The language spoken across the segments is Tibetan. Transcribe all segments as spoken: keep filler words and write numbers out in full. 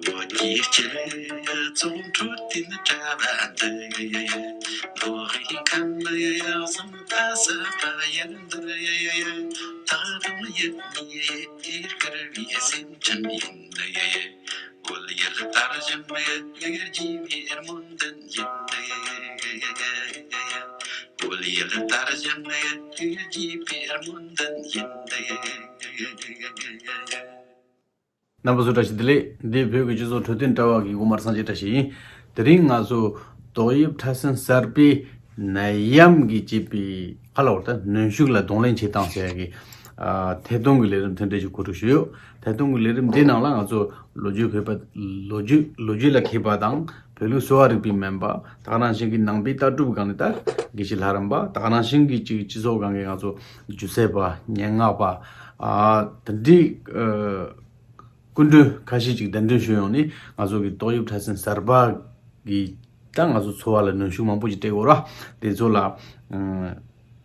བོད་ཀྱི་སྤྱི་ཚོགས་འཕྲོད་བསྟེན་དྲ་བ་འདི། མདོ་དབུས་ཁམས་གསུམ་ལ་གསལ་བ་ཡིན་འདི། ད་དུང་ཡིད་ནི་ཡིད་དཀར་བའི་སེམས་ཅན་ཡིན་འདི། བོད་ཡུལ་དར་ཞིང་རྒྱས་པའི་སྨོན་འདུན་ཡིན། བོད་ཡུལ་དར་ཞིང་རྒྱས་པའི་སྨོན་འདུན་ཡིན། རྣམ་པ་ཚོ་བཀྲ་ཤིས་བདེ་ལེགས། འདི་བོད་ཀྱི་སྤྱི་ཚོགས་འཕྲོད་བསྟེན་དྲ་བ་གི་དབུ་མ་སངས་རྒྱས་བཀྲ་ཤིས་ཡིན། དེ་རིང་ང་ཚོ་ཏོག་དབྱིབས་ཕྲ་སྲིན་གསར་པའི་ནད་ཡམས་ཀྱིས་བཅས་པའི་ཁ་ལ་བར་དུ་གནོན་ཤུགས་ལ་གདོང་ལེན་བྱེད་སྟངས་ཟེར་ཡ་གི་ཨ་ཐད་གཏོང་གི་ལས་རིམ་དེ་འདྲ་ཞིག་གོ་སྒྲིག་ཞུས་ཡོད། ཐད་གཏོང་གི་ལས་རིམ་འདི་ནང་ལ་ང་ཚོ་ལོ་རྒྱུས་མཁས་པ་ལོ་རྒྱུས་ལོ་རྒྱུས་ལ་མཁས་པ་དང་བོད་ལུགས་གསོ་བ་རིག་པའི་སྨན་པ། ད་ག་ནང་བཞིན་གྱི་ནང་པའི་ལྟ་གྲུབ་སྒང་ནས་ད་དགེ་བཤེས་ལྷ་རམས་པ། ད་ག་ནང་བཞིན་གྱི་ཅིག་སྤྱི་ཚོགས་སྒང་གི་ང་ཚོ་སྒྱུ་རྩལ་པ། སྙན་ངག་པ། ཨ་དེ་འདྲའི་ཨ་སྐུ་མགྲོན་ཁ་ཤས་ཅིག་གདན་འདྲེན་ཞུས་ཡོང་ནས། ང་ཚོ་གི་ཏོག་དབྱིབས་ཕྲ་སྲིན་གསར་པ་གི་ད་ང་ཚོ་འཚོ་བ་ལ་གནོན་ཤུགས་མང་པོ་ཞིག་སྤྲད་ཡོད་ར། དེ་ཚོ་ལ་ཨ་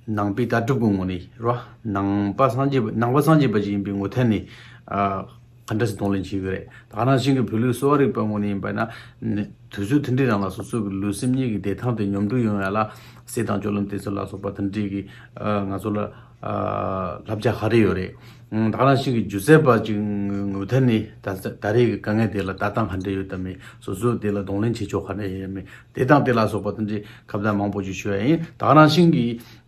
ནང་པའི་ལྟ་གྲུབ་ཀྱི་ངོས་ནས་ར། ནང་པ་སངས་རྒྱས་པ་ནང་པ་སངས་རྒྱས་པ་ཞིག་ཡིན་པའི་ངོས་ཐད་ནས་ཨ་ག་འདྲ་ཞིག་གདོང་ལེན་བྱེད་ཀྱི་རེད། ད་ག་ནང་བཞིན་གྱི་བོད་ལུགས་གསོ་བ་རིག་པའི་ངོས་ནས་ཡིན་པ་ན་ནི། དུས་ཚོད་དེ་འདྲའི་རིང་ལ་སོ་སོ་གི་ལུས་སེམས་གཉིས་ཀྱི་བདེ་ཐང་དེ་སྙོམས་སྒྲིག་ཡོང་ཡ་ལ་ཟས་དང་སྤྱོད་ལམ་དེ་ཚོ་ལ་སོགས་པ་དེ་འདྲའི་གི་ཨ་ང་ཚོ་ལ་ཨ་བསླབ་བྱ་ག་རེ་ཡོད་རེད། ཨང་། ད་ག་ནང་བཞིན་གྱི་སྒྱུ་རྩལ་པ་ཅིག་ངོས་ཐད་ནས་ད་ད་རེས་ཀྱི་དཀའ་ངལ་དེ་ལ་ལྟ་སྟངས་ག་འདྲ་ཡོད་དམ་མེད། སོ་སོ་དེ་ལ་གདོང་ལེན་བྱེད་ཕྱོགས་ག་འདྲ་ཡོད་མེད། དེ་དང་དེ་ལ་སོགས་པ་དེ་འདྲའི་ཁ་བརྡ་མང་པོ་ཅིག་ཞུ་ཡ་ཡིན། ད་ག་ནང་བཞིན་གྱི་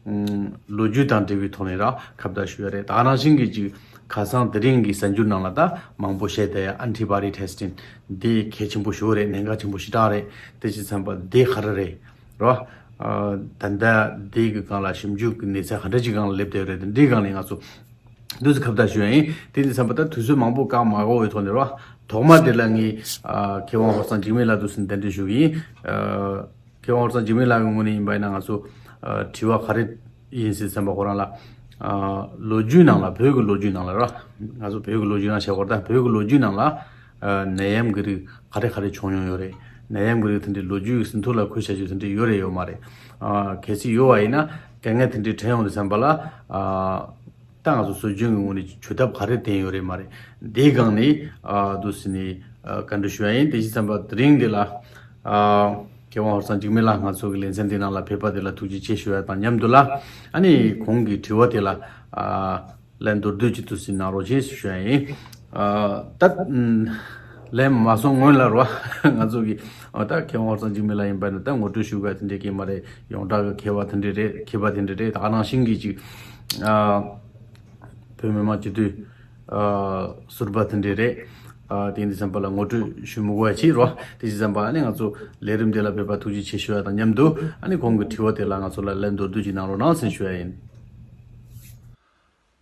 ཨང་། ལོ་རྒྱུས་དང་འབྲེལ་བའི་ཐོག་ནས་ར་ཁ་བརྡ་ཞུ་ཡ་རེད། ད་ག་ནང་བཞིན་གྱི་ཅིག་ཁ་སང་དེ་རིང་གི་གསར་འགྱུར་ནང་ལ་ད་མང་པོ་བཤད་བསྡད་ཡ་ཨན་ཊི་བྷོ་ཌི་ཊེ་སི་ཊིང་འདི་གལ་ཆེན་པོ་ཞེ་པོ་རེད། གནད་འགག་ཆེན་པོ་ཞེ་དྲག་རེད། དེ་བྱས་ཙང་པ་འདི་ག་རེ་རེད་ར། ཨ་ད་ལྟ་འདི་གི་སྒང་ལ་ཞིབ་འཇུག་གི་གནས་ཚད་ག་འདྲ་ཅིག་སྒང་ལ་སླེབས་བསྡད་ཡོད་རེད། དེ་འདྲའི་སྒང་ལ་ང་ཚོ་འདུག་སེ་ཁ་བརྡ་ཞུ་ཡ་ཡིན། དེ་འདི་བསམ་པ་ད་དུས་ཚོད་མང་པོ་བཀག་མ་དགོས་པའི་ཐོག་ནས་ར། ཐོག་མ་དེ་ལ་ངས་ཨ་མཁས་དབང་ཧོར་གཙང་འཇིགས་མེད་ལགས་འདུག་སེ་གདན་འདྲེན་ཞུ་གི་ཡིན། ཨ་མཁས་དབང་ཧོར་གཙང་འཇིགས་མེད་ལགས་ཀྱི་ངོས་ནས་ཡིན་པ་ཡིན་ན། ང་ཚོ་ཨ་དྲི་བ་ག་རེ་ཡིན་ཟེར་བསམ་པ་ཁོ་རང་ལ། ཨ་ལོ་རྒྱུས་ནང་ལ། བོད་ཀྱི་ལོ་རྒྱུས་ནང་ལ་ར། ང་ཚོ་བོད་ཀྱི་ལོ་རྒྱུས་ནང་བཤད་སྐོར་ད་བོད་ཀྱི་ལོ་རྒྱུས་ནང་ལ་ཨ་ནད་ཡམས་ཀྱི་རིགས་ག་རེ་ག་རེ་བྱུང་མྱོང་ཡོད་རེད། ནད་ཡམས་ཀྱི་རིགས་དེ་འདྲའི་ལོ་རྒྱུས་ཀྱི་ཟིན་ཐོ་ལ་འཁོད་བྱ་རྒྱུ་དེ་འདྲ་ཡོད་རེད་ཡོད་མ་རེད། ཨ་གལ་སྲིད་ཡོད་པ་ཡིན་ན་དཀའ་ངལ་དེ་འདྲའི་འཕྲད་ཡོང་དུས་ཙམ་པ་ལ། ཨ་ད་ང་ཚོ་སྲོལ་རྒྱུན་གྱི་ངོས་ནས་བྱུས་ཐབས་ག་རེ་བསྟེན་ཡོད་རེད་མ་རེད། འདིའི་སྒང་ནས་ཨ་འདུག་སེ་ནས་ཨ་བཀའ་འདྲི་ཞུ་ཡ་ཡིན། དེ་བྱས་ཙང་པ་དེ་རིང་འདི་ལ་ཨ་མཁས་དབང་ཧོར་གཙང་འཇིགས་མེད་ལགས་ང་ཚོ་གི་ལེ་ཚན་འདི་ནང་ལ་ཕེབས་པ་དེ་ལ་ཐུགས་རྗེ་ཆེ་ཞུ་ཡ་དང་མཉམ་དུ་ལ། ཨ་ནི་ཁོང་གི་དྲི་བ་དེ་ལ་ཨ་ལན་མདོར་བསྡུས་ཅིག་འདུག་སེ་གནང་རོགས་ཞེས་ཞུ་ཡ་ཡིན། ཨ་ད་ལན་མ་སོང་སྔོན་ལ་རོ། ང་ཚོ་གི་ཨ་ད་མཁས་དབང་ཧོར་གཙང་འཇིགས་མེད་ལགས་ཡིན་པ་ན་ད་ངོ་སྤྲོད་ཞུ་དགོས་དེ་འདྲས་ཀྱི་མ་རེད། ཡོངས་གྲགས་ཀྱི་མཁས་པ་དེ་འདྲས་རེད། མཁས་པ་དེ་འདྲས་རེད། ད་ག་ནང་བཞིན་གྱི་ཅིག་ཨ་བོད་མི་མང་སྤྱི་འཐུས་ཨ་ཟུར་པ་དེ་འདྲས་རེད། ཨ་དེ་འདི་བསམ་པ་ལ་ངོ་སྤྲོད་ཞུ་མི་དགོས་པ་ཅིག་རོ། དེ་ཅི་བསམ་པ་ཨ་ནི་ང་ཚོ་ལས་རིམ་དེ་ལ་ཕེབས་པ་ཐུགས་རྗེ་ཆེ་ཞུ་ཡ་དང་མཉམ་དུ། ཨ་ནི་ཁོང་གི་དྲི་བ་དེ་ལ་ང་ཚོ་ལ་ལན་མདོར་བསྡུས་ཅིག་གནང་རོགས་གནང་ཟེར་ཞུ་ཡ་ཡིན།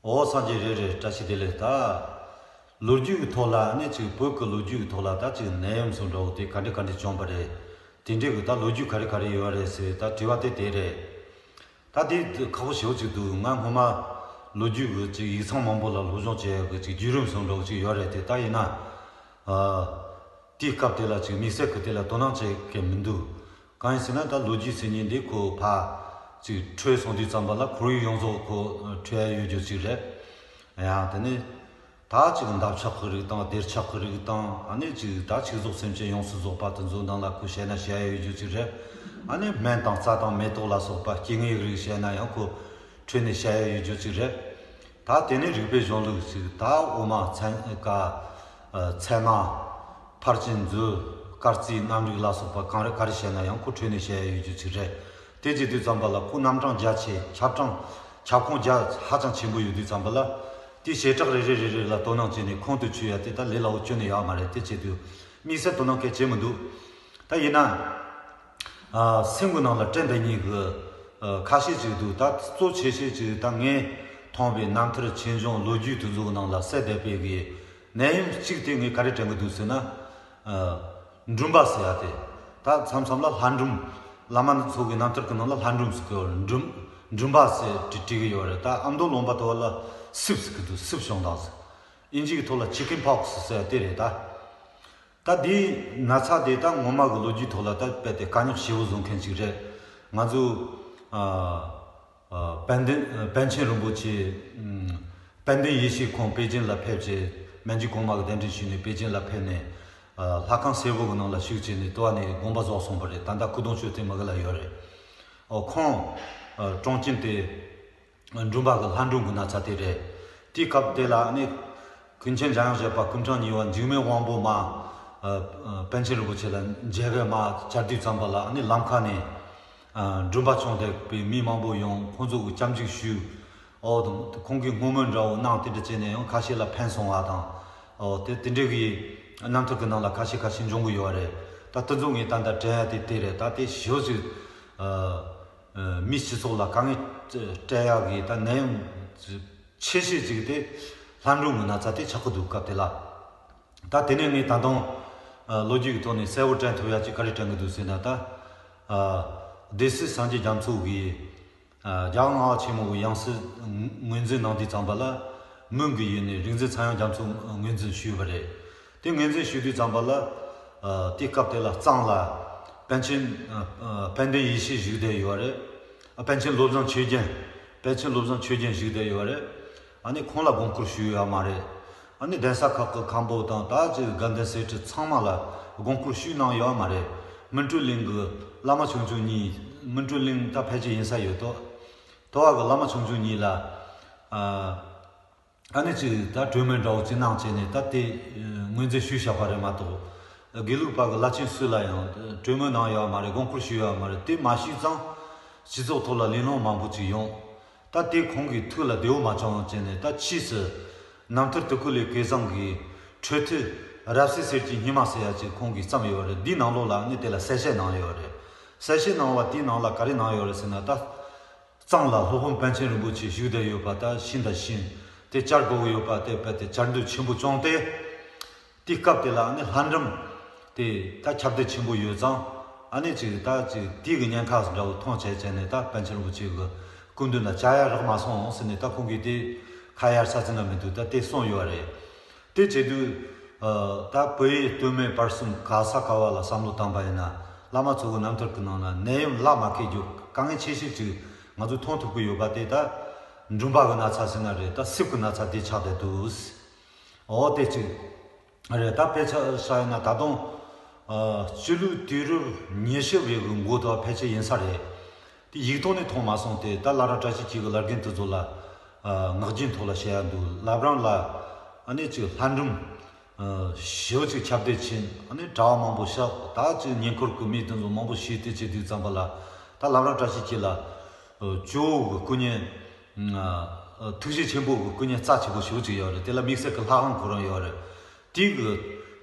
འོ་སངས་རྒྱས་རེད་རེད། བཀྲ་ཤིས་བདེ་ལེགས། ད་ལོ་རྒྱུས་ཀྱི་ཐོག་ལ་ནི་ཅིག་བོད་ཀྱི་ལོ་རྒྱུས་ཀྱི་ཐོག་ལ་ད་ཅིག་ནད་ཡམས་སུ་འགྲོ་དེ་ག་འདྲ་ག་འདྲ་བྱུང་བ་རེད། དེ་འདྲའི་གི་ད་ལོ་རྒྱུས་ག་རེ་ག་རེ་ཡོད་རེད་ཟེར་ད་དྲི་བ་དེ་དེ་རེད། ད་དེ་ཁག་པོ་ཞེ་པོ་ཅིག་འདུག་ང་སྔོན་མ་ལོ་རྒྱུས་ཀྱི་ཅིག་ཡིག་ཚང་མང་པོ་ལ་སློབ་སྦྱོང་བྱེད་ཡག་གི་ཅིག་བརྒྱུད་རིམ་སུ་འགྲོ་གི་ཅིག་ཡོད་རེད་དེ། ད་ཡིན་ན་ཨ་དེའི་སྐབས་དེ་ལ་ཅིག་དམིགས་བསལ་གི་དེ་ལ་དོ་སྣང་བྱེད་མཁན་མི་འདུག་གང་ཡིན་ཟེར་ན་ད་ལོ་རྒྱུས་ཟེར་མཁན་འདི་ཁོ་ཕ་ཅིག་འཕྲོས་སོང་དུས་ཙམ་པ་ལ་ཁོར་ཡུག་ཡོངས་རྫོགས་ཁོ་འཕྲོས་ཡ་ཡོད་རྒྱུ་ཅིག་རེད། ཡང་དེ་ནས་ད་ཅིག་འདབ་ཆགས་ཀྱི་རིགས་དང་སྡེར་ཆགས་ཀྱི་རིགས་དང་། ཨ་ནི་ཅིག་ད་ཆིག་ཟོག་སེམས་ཅན་ཡོངས་སུ་རྫོགས་པ་དེ་ཚོ་ནང་ལ་ཁོ་བཤད་ན་བཤད་ཡ་ཡོད་རྒྱུ་ཅིག་རེད། ཨ་ནི་སྨན་དང་རྩྭ་དང་མེ་ཏོག་ལ་སོགས་པ་སྐྱེ་དངོས་རིགས་བཤད་ན་ཡང་ཁོ་འཕྲོས་ནས་བཤད་ཡ་ཡོད་རྒྱུ་ཅིག་རེད། ད་དེ་ནས་རིག་པའི་གཞུང་ལུགས་ཤིག་ད་འོ་མ་ཚན་ཀ་ཨ་ཚད་མ་ཕར་ཕྱིན་རྫུ་སྐར་རྩིས་གནམ་རིག་ལ་སོགས་པ་གང་རེ་ག་རེ་བཤད་ན་ཡང་ཁོ་འཕྲོས་ནས་བཤད་ཡ་ཡོད་རྒྱུ་ཅིག་རེད། དེ་བྱེད་དུས་ཙམ་པ་ལ་ཁོ་རྣམ་གྲངས་རྒྱ་ཆེ། ཁྱབ་གྲངས་ཁྱབ་ཁོངས་རྒྱ་ཧ་ཅང་ཆེན་པོ་ཡོད་དུས་ཙམ་པ་ལ་དེ་བྱེ་བྲག་རེ་རེ་རེ་རེ་ལ་དོ་སྣང་བྱས་ནས་ཁོང་དུ་ཆུད་ཡ་དེ་ད་ལས་སླ་བོ་ཁྱོན་ནས་ཡོད་མ་རེད། དེ་བྱེད་དུས་དམིགས་བསལ་དོ་སྣང་གལ་ཆེ་མི་འདུག་ད་ཡིན་ན། ཨ་སེམས་ཀྱི་ནང་ལ་དྲན་བསྡད་མཁན་གྱི་ཨ་ཁ་ཤས་ཅིག་འདུག་ད་གཙོ་ཆེ་ཤོས་ཅིག་ད་ངས་མཐོང་བའི་རྣམ་ཐར་ཆོས་འབྱུང་ལོ་རྒྱུས་དེ་ཚོའི་ནང་ལ་གསལ་བསྡད་པའི་གི་ནད་ཡམས་གཅིག་དེ་ངས་ག་རེ་དྲན་གི་འདུག་ཟེར་ན། ཨ་འབྲུམ་པ་ཟེར་ཡ་དེ། ད་མཚམས་མཚམས་ལ་ལྷ་འབྲུམ། བླ་མ་འདི་ཚོ་གི་རྣམ་ཐར་གི་ནང་ལ་ལྷ་འབྲུམ་ཟེར་གི་ཡོད་རེད། འབྲུམ་འབྲུམ་པ་ཟེར་བྲིས་བྲིས་གི་ཡོད་རེད། ད་ཨ་མདོ་ལུང་པ་དེ་བ་ལ་སིབ་ཟེར་གི་འདུག་སིབ་བྱུང་དང་ཟེར། ཨིན་ཇི་གི་ཐོག་ལ་ཆི་ཀེན་པོག་སི་ཟེར་ཡ་དེ་རེད་ད། ད་འདིའི་ན་ཚ་དེ་ད་ངོ་མ་གི་ལོ་རྒྱུས་ཐོག་ལ་ད་རྦད་དེ་དཀའ་རྙོག་ཞེ་པོ་བཟོ་མཁན་ཅིག་རེད། ང་ཚོ་ཨ་ དཔལ་ལྡན་པཎ་ཆེན་རིན་པོ་ཆེ། དཔལ་ལྡན་ཡེ་ཤེས་ཁོང་པེ་ཅིན་ལ་ཕེབས་བྱས། མན་ཇུ་གོང་མ་གི་གདན་འདྲེན་ཞུས་ནས་པེ་ཅིན་ལ་ཕེབས་ནས། ལྷ་ཁང་སེར་པོ་གི་ནང་ལ་བཞུགས་བྱས་ནས་ལྟེ་བ་ནས་དགོངས་པ་རྫོགས་སོང་བ་རེད། ད་ལྟ་སྐུ་གདུང་མཆོད་རྟེན་མ་གི་ལ་ཡོད་རེད། ཨོ་ཁོང་གྲོང་ཁྱེར་དེ་འགྲུལ་པ་གི་ལྷ་འགྲོ་གི་ན་ཚ་དེ་རེད། དེའི་སྐབས་དེ་ལ་ནི་ཀུན་མཁྱེན་འཇམ་དབྱངས་བཞད་པ་སྐུ་ཕྲེང་གཉིས་པ་འཇིགས་མེད་དབང་པོ་མ། པཎ་ཆེན་རིན་པོ་ཆེ་ལ་མཇལ་གི་མ་བཅར་དུས་ཙམ་པ་ལ་ནི་ལམ་ཁ་ནས་འགྲུལ་པ་བྱུང་བསྡད་པའི་མི་མང་པོ་ཡོང་། ཁོང་ཚོ་གི་སྐྱབས་འཇུག་ཞུས། ཨོ་དང་ཁོང་གིས་བསྔོ་སྨོན་འདྲ་བོ་གནང་། དེ་འདྲ་བྱས་ནས་ཡང་ཁ་ཤས་ལ་ཕན་སོང་བ་དང་། ཨོ་དེ་དེ་འདྲའི་གི་རྣམ་ཐར་གི་ནང་ལ་ཁ་ཤས་ཁ་ཤས་འབྱུང་གི་ཡོད་རེད། ད་དེ་ཚོ་ངས་ད་ལྟ་དྲན་ཡ་དེ་དེ་རེད། ད་དེ་ཞོ་ཅིག་མི་སྤྱི་ཚོགས་ལ་དཀའ་ངལ་སྤྲད་ཡག་གི་ད་ནད་ཡམས་ཆེ་ཤོས་ཅིག་དེ་ལྷ་འགྲོ་གི་ན་ཚ་དེ་ཆགས་ཀྱི་འདུག་སྐབས་དེ་ལ། ད་དེ་ནས་ངས་ད་དུང་ལོ་རྒྱུས་ཀྱི་ཐོག་ནས་གསལ་བོ་དྲན་ཐུབ་ཡག་ཅིག་ག་རེ་དྲན་གྱི་འདུག་ཟེར་ན། ད་སྡེ་སྲིད་སངས་རྒྱས་རྒྱ་མཚོ་གིས་རྒྱལ་དབང་ལྔ་པ་ཆེན་མོ་གི་ཡང་སྲིད་ངོས་འཛིན་གནང་དུས་ཙམ་པ་ལ་མོན་གྱི་ཡུལ་ནས་རིག་འཛིན་ཚངས་དབྱངས་རྒྱ་མཚོ་ངོས་འཛིན་ཞུས་པ་རེད། དེ་ངོས་འཛིན་ཞུ་དུས་ཙམ་པ་ལ། ཨ། དེའི་སྐབས་དེ་ལ་གཙང་ལ་པཎ་ཆེན། ཨ། ཨ། དཔལ་ལྡན་ཡེ་ཤེས་བཞུགས་བསྡད་ཡོད་རེད། ཨ། པཎ་ཆེན་བློ་བཟང་ཆོས་རྒྱན། པཎ་ཆེན་བློ་བཟང་ཆོས་རྒྱན་བཞུགས་བསྡད་ཡོད་རེད། ཨ་ནི་ཁོང་ལ་དགོངས་སྐོར་ཞུས་ཡོད་མ་རེད། ཨ་ནི་གདན་ས་ཁག་གི་མཁན་པོ་དང་ད་ཅིག་དགའ་ལྡན་སེར་ཁྲི་ཚང་མ་ལ་དགོངས་སྐོར་ཞུས་གནང་ཡོད་མ་རེད། སྨིན་གྲོལ་གླིང་གི་བླ་མ་ཆུང་ཆུང་གཉིས། སྨིན་གྲོལ་གླིང་ད་ཕལ་ཆེར་ཡིན་ས་ཡོད་དོ། དོ་བ་གི་བླ་མ་ཆུང་ཆུང་གཉིས་ལ། ཨ། ཨ་ནི་ཅིག་ད་གྲོས་མོལ་འདྲ་བོ་ཅིག་གནང་བྱས་ནས་ད་དེ་ངོས་འཛིན་ཞུས་བཞག་པ་རེད་མ་གཏོགས། དགེ་ལུགས་པ་གི་བླ་ཆེན་སུ་ལ་ཡང་གྲོས་མོལ་གནང་ཡོད་མ་རེད། དགོངས་སྐོར་ཞུས་ཡོད་མ་རེད། དེ་མ་ཞུས་ཙང་སྤྱི་ཚོགས་ཐོག་ལ་གླེང་སློང་མང་པོ་ཅིག་ཡོང་། ད་དེ་ཁོང་གི་ཐུགས་ལ་བདེ་བོ་མ་བྱུང་བྱས་ནས་ད་ཕྱིས་སུ་རྣམ་ཐར་དུ་ཀུ་ལེ་སྐལ་བཟང་གི་འཕྲོས་མཐུད་རབ་གསལ་གསེར་གྱི་སྙེ་མ་ཟེར་ཡ་ཅིག་ཁོང་གིས་བརྩམས་ཡོད་རེད། འདིའི་ནང་ལོགས་ལ་ནི་དེ་ལ་གསལ་བཤད་གནང་ཡོད་རེད། གསལ་བཤད་གནང་བ་དེའི་ནང་ལ་ག་རེ་གནང་ཡོད་རེད་ཟེར་ན། ད་གཙང་ལ་སློབ་དཔོན་པཎ་ཆེན་རིན་པོ་ཆེ་བཞུགས་བསྡད་ཡོད་པ་ད་ཤིན་ཏུ་ཤིན་ཏུ་བཅར་དགོས་ཀྱི་ཡོད་པ་དེ་དཔེ་དེ་བཅར་འདོད་ཆེན་པོ་བྱུང་སྟེ། དེའི་སྐབས་དེ་ལ་ནི་ལྷ་འབྲུམ་དེ་ད་ཁྱབ་གདལ་ཆེན་པོ་ཡོད་ཙང་། ཨ་ནི་ཅིག་ད་ཅིག་དེའི་གི་ཉེན་ཁ་འདྲ་བོ་མཐོང་བྱས་བྱས་ནས་ད་པཎ་ཆེན་རིན་པོ་ཆེ་གི་སྐུ་མདུན་ལ་བཅར་ཡ་རག་མ་སོང་ཟེར་ནས། ད་ཁོང་གིས་དེ་ཁ་ཡར་ས་ཙི་ན་མི་འདུག་ད་དེ་གསུངས་ཡོད་རེད། དེ་བྱེད་དུས། ཨ། ད་བོད་ཡུལ་སྟོད་སྨད་བར་གསུམ་ག་ས་ག་བ་ལ་བསམ་བློ་བཏང་པ་ཡིན་ན། བླ་མ་ཚོ་གི་རྣམ་ཐར་གྱི་ནང་ན་ནད་ཡམས་ལ་མ་ཁེལ་རྒྱུ་དཀའ་ངལ་ཆེ་ཤོས་ཅིག་ང་ཚོས་མཐོང་ཐུབ་ཀྱི་ཡོད་པ་དེ་ད་འབྲུམ་པ་གི་ན་ཚ་ཟེར་ན་རེད། ད་སྲིབ་ཀྱི་ན་ཚ་དེ་ཆགས་བསྡད་འདུག་འོ་དེ་གཅིག་རེད། ད་དཔེ་ཆ་བཞག་ཡིན་ན་ད་དུང་། ཨ། སྤྱི་ལོའི་དུས་རབས་ཉི་ཤུ་བའི་གི་འགོ་དང་ཕལ་ཆེར་ཡིན་ས་རེད། དེ་ཡིག་ཐོག་ནས་མཐོང་མ་སོང་སྟེ། ད་བླ་བྲང་བཀྲ་ཤིས་འཁྱིལ་གྱི་བླ་རྒན་དེ་ཚོ་ལ། ཨ། ངག་རྒྱུན་ཐོག་ལ་བཤད་ཡ་འདུག་བླ་བྲང་ལ་ཨ་ནི་ཅིག་ལྷ་འབྲུམ། ཨ། ཞེ་པོ་ཅིག་ཁྱབ་གདལ་ཕྱིན། ཨ་ནི་གྲྭ་བ་མང་པོ་གཤེགས། ད་ཅིག་ཉེ་འཁོར་གྱི་མི་དེ་ཚོ་མང་པོ་ཤི་དེ་བྱེད་དུས་ཙམ་པ་ལ། ད་བླ་བྲང་བཀྲ་ཤིས་འཁྱིལ་ལ། ཨ། ཇོ་བོ་གི་སྐུ་བརྙན། ཨ། ཐུགས་རྗེ་ཆེན་པོ་གི་སྐུ་བརྙན་རྩ་ཆེ་པོ་ཞེ་པོ་ཅིག་ཡོད་རེད། དེ་ལ་དམིགས་བསལ་གྱི་ལྷ་ཁང་ཁོ་རང་ཡོད་རེད། དེ་གི་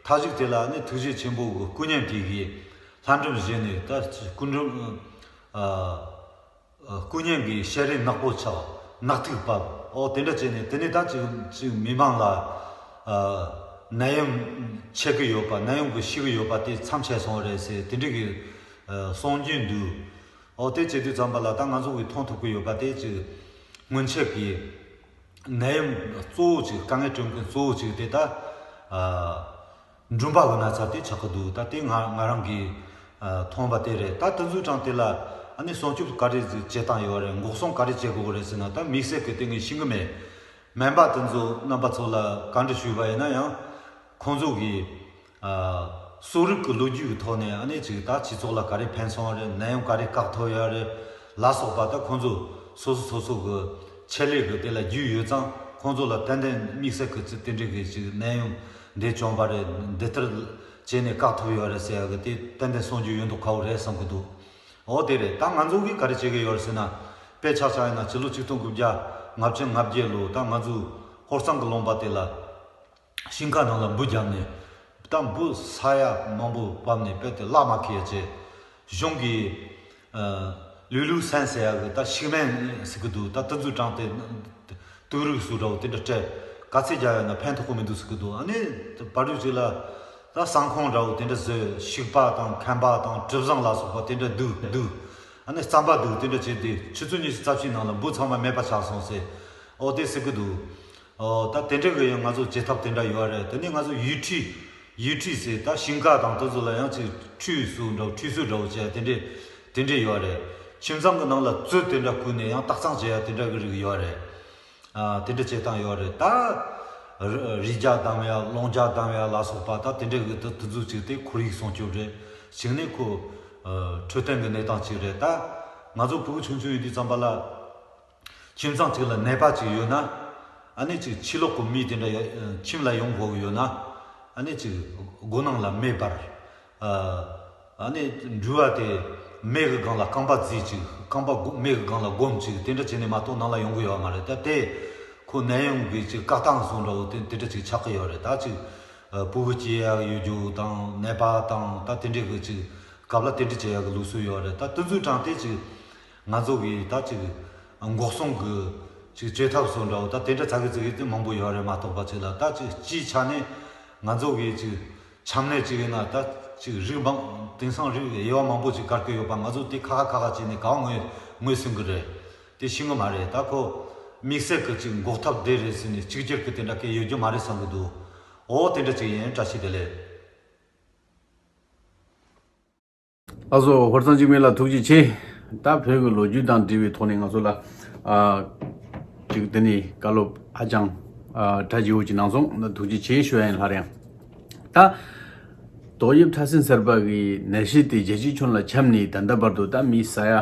མཐའ་མཇུག་དེ་ལ་ནི་ཐུགས་རྗེ་ཆེན་པོ་གི་སྐུ་བརྙན་དེ་གི་ལྷ་འབྲུམ་བཞེས་ནས། ད་སྐུ་འབྲུམ། ཨ། སྐུ་བརྙན་གྱི་ཞལ་རས་ནག་པོ་ཆགས། ནག་ཐིག་བབས། ཨོ་དེ་འདྲ་བྱས་ནས་དེ་ནས་ད་ཅིག་ཅིག་མི་མང་ལ། ཨ། ནད་ཡམས་མཆེད་ཀྱི་ཡོད་པ། ནད་ཡམས་ཀྱིས་ཤི་གི་ཡོད་པ་དེ་མཚམས་ཆད་སོང་བ་རེད་ཟེར་དེ་འདྲ་གི། ཨ། གསུང་རྒྱུན་འདུག་ཨོ་དེ་བྱེད་དུས་ཙམ་པ་ལ་ད་ང་ཚོ་གིས་མཐོང་ཐུབ་ཀྱི་ཡོད་པ་དེ་ཅིག་སྔོན་ཆད་ཀྱི་ནད་ཡམས་གཙོ་བོ་ཅིག་དཀའ་ངལ་སྐྲུན་མཁན་གཙོ་བོ་ཅིག་དེ་ད། ཨ། འབྲུམ་པ་གི་ན་ཚ་དེ་ཆགས་ཀྱི་འདུག་ད་དེ་ང་ང་རང་གིས། ཨ། མཐོང་བ་དེ་རེད། ད་དེ་ཚོའི་གྲས་དེ་ལ་ཨ་ནི་སྲུང་སྐྱོབ་ག་རེ་བྱེད་སྟངས་ཡོད་རེད། འགོག་སྲུང་ག་རེ་བྱེད་དགོས་རེད་ཟེར་ན། ད་དམིགས་བསལ་གྱི་དེ་ངས་ཤེས་ཀྱི་མེད། སྨན་པ་དེ་ཚོ་རྣམ་པ་ཚོ་ལ་བཀའ་འདྲི་ཞུས་པ་ཡིན་ན་ཡང་། ཁོང་ཚོ་གིས། ཨ། གསོ་རིག་གི་ལོ་རྒྱུས་ཀྱི་ཐོག་ནས་ཨ་ནི་ཅིག་ད་སྤྱི་ཚོགས་ལ་ག་རེ་ཕན་སོང་བ་རེད། ནད་ཡམས་ག་རེ་བཀག་ཐུབ་ཡོད་རེད་ལ་སོགས་པ། ད་ཁོང་ཚོ་སོ་སོ་སོ་སོ་གི་ཆེད་ལས་གི་དེ་ལ་རྒྱུས་ཡོད་ཙང་། ཁོང་ཚོ་ལ་ཏན་ཏན་དམིགས་བསལ་གི་ཚིག་དེ་འདྲ་གི་ཅིག་ནད་ཡམས་འདི་བྱུང་བ་རེད། འདི་ལྟར་བྱས་ནས་བཀག་ཐུབ་ཡོད་རེད་ཟེར་ཡ་གི་དེ་ཏན་ཏན་གསུང་རྒྱུ་ཡོད་མདོག་ཁ་པོ་རེད་བསམ་གི་འདུག་འོ་དེ་རེད། ད་ང་ཚོ་གིས་ག་རེ་བྱེད་གི་ཡོད་རེད་ཟེར་ན། དཔེ་ཆ་བཞག་ཡིན་ན་ཕྱི་ལོ་ཆིག་སྟོང་དགུ་བརྒྱ་ལྔ་བཅུ་ང་བརྒྱད་ལོ་ད་ང་ཚོའི་ཧོར་གཙང་གི་ལུང་པ་དེ་ལ། ཞིང་ཁ་ནང་ལ་འབུ་བརྒྱབ་ནས། ད་འབུ་ས་ཡ་མང་པོ་བབས་ནས་དཔེ་དེ་གླ་མ་ཁེལ་བྱས། གཞུང་གིས། ཨ། ལུའུ་ལུའུ་སན་ཟེར་ཡ་གི་ད་ཤིག་སྨན་ཟེར་གི་འདུག་ད་དེ་ཚོའི་གྲས་དེ་དུག་རིགས་སུ་འདྲ་བོ་དེ་འདྲ་སྤྲད། ག་ཚད་རྒྱག་ཡོད་ན་ཕན་ཐོགས་གི་མི་འདུག་ཟེར་གི་འདུག་ཨ་ནི་བར་དུ་ཅིག་ལ་ད་ཟངས་ཁུང་འདྲ་བོ་དེ་འདྲ་བཟོས། ཤིག་པ་དང་མཁན་པ་དང་གྲུ་གཟིངས་ལ་སོགས་པ་དེ་འདྲ་བསྡུས་བསྡུས། ཨ་ནི་རྩམ་པ་བསྡུས། དེ་འདྲ་བྱས་ཏེ་ཆུ་ཚོད་ཉི་ཤུ་རྩ་བཞིའི་ནང་ལ་འབུ་ཚང་མ་མེད་པ་ཆགས་སོང་ཟེར། ཨོ་དེ་ཟེར་གི་འདུག་ཨོ་ད་དེ་འདྲ་གི་ཡང་ང་ཚོ་བྱེད་ཐབས་དེ་འདྲ་ཡོད་རེད། དེ་ནས་ང་ཚོ་ཡུ་ཁྲི། ཡུ་ཁྲི་ཟེར་ད་ཞིང་ཁ་དང་དེ་ཚོ་ལ་ཡང་ཅིག་ཁྲུས་གསོལ་འདྲ་བོ། ཁྲུས་གསོལ་འདྲ་བོ་བྱས། དེ་འདྲས་དེ་འདྲས་ཡོད་རེད། ཁྱིམ་ཚང་གི་ནང་ལ་རྩོད་དེ་འདྲ་བཀོལ་ནས་ཡང་དག་གཙང་བྱེད་ཡ་དེ་འདྲ་གི་རིགས་ཡོད་རེད། ཨ། དེ་འདྲ་བྱེད་སྟངས་ཡོད་རེད་ད། རི་རི་རྒྱ་བསྡམ་ཡ་རླུང་རྒྱ་བསྡམ་ཡ་ལ་སོགས་པ་ད་དེ་འདྲ་གི་དེ་དེ་ཚོ་གཅིག་དེ་ཁོར་ཡུག་སྲུང་སྐྱོབ་རེད། གཅིག་ནས་ཁོ་ཨ་འཕྲོད་བསྟེན་གི་གནས་སྟངས་གཅིག་རེད་ད། ང་ཚོ་ཕྲུ་གུ་ཆུང་ཆུང་ཡིན་དུས་ཙམ་པ་ལ། ཁྱིམ་ཚང་གཅིག་ལ་ནད་པ་གཅིག་ཡོད་ན། ཨ་ནི་གཅིག་ཕྱི་ལོགས་གི་མི་དེ་འདྲ་ཡ་ཁྱིམ་ལ་ཡོང་དགོས་གི་ཡོད་ན། ཨ་ནི་གཅིག་སྒོ་ནང་ལ་མེ་སྦར། ཨ་ནི་འགྲུལ་བ་དེ་མེ་གི་སྒང་ལ་རྐང་པ་བརྫིས་གཅིག་རྐང་པ་སྒོ་མེ་གི་སྒང་ལ་སྒོམ་གཅིག་དེ་འདྲ་བྱས་ནས་མ་གཏོགས་ནང་ལ་ཡོང་གི་ཡོད་མ་རེད་ད། དེ་ཁོ་ནད་ཡམས་གི་གཅིག་བཀག་སྟངས་བཟོ་འདྲ་བོ་དེ་དེ་འདྲ་གཅིག་ཆགས་ཀྱི་ཡོད་རེད་ད། གཅིག་ཨ་ཕྲུ་གུ་སྐྱེ་ཡག་ཡོད་རྒྱུ་དང་ནད་པ་དང་ད་དེ་འདྲ་གི་གཅིག་སྐབས་ལ་དེ་འདྲ་བྱེད་ཡག་གི་ལུགས་སྲོལ་ཡོད་རེད་ད། དེ་ཚོའི་གྲངས་དེ་གཅིག་ང་ཚོ་གི་ད་ཅིག་འགོག་སྲུང་གི་ཅིག་བཅོས་ཐབས་སོགས་འདྲ་བོ་ད་དེ་འདྲ་ཚ་གི་ཚིག་གི་དེ་མང་པོ་ཡོད་རེད་མ་གཏོགས་པ་ཅིག་ལ་ད་ཅིག་སྤྱིའི་ཆ་ནས་ང་ཚོ་གི་ཅིག་ཆམ་ནད་ཅིག་ཡིན་ན་ད་ཅིག་རིགས་མང་དེང་སང་རིགས་དབྱེ་བ་མང་པོ་ཅིག་བཀར་གི་ཡོད་པ། ང་ཚོ་དེ་ཁ་ཁ་ཁ་ཁ་བྱས་ནས་གང་ངོས་ངོས་ཟིན་གི་རེད། དེ་ཤེས་གི་མ་རེད་ད། ཁོ་དམིགས་བསལ་གི་ཅིག་འགོག་ཐབས་དེ་རེད་ཟེར་ནས་གཅིག་གྱུར་གི་དེ་འདྲ་གི་ཡོད་རྒྱུ་མ་རེད་བསམ་གི་འདུག་འོ་དེ་འདྲ་ཅིག་ཡིན། བཀྲ་ཤིས་བདེ་ལེགས། ལགས་སོ། ཧོར་གཙང་འཇིགས་མེད་ལགས་ཐུགས་རྗེ་ཆེ། ད་བོད་ཀྱི་ལོ་རྒྱུས་དང་འབྲེལ་བའི་ཐོག་ནས་ང་ཚོ་ལ་ཨ་ཅིག་དེ་ནི་བཀའ་སློབ་ཧ་ཅང་ཨ་གྲ་རྒྱས་པོ་ཅིག་གནང་སོང་། ཐུགས་རྗེ་ཆེ་ཞུ་ཡ་ཡིན། སླར་ཡང་ད་ཏོག་དབྱིབས་ཕྲ་སྲིན་གསར་པ་གི་ནད་གཞི་དེ་རྒྱལ་སྤྱིའི་ཁྱོན་ལ་ཁྱབ་ནས་ད་ལྟ་བར་དུ་ད་མི་ས་ཡ་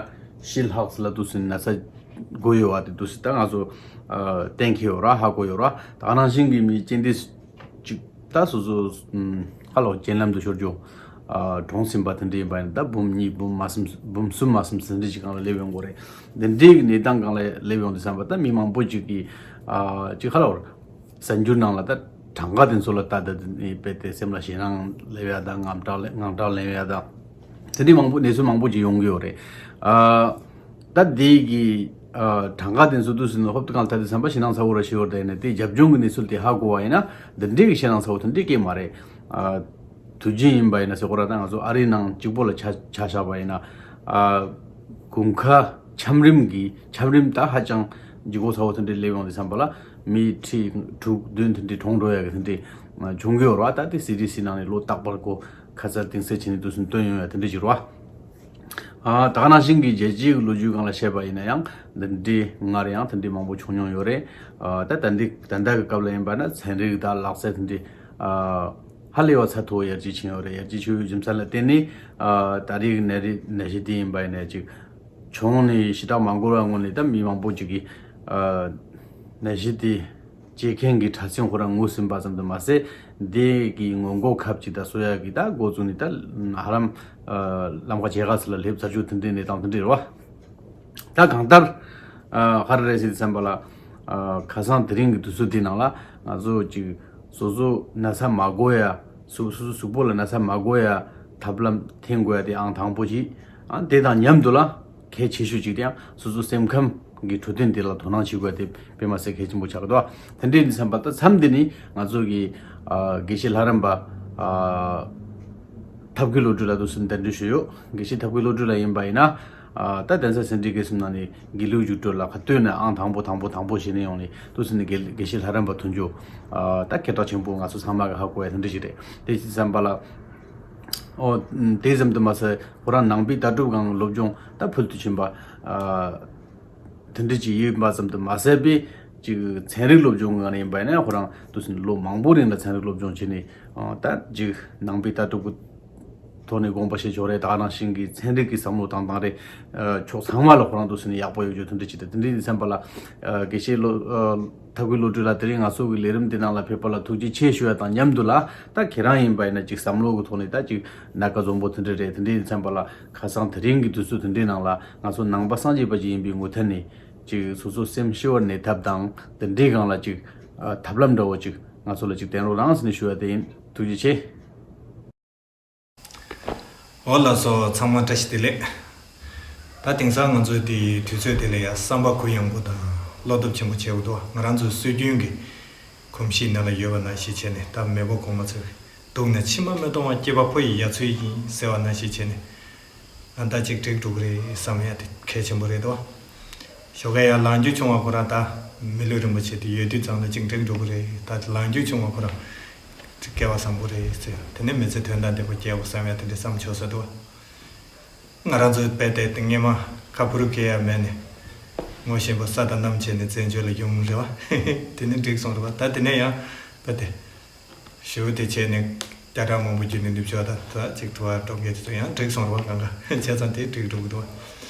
བཞི་ལྷག་ཙམ་ལ་འདུག་སེ་ན་ཚ་འགོས་ཡོད་པ་དེ་འདུག་སེ་ད་ང་ཚོ་ཨ་གཏན་འཁེལ་ཡོད་ར། ཧ་གོ་ཡོད་ར། ད་ག་ནང་བཞིན་གྱི་མི་རྐྱེན་འདས་ཅིག་ད་སོ་སོ་ཨུམ་ཧ་ལོ་རྐྱེན་ལམ་དུ་ཤོར་རྒྱུ། ཨ་གྲོངས་ཟིན་པ་དེ་འདྲ་ཡིན་པ་ཡིན་ན་ད་འབུམ་གཉིས་འབུམ་མ་གསུམ་འབུམ་གསུམ་མ་གསུམ་ཟིན་འདྲ་ཅིག་སྒང་ལ་སླེབས་ཡོང་གི་རེད། འདི་འདྲའི་གནས་སྟངས་སྒང་ལ་སླེབས་ཡོང་དུས་ཙམ་པ་ད་མི་མང་པོ་ཅིག་གིས་ཨ་ཅིག་ཧ་ལོ་གསར་འགྱུར་ནང་ལ་ད་གྲངས་ཀ་དེ་ཚོ་ལ་ལྟ་ད་དེ་ནས་དཔེ་དེ་སེམས་ལ་ཞེད་སྣང་སླེབས་ཡ་ད་དངངས་སྐྲག་དངངས་སྐྲག་སླེབས་ཡ་ད་དེ་འདྲའི་མང་པོ་གནས་ཚུལ་མང་པོ་ཅིག་ཡོང་གི་ཡོད་རེད། ཨ་ད་དེ་གི་ཨ་གྲངས་ཀ་དེ་ཚོ་འདུག་སེ་ནས་ཧོབ་ཏེ་གང་ལྟར་དེ་བསམ་པ་ཞེད་སྣང་ཚ་བོ་ར་ཞེ་བོ་ར་ད་ཡིན་ན་དེ་རྒྱབ་ལྗོངས་ཀྱི་གནས་ཚུལ་དེ་ཧ་གོ་བ་ཡིན་ན་འདི་འདྲའི་གི་ཞེད་སྣང་ཚ་བོ་དེ་འདྲའི་སྐྱེ་མ་རེད། ཨ་དུས་རྒྱུན་ཡིན་པ་ཡིན་ན་ཟེར་གོ་ར་ད་ང་ཚོ་ཨ་རིའི་ནང་གཅིག་པོ་ལ་ཆ་ཆ་བཞག་པ་ཡིན་ན་ཨ་དགུན་ཁ་ཆམ་རིམས་ཀྱི་ཆམ་རིམས་ད་ཧ་ཅང་ལྗིད་ཁོག་ཚ་བོ་དེ་འདྲའི་སླེབས་ཡོང་དུས་བསམ་པ་ལ་མི་ཁྲི་དྲུག་བདུན་དེ་འདྲའི་གྲོངས་འགྲོ་ཡ་གི་དེ་འདྲའི་བྱུང་གི་ཡོད་རེད་བ། ད་དེ་སི་ཌི་སི་ནང་ནས་ལོ་རྟག་པར་གོ་ཁ་གསལ་གཏིང་གསལ་བྱས་ནས་འདུག་སེ་བཏོན་ཡོང་ཡ་དེ་འདྲ་ཅིག་རེད་བ། ཨ་ད་ག་ནང་བཞིན་གྱི་རྒྱལ་སྤྱིའི་ལོ་རྒྱུས་སྒང་ལ་བཤད་པ་ཡིན་ན་ཡང་འདི་འདྲའི་སྔར་ཡང་དེ་འདྲའི་མང་པོ་བྱུང་མྱོང་ཡོད་རེད། ཨ་ད་ད་འདི་ད་ལྟ་གི་སྐབས་ལ་ཡིན་པ་ན་ཚན་རིག་དང་ལག་རྩལ་དེ་འདྲའི་ཨ་ཧ་ལས་པ་ཚད་མཐོ་བོ་ཡར་རྒྱས་ཕྱིན་ཡོད་རེད། ཡར་རྒྱས་ཕྱིན་ཡོད་རྒྱུ་མཚན་ལ་བརྟེན་ནས་ཨ་ད་རེས་ཀྱི་ནད་རིགས་ནད་གཞི་དེ་ཡིན་པ་ཡིན་ན་ཅིག་བྱུང་ནས་ཞེ་དྲག་མ་འགོར་བའི་སྔོན་ནས་ད་མི་མང་པོ་ཅིག་གིས་ཨ་ནད་གཞི་དེ་བཅད་མཁན་གྱི་ཕྲ་སྲིན་ཁོ་རང་ངོས་ཟིན་པ་ཙམ་དུ་མ་ཟད་དེ་གི་སྔོན་འགོག་ཁབ་ཅིག་དང་གསོ་ཡག་གི་ད་འགོ་བཙུགས་ནས་ད་ཧ་ལམ་ཨ་ལམ་ཁ་ཇེ་ཁ་ཚུར་ལ་སླེབས་ཚར་རྒྱུ་དེ་འདྲའི་གནས་སྟངས་དེ་འདྲ་རེད་བ། ད་གང་ལྟར་ཨ་ག་རེ་རེད་ཟེར་དུས་ཙམ་པ་ལ་ཨ་ཁ་སང་དེ་རིང་གི་དུས་ཚོད་འདི་ནང་ལ་ང་ཚོ་ཅིག་སོ་སོ་ན་ཚ་མ་འགོས་ཡ་སོ་སོ་གཟུགས་པོ་ལ་ན་ཚ་མ་འགོས་ཡ་ཐབས་ལམ་འཐེན་དགོས་ཡ་དེ་ཨང་དང་པོ་ཅིག་ཨ་དེ་དང་མཉམ་དུ་ལ་གལ་ཆེ་ཤོས་ཅིག་དེ་ཡང་སོ་སོ་སེམས་ཁམས་ཀྱི་འཕྲོད་བསྟེན་དེ་ལ་དོ་སྣང་བྱེད་དགོས་དེ་དཔེ་མ་སྲིད་གལ་ཆེན་པོ་ཆགས་ཀྱི་འདུག་དེ་འདྲའི་མཚམས་པ་ད་མཚམས་འདི་ནི་ང་ཚོ་གི་ཨ་དགེ་བཤེས་ལྷ་རམས་པ་ཨ་ཐབས་མཁས་བློ་གྲོས་ལགས་འདུག་སེ་གདན་འདྲེན་ཞུས་ཡོད། དགེ་བཤེས་ཐབས་མཁས་བློ་གྲོས་ལགས་ཡིན་པ་ཡིན་ན་ཨ་ད་གདན་ས་སེ་འབྲས་དགེ་གསུམ་ནང་ནས་དགེ་ལུགས་རྒྱུགས་སྤྲོད་ལ་ཁ་གཏོད་ནས་ཨང་དང་པོ་དང་པོ་དང་པོ་བྱས་ནས་ཡོང་ནས་འདུག་སེ་ནས་དགེ་དགེ་བཤེས་ལྷ་རམས་པ་ཐོན་རྒྱུ་ཨ་ད་སྐད་གྲགས་ཆེན་པོ་ང་ཚོ་ཚང་མ་གི་ཧ་གོ་བའི་དེ་འདྲ་ཞིག་རེད། དེ་བྱས་ཙམ་པ་ལ་ཨོ་དེ་ཙམ་དུ་མ་ཟད་ཁོ་རང་ནང་པའི་ལྟ་གྲུབ་སྒང་སློབ་སྦྱོང་ད་ཕུལ་དུ་ཕྱིན་པ་ཨ་དེ་འདྲ་ཅིག་ཡོད་པ་ཙམ་དུ་མ་ཟད་པའི་ཅིག་ཚན་རིག་སློབ་སྦྱོང་སྒང་ནས་ཡིན་པ་ཡིན་ན་ཁོ་རང་དུས་ཚོད་ལོ་མང་པོ་རིང་ལ་ཚན་རིག་སློབ་སྦྱོང་བྱས་ནས་ཨ་ད་ཅིག་ནང་པའི་ལྟ་གྲུབ་ཀྱི་ཐོག་ནས་དགོངས་པ་བཞེས་ཆོག་རེད། ད་ག་ནང་བཞིན་གྱི་ཚན་རིག་གི་བསམ་བློ་དང་དང་རེད་ཕྱོགས་ཚང་མ་ལ་ཁོ་རང་དུས་ཚོད་ནས་ཡག་པོ་ཡོད་རྒྱུ་དེ་འདྲ་ཅིག་དང་དེ་འདྲའི་མཚམས་པ་ལ་ཨ་དགེ་བཤེས་བློ་ཨ། ཐབས་མཁས་བློ་གྲོས་ལགས་དེ་རིང་ང་ཚོ་གི་ལས་རིམ་འདི་ནང་ལ་ཕེབས་པ་ལ་ཐུགས་རྗེ་ཆེ་ཞུ་ཡ་དང་མཉམ་དུ་ལ་ད་ཁྱེད་རང་ཡིན་པ་ཡིན་ན་ཅིག་བསམ་བློ་གི་ཐོག་ནས་ད་ཅིག་སྣ་ཁ་འཛོམས་པོ་དེ་འདྲ་རེད། དེ་འདྲའི་མཚམས་པ་ལ་ཁ་སང་དེ་རིང་གི་དུས་ཚོད་དེ་འདྲའི་ནང་ལ་ང་ཚོ་ནང་པ་སངས་རྒྱས་པ་ཅིག་ཡིན་པའི་ངོས་ཐད་ནས་ཅིག་སོ་སོ་སེམས་ཤི་བར་གནས་ཐབས་དང་དེ་འདྲའི་སྒང་ལ་ཅིག་ཨ་ཐབས་ལམ་འདྲ་བོ་ཅིག་ང་ཚོ་ལ་ཅིག་བསྟན་རོགས་གནང་ཟེར་ནས་ཞུ་ཡ་དེ་ཡིན། ཐུགས་རྗེ་ཆེ། འོ་ལགས་སོ། ཚང་མ་བཀྲ་ཤིས་བདེ་ལེགས། ད་དེང་སང་ང་ཚོའི་དེའི་དུས་ཚོད་དེ་ལ་ཡང་བསམ་པ་གུ་ཡངས་པོ་དང་བློ་སྟོབས་ཆེན་པོ་བྱེད་དགོས་འདུག་ང་རང་ཚོའི་སྲོལ་རྒྱུན་གྱི་གོམས་གཤིས་ནང་ལ་ཡོད་པ་ནང་བཞིན་བྱས་ནས་ད་མེས་པོ་གོང་མ་ཚོས་སྡུག་ནས་མཆི་མ་མི་གཏོང་བ་སྐྱེས་པ་ཕོ་ཡི་ཡ་མཚན་ཡིན་ཟེར་བ་ནང་བཞིན་བྱས་ནས་ཨ་ད་ཅིག་འགྲིག་འགྲོ་གི་རེད་བསམ་ཡ་དེ་གལ་ཆེན་པོ་རེད་དོ། ཞོགས་ཀས་ཡར་ལངས་རྒྱུ་བྱུང་བ་ཁོ་རང་ད་མི་ལུས་རིན་པོ་ཆེ་དེ་ཡོད་དུས་ཙམ་ལ་ཅིག་འགྲིག་འགྲོ་གི་རེད། ད་ལངས་རྒྱུ་བྱུང་བ་ཁོ་རང་སྐལ་བ་བཟང་པོ་རེད་ཟེར། དེ་ནས་མི་ཚེ་དོན་དང་ལྡན་པ་སྐྱེལ་དགོས་བསམ་ཡ་དེ་འདྲ་བསམ་ཆོག་ས་འདུག་ང་རང་ཚོའི་དཔེ་དེབ་དེ་སྔས་མ་ ཁ་ཕུ་རུ་ཁེ་ཡ་མེད་ནས། ངོ་ཤེས་པ་ས་དང་གནམ་བྱས་ནས་བཙན་བྱོལ་ལ་ཡོང་རེད་བ། དེ་ནི་འགྲིག་སོང་རེད་བ། ད་དེ་ནས་ཡང་ད་དེ་ཞུ་དེ་བྱས་ནས་སྐྱ་གྲང་མང་པོ་བརྒྱུད་ནས་ནུབ་ཕྱོགས་དང་ད་ཅིག་དུ་བ་འགྲོ་མཁན་དེ་ཚོ་ཡང་འགྲིག་སོང་རེད་བ། གང་ག་བྱས་ཙང་དེ་འགྲིག་འགྲོ་གི་འདུག་བ།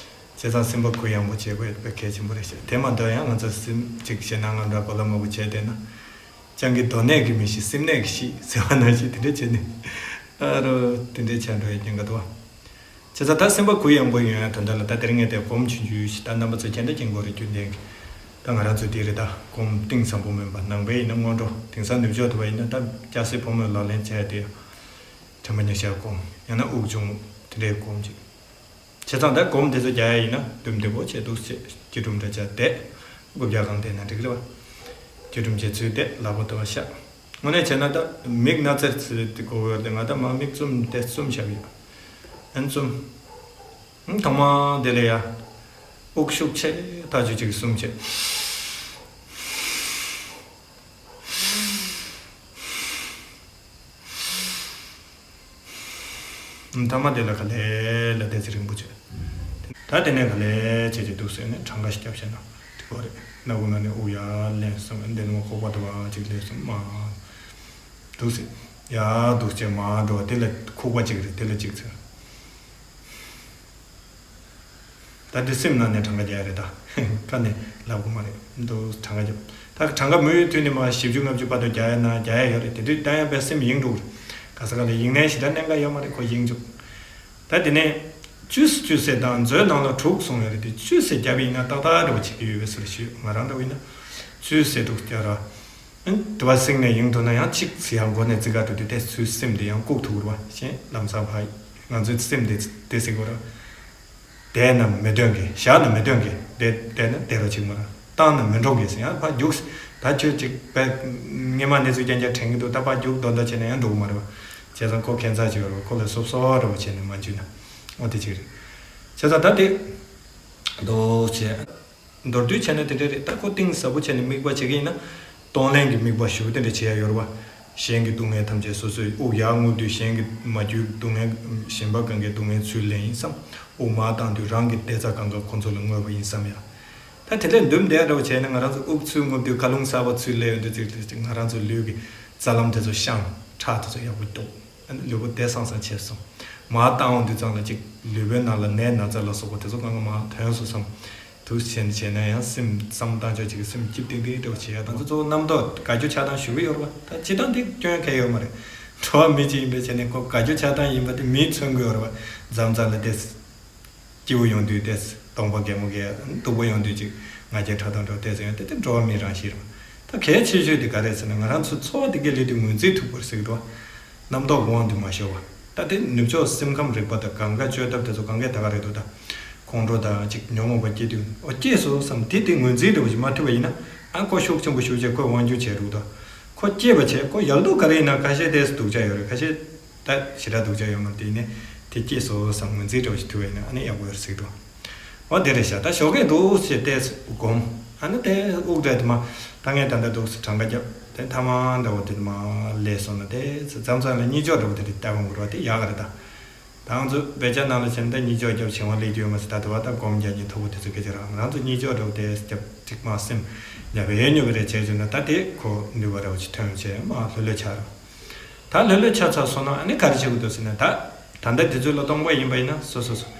བྱས་ཙང་སེམས་པ་གུ་ཡངས་པོ་བྱེད་དགོས་དཔེ་གལ་ཆེན་པོ་རེད་ཤག་དེ་མ་གཏོགས་ཡང་ང་ཚོ་སེམས་ཅིག་ཞེད་སྣང་ངམ་འདྲ་གོ་ལ་མ་གོ་བྱས་བསྡད་ན། སྤྱང་ཀི་རྡོ་ནད་ཀྱིས་མི་ཤི་སེམས་ནད་ཀྱིས་ཤི་ཟེར་བ་ནང་བཞིན་དེ་འདྲ་བྱས་ནས་ཨ་རོ་དེ་འདྲ་བྱས་འགྲོ་ཡ་ཉེན་ཁ་འདུག་བ། བྱས་ཙང་ད་སེམས་པ་གུ་ཡངས་པོ་ཡོང་ཡ་དོན་དག་ལ་ད་དེ་རིང་ངས་དེ་སྒོམ་ཆུང་ཆུང་ཞིག་ད་རྣམ་པ་ཚོ་མཁྱེན་ད་མཁྱེན་གྱི་རེད། རྒྱུན་ལྡན་གྱི་ད་ང་རང་ཚོ་དེ་རེད། ད་སྒོམ་གཏིང་ཟབ་པོ་མིན་པ་ནང་པའི་ཡིན་ན་སྔོན་འགྲོ། དེང་སང་ནུབ་ཕྱོགས་དུ་བ་ཡིན་ན་ད་སྐྱ་སེར་ཕོ་མོས་ལག་ལེན་བྱས་ཏེ་དྲན་པ་ཉེར་བཞག་སྒོམ་ཡང་ན་དབུགས་འབྱུང་དེ་འདྲའི་སྒོམ་ཅིག་བྱས་ཙང་ད་སྒོམ་དེ་ཚོ་རྒྱག་ཡ་ཡིན་ན་འདུམ་བདེ་པོ་བྱས་འདུག་བྱས་སྐྱིལ་ཀྲུང་འདྲ་བྱས་བསྡད། རྐུབ་བཀྱག་སྒང་བསྡད་ན་འགྲིག་རེད་བ། སྐྱིལ་ཀྲུང་བྱས་ཚུལ་བསྡད། ལག་པ་དུ་བ་བཞག་དངོས་གནས་བྱས་ན་ད་མིག་སྣ་རྩེར་ཚུད་དེ་གོ་བོར་དེ་ང་ད་མ་མིག་བཙུམ་དེ་བཙུམ་བཞག་ཡོད། ཨན་བཙུམ། ཨང་ཐོག་མ་དེ་ལ་ཡ། དབུགས་ཤུགས་ཆེ་ཐག་ཆོད་ཅིག་བཙུམ་བྱས། ཐ་མ་དེ་ལ་ག་ལེ་ལ་བསྡད་ཚེ་རིང་པོ་བྱས། ད་དེ་ནས་ག་ལེ་བྱས་ཀྱི་འདུག་ཟེར་ནས་གྲངས་ཀ་ཞིག་བརྒྱབ་བྱས་ན་འགྲིག་གོ་རེད། སྣ་ཁུག་ནང་ནས་དབུགས་ཡར་ལེན་སོང་། འདི་ནས་ཁོག་པ་དུ་བ་ཅིག་ལེན་སོང་མ། འདུག་ཟེར། ཡར་འདུག་བྱས་མར་འགྲོ་བ་དེ་ལ་ཁུག་པ་གཅིག་རེད། དེ་ལ་གཅིག་ཚོད། ད་འདི་སེམས་ནང་ནས་གྲངས་ཀ་རྒྱག་ཡ་རེད། ད་ཁ་ནས་ལབ་དགོས་མ་རེད། འདུག་གྲངས་ཀ་རྒྱབ། ད་གྲངས་ཀ་མུ་མཐུད་ནས་མ་བཞི་བཅུ་ལྔ་བཅུ་བར་དུ་རྒྱག་ཡ་ན་རྒྱག་ཡ་ཡོད་རེད། དེ་དུས་ད་ཡང་དཔེ་སེམས་ཡེངས་འགྲོ་གི་རེད། ག་ས་ག་ལ་ཡེངས་ནས་ཞེ་དྲག་གནད་འགག་ཡོད་མ་རེད། ཁོ་ཡེངས་བཅུག་ད་དེ་ནས་བཅུ་ཟེར་བཅུ་ཟེར་དང་མཛོད་ནང་ལ་དྲུག་གསུངས་ཡོད་རེད། དེ་བཅུ་ཟེར་རྒྱབ་ཡིན་ན་ཏག་ཏག་འདྲ་བོ་བྱེད་ཀྱི་ཡོད་པའི་བཟོ་འདྲ་ཞིག་ཡོད། ང་རང་འདྲ་བོ་ཡིན་ན་བཅུ་ཟེར་དྲུག་རྒྱག་ར། ཨ་ནི་དུ་བ་སེང་ནས་ཡེངས་ཐུབ་ན་ཡང་གཅིག་ཟེར་ཡང་མགོ་ནས་ཙི་ག་འགྲོ་དུས་དེ་ཚོའི་སེམས་དེ་ཡང་བཀུག་ཐུབ་ར་བ་ཤེས། ལམ་སང་ཕ་ང་ཚོའི་སེམས་དེ་དེ་ཟེར་དགོས་ར། བསྡད་ན་མི་སྟོན་གི། བཞག་ན་མི་སྟོན་གི། བསྡད་བསྡད་ན་བསྡད་རོགས་བྱེད་མ་ར། བཏང་ན་མི་འགྲོ་གི་ཟེར་ཡང་ཕར་རྒྱུགས། ད་ཁྱོད་ཅིག་པས་སྔས་མ་གནས་ཚུལ་རྐྱང་རྐྱང་དྲན་གི་འདུག་ད་ཕར་རྒྱུགས་མདོག་མདོག་བྱས་ན་ཡང་འགྲོ་གི་མ་རེད་བ། བྱས་ཙང་ཁོ་ཁྱད་མཚར་ཅིག་ཡོད་རེད་བ། ཁོ་ལ་སོབ་སོབ་འདྲ་བོ་བྱས་ནས་མ་འཇུས་ན། འོ་དེ་ཅིག་རེད། བྱས་ཙང་ད་དེ་མདོག་བྱས། མདོར་བསྡུས་བྱས་ན་དེ་འདྲ་རེད། ད་ཁོ་གཏིང་ཟབ་པོ་བྱས་ནས་དམིགས་པ་བྱེད་ཀྱི་ཡིན་ན། གཏོང་ལེན་གྱི་དམིགས་པ་ཞེ་པོ་དེ་འདྲ་བྱེད་ཡ་ཡོད་རེད་བ། གཞན་གྱི་སྡུག་བསྔལ་ཐམས་ཅད་སོ་སོས། དབུགས་ཡར་རྔུབ་དུས་གཞན་གྱི་མ་གྱུར་སྡུག་བསྔལ་གཞན་པ་གང་གའི་སྡུག་བསྔལ་ཚུར་ལེན་ཡིན་བསམ། དབུགས་མར་བཏང་དུས་རང་གི་བདེ་རྩ་གང་ག་ཁོང་ཚོ་ལ་བསྔོས་པ་ཡིན་བསམ་ཡ། ད་དེ་འདྲ་འདུམ་བསྡད་འདྲ་བོ་བྱས་ན་ང་རང་ཚོ་དབུགས་ཚུར་རྔུབ་དུས་མཁའ་རླུང་གསར་པ་ཚུར་སླེབས་ཡོང་དུས་ཙིག་ཙིག་ང་རང་ཚོ་ལུས་ཀྱི་རྩ་ལམ་དེ་ཚོ་བཤང་། ཁྲག་དེ་ཚོ་ཡག་པོ་གཏོང་། ཨ་ནི་ལུས་པོ་བདེ་སང་སང་བྱས་སོང་། མར་བཏང་འོང་དུས་ཙང་ལ་ཅིག་ལུས་པོའི་ནང་ལ་ནད་ན་ཚ་ལ་སོགས་པ་དེ་ཚོ་གང་ག་མར་ཐོན་སོང་བསམ། དུ་བྱས་ནས་བྱས་ན་ཡང་སེམས་བསམ་བཏང་ཆོག་ཅིག་གི་སེམས་སྐྱིད་ཏིང་ཏིང་འདྲ་བོ་བྱེད་ཡ་དང་། ཚོ་གཙོ་བོ་རྣམ་རྟོག་དགའ་སྐྱོ་ཆགས་སྡང་ཞུ་གི་ཡོད་རེད་བ། ད་སྤྱིར་བཏང་དེ་སྐྱོན་གང་ཡང་ཡོད་མ་རེད། འགྲོ་བ་མི་གཅིག་ཡིན་པའི་ཆ་ནས་ཁོ་དགའ་སྐྱོ་ཆགས་སྡང་ཡིན་པ་དེ་མིས་མཚོན་གི་ཡོད་རེད་བ། མཚམས་མཚམས་ལ་དེ། སྐྱིད་པོ་ཡོང་དུས་ཏེ། གདོང་པ་གད་མོ་གད། སྡུག་པོ་ཡོང་དུས་ཅིག་ང་རྒྱལ་ཕྲག་དོག་འདྲ་བོ་ཏོག་ཙམ་ཡོང་དུས་དེ་འགྲོ་བ་མིའི་རང་བཞིན་རེད། ད་གལ་ཆེ་ཤོས་དེ་ག་རེ་ཟེར་ན། ང་རང་ཚོ་འཚོ་བ་དེ་གའི་སླེབས་དུས་ངོས་འཛིན་ཐུབ་དགོས་ཟེར་གི་འདུག་རྣམ་རྟོག་དབང་དུ་མ་ཤོར་བ། ད་དེ་ནུབ་ཕྱོགས་སེམས་ཁམས་རིག་པ་དང་གང་ག་བཅོས་ཐབས་དེ་ཚོ་གང་གས་ད་ག་རེད་འདུག་ད་ཁོང་ཁྲོ་དང་ཅིག་ཉོན་མོངས་པ་སྐྱེས་དུས། འོ་སྐྱེས་སོང་བསམ་དེ་དེ་ངོས་འཛིན་འདྲ་བོ་ཞིག་མ་ཐུབ་པ་ཡིན་ན། ཨ་ཁོ་ཤུགས་ཆེན་པོ་ཤུགས་ཆེ་ཁོས་དབང་སྒྱུར་བྱས་འདུག་ད་ཁོ་སྐྱེས་པ་བྱས་ཁོ་ཡག་སྡུག་ག་རེ་ཡིན་ན་ཁ་ཤས་དེ་སྡུག་ཅག་ཡོད་རེད། ཁ་ཤས། ད་ཞེ་དྲག་སྡུག་ཅག་ཡོད་མ་རེད། དེ་ནས་དེ་སྐྱེས་སོང་བསམ་ངོས་འཛིན་འདྲ་བོ་ཞིག་ཐུབ་པ་ཡིན་ན་ཨ་ནི་ཡག་པོ་ཡོད་རེད་ཟེར་གི་འདུག་འོ་དེ་རེད་ཤག་ད་ཞོགས་ཀས་འདུག་སེ་བལྟས་སྒོམ། ཨ་ནི་དེ་དབུགས་འདྲ་དེ་མ། ད་ངས་ད་ལྟ་འདུག་སེ་གྲངས་ཀ་བརྒྱབ། དེ་ཐ་མ་འདྲ་བོ་དེ་མ་ལས་སོང་ན་དེ་མཚམས་མཚམས་ལ་གཉིད་ཅོག་འདྲ་བོ་དེ་རེད་བལྟས་པ་འགོར་བ་དེ་ཡག་ག་རེད་ད། ད་ང་ཚོ་བེད་སྤྱོད་ནང་ལ་བྱས་ན་ད་གཉིད་ཅོག་བརྒྱབ་བྱིང་བ་སླེབས་རྒྱུ་ཡོད་མ་ཟད། ད་དུ་བ་ད་སྒོམ་རྒྱག་སྙིང་ཐོ་བོ་དེ་ཚོ་སྐད་ཆ་རང་ང་རང་ཚོ་གཉིད་ཅོག་འདྲ་བོ་དེ་བརྒྱབ་ཅིག་མ་སེམས་ཉབ་བེ་ཉོབ་བེ་རེ་བྱས་བྱུང་ན་ད་དེ་ཁོ་ནུས་པ་འདྲ་བོ་ཅིག་ཐོན་བྱས་མ་ལྷོད་ལྷོད་ཆགས་རོགས། ད་ལྷོད་ལྷོད་ཆགས་ཚར་སོང་ན་ཨ་ནི་ག་རེ་བྱེད་དགོས་འདུག་ཟེར་ན། ད་ད་ལྟ་དུས་ཚོད་ལ་སྟོང་པ་ཡིན་པ་ཡིན་ན་སོ་སོ་སོ།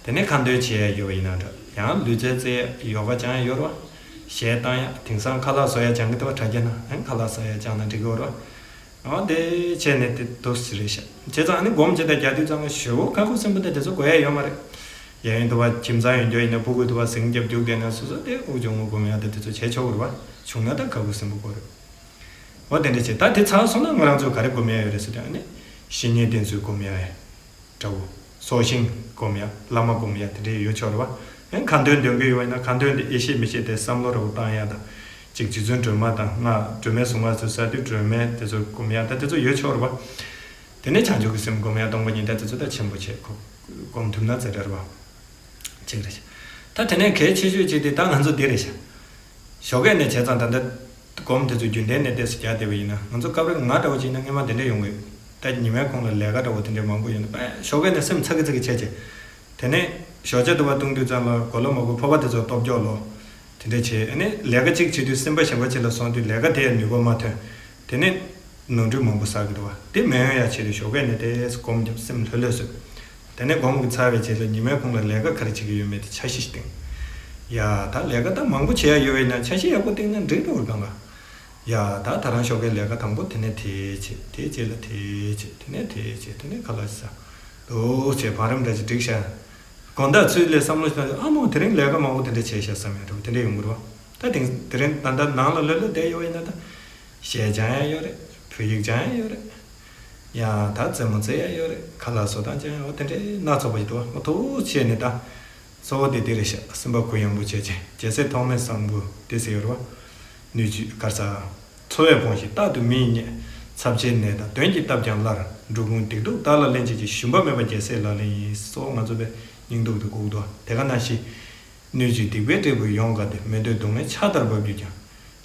དེ་ནས་ཁ་འདོན་བྱེད་ཡ་ཡོད་པ་ཡིན་ན་འདྲ། ཡང་ལུས་རྩལ་རྩེ་ཡ་ཡོ་ག་སྦྱང་ཡ་ཡོད་རེད་བ། གཞས་བཏང་ཡ། དེང་སང་ཁ་ལག་བཟོ་ཡ་སྦྱང་གི་འདུག་བ། དྲ་རྒྱ་ན་ཨ་ནི་ཁ་ལག་བཟོ་ཡ་སྦྱང་ན་འགྲིག་གི་ཡོད་རེད་བ། འོ་དེ་བྱས་ནས་དེ་འདུག་སེ་རེད་ཤག་བྱས་ཙང་ཨ་ནི་སྒོམ་བྱེད་དང་རྒྱག་དུས་ཙང་ཞེ་པོ་ཁ་ཁུ་སིམ་པོ་དེ་དེ་ཚོ་དགོས་ཡ་ཡོད་མ་རེད། གཡས་གཡོན་དུ་བ་ཁྱིམ་ཚང་ཡོད་རྒྱུ་ཡིན་ན་སྤུ་གུ་དུ་བ་ཟིང་རྒྱབ་རྒྱུག་བསྡད་ན་སོ་སོ་དེ་དབུགས་ཆུང་ངུ་སྒོམ་ཡ་དེ་དེ་ཚོ་བྱས་ཆོག་གི་རེད་བ། བྱུང་ན་ད་ཁ་ཁུ་སིམ་པོ་དགོས་རེད། འོ་དེ་འདྲ་བྱས། ད་དེ་ཚར་སོང་ན་ང་རང་ཚོ་ག་རེ་སྒོམ་ཡ་ཡོད་རེད་ཟེར་དུས་ཨ་ནི་བཤེས་གཉེན་བསྟེན་ཚུལ་སྒོམ་ཡ་ཡོད། འདྲ་བོ། སྲོག་ཤིང་སྒོམ་ཡ། བླ་མ་སྒོམ་ཡ་དེ་འདྲའི་ཡོད་ཆོག་རེད་བ། ཡང་ཁ་འདོན་འདོན་གི་ཡོད་ན་ཁ་འདོན་དེ་ཨེ་ཤེས་མི་ཤེས་དེ་བསམ་བློ་ར་བོ་བཏང་ཡ་དང་། ཅིག་རྗེ་བཙུན་སྒྲོལ་མ་དང་སྔགས་སྒྲོལ་མའི་གཟུངས་སྔགས་ཚོ་ཟེར་དུས་སྒྲོལ་མའི་དེ་ཚོ་སྒོམ་ཡ་ད་དེ་ཚོ་ཡོད་ཆོག་རེད་བ། དེ་ནས་བྱང་ཆུབ་ཀྱི་སེམས་སྒོམ་ཡ་སྟོང་པ་ཉིད་ད་དེ་ཚོ་ད་ཆེན་པོ་བྱས་ཁོ། སྒོམ་ཐུབ་ན་ཙེ་རེད་བ། ཅིག་རེད་ཤག་ད་དེ་ནས་གལ་ཆེ་ཤོས་ཅིག་དེ་ད་ང་ཚོ་འདི་རེད་ཤག་ཞོགས་ཀས་ནས་བྱས་ཙང་ད་ལྟ་སྒོམ་དེ་ཚོ་རྒྱུན་ལྡན་ནས་ཏོག་ཙམ་རྒྱག་བསྡད་པ་ཡིན་ན། ང་ཚོ་སྐབས་རེ་ང་འདྲ་བོ་ཅིག་ཡིན་ན་སྔན་མ་དེ་འདྲ་ཡོང་གི་ཡོད། ད་ཉི་མའི་གོང་ལ་ལས་ཀ་འདྲ་བོ་དེ་འདྲ་མང་པོ་ཡོད་ན་པས་ཞོགས་ཀས་ནས་སེམས་ཚ་གི་ཚ་གི་བྱས་བྱས། དེ་ནས་ཞོགས་ཇ་དུ་བ་བཏུང་དུས་ཙམ་ལ་གོ་ལ་མ་གོ་ཕོར་པ་དེ་ཚོ་སྟོབས་སྐྱོ་ལོ། དེ་འདྲ་བྱས། ཨ་ནི་ལས་ཀ་གཅིག་བྱེད་དུས་སེམས་པ་གཞན་པ་ཅིག་ལ་སོང་དུས་ལས་ཀ་དེ་ཡང་ནུས་པ་མ་ཐོན། དེ་ནས་ནོར་འཁྲུལ་མང་པོ་བསགས་ཀྱི་འདུག་བ། དེ་མི་ཡོང་ཡ་ཆེད་དུ་ཞོགས་ཀས་ནས་དེ་སྒོམ་རྒྱབ། སེམས་ལྷོད་ལྷོད་བཟོས། དེ་ནས་སྒོམ་གྱི་ཚར་བའི་རྗེས་ལ་ཉི་མའི་གུང་ལ་ལས་ཀ་ག་རེ་བྱེད་ཀྱི་ཡོད་མེད་དེ་འཆར་གཞི་ཞིག་བཏིང་། ཡ་ད་ལས་ཀ་ད་མང་པོ་བྱེད་ཡ་ཡོད་པ་ཡིན་ན་འཆར་གཞི་ཡག་པོ་བཏིང་ན་འགྲིག་འགྲོ་བར་གང་ག། ཡ་ད་ད་རང་ཞོགས་ཀའི་ལས་ཀ་དང་པོ་དེ་ནས་དེ་བྱེད། དེའི་རྗེས་ལ་དེ་བྱེད། དེ་ནས་དེ་བྱེད། དེ་ནས་ཁ་ལག་ཟ། འདུག་བྱས་བང་རིམ་འདྲ་ཅིག་བསྒྲིགས་ཤག་དགོང་དག་ཚུར་སླེབས་བསམ་བློ་ཞིག་བཏང་། ཨ་མོ་དེ་རིང་ལས་ཀ་མང་པོ་དེ་འདྲ་བྱས་ཤག་བསམ་ཡ་འདྲ་པོ་དེ་འདྲ་ཡོང་གི་རེད་བ། ད་དེང་དེ་རིང་ད་ལྟ་ནང་ལ་ལྷོད་ལྷོད་བསྡད་ཡོད་པ་ཡིན་ན་ད་གཞས་སྦྱང་ཡ་ཡོད་རེད། བོད་ཡིག་སྦྱང་ཡ་ཡོད་རེད། ཡང་ད་རྩེད་མོ་རྩེ་ཡ་ཡོད་རེད། ཁ་ལག་བཟོ་སྟངས་སྦྱང་ཡ། འོ་དེ་འདྲའི་སྣ་ཚོགས་པ་ཞིག་འདུག་བ། མ་ཐུག་བྱས་ནས་ད། གཙོ་བོ་དེ་དེ་རེད་ཤག་སེམས་པ་གུ་ཡངས་པོ་བྱས་བྱས། རྒྱལ་སྲས་ཐོགས་མེད་བཟང་པོ་དེ་ཟེར་ཡོད་རེད་བ། སྣོད་བཅུད་གར་ས། འཚོ་བས་ཕོངས་ཤིང་རྟག་ཏུ་མི་ཡིས་བརྙས། ཚབས་ཆེན་ནད་དང་གདོན་གྱིས་བཏབ་ཀྱང་སླར། འགྲོ་ཀུན་སྡིག་སྡུག་བདག་ལ་ལེན་བྱེད་ཅིང་། ཞུམ་པ་མེད་པ་རྒྱལ་སྲས་ལག་ལེན་ཡིན། གཙོ་བོ་ང་ཚོ་པའི་སྙིང་སྟོབས་དེ་དགོས་འདུག་དེ་ག་ནང་བཞིན། སྣོད་བཅུད་སྡིག་པའི་འབྲས་བུ་ཡོངས་དགར་ཏེ། མི་འདོད་སྡུག་བསྔལ་ཆར་ལྟར་འབབ་གྱུར་ཀྱང་།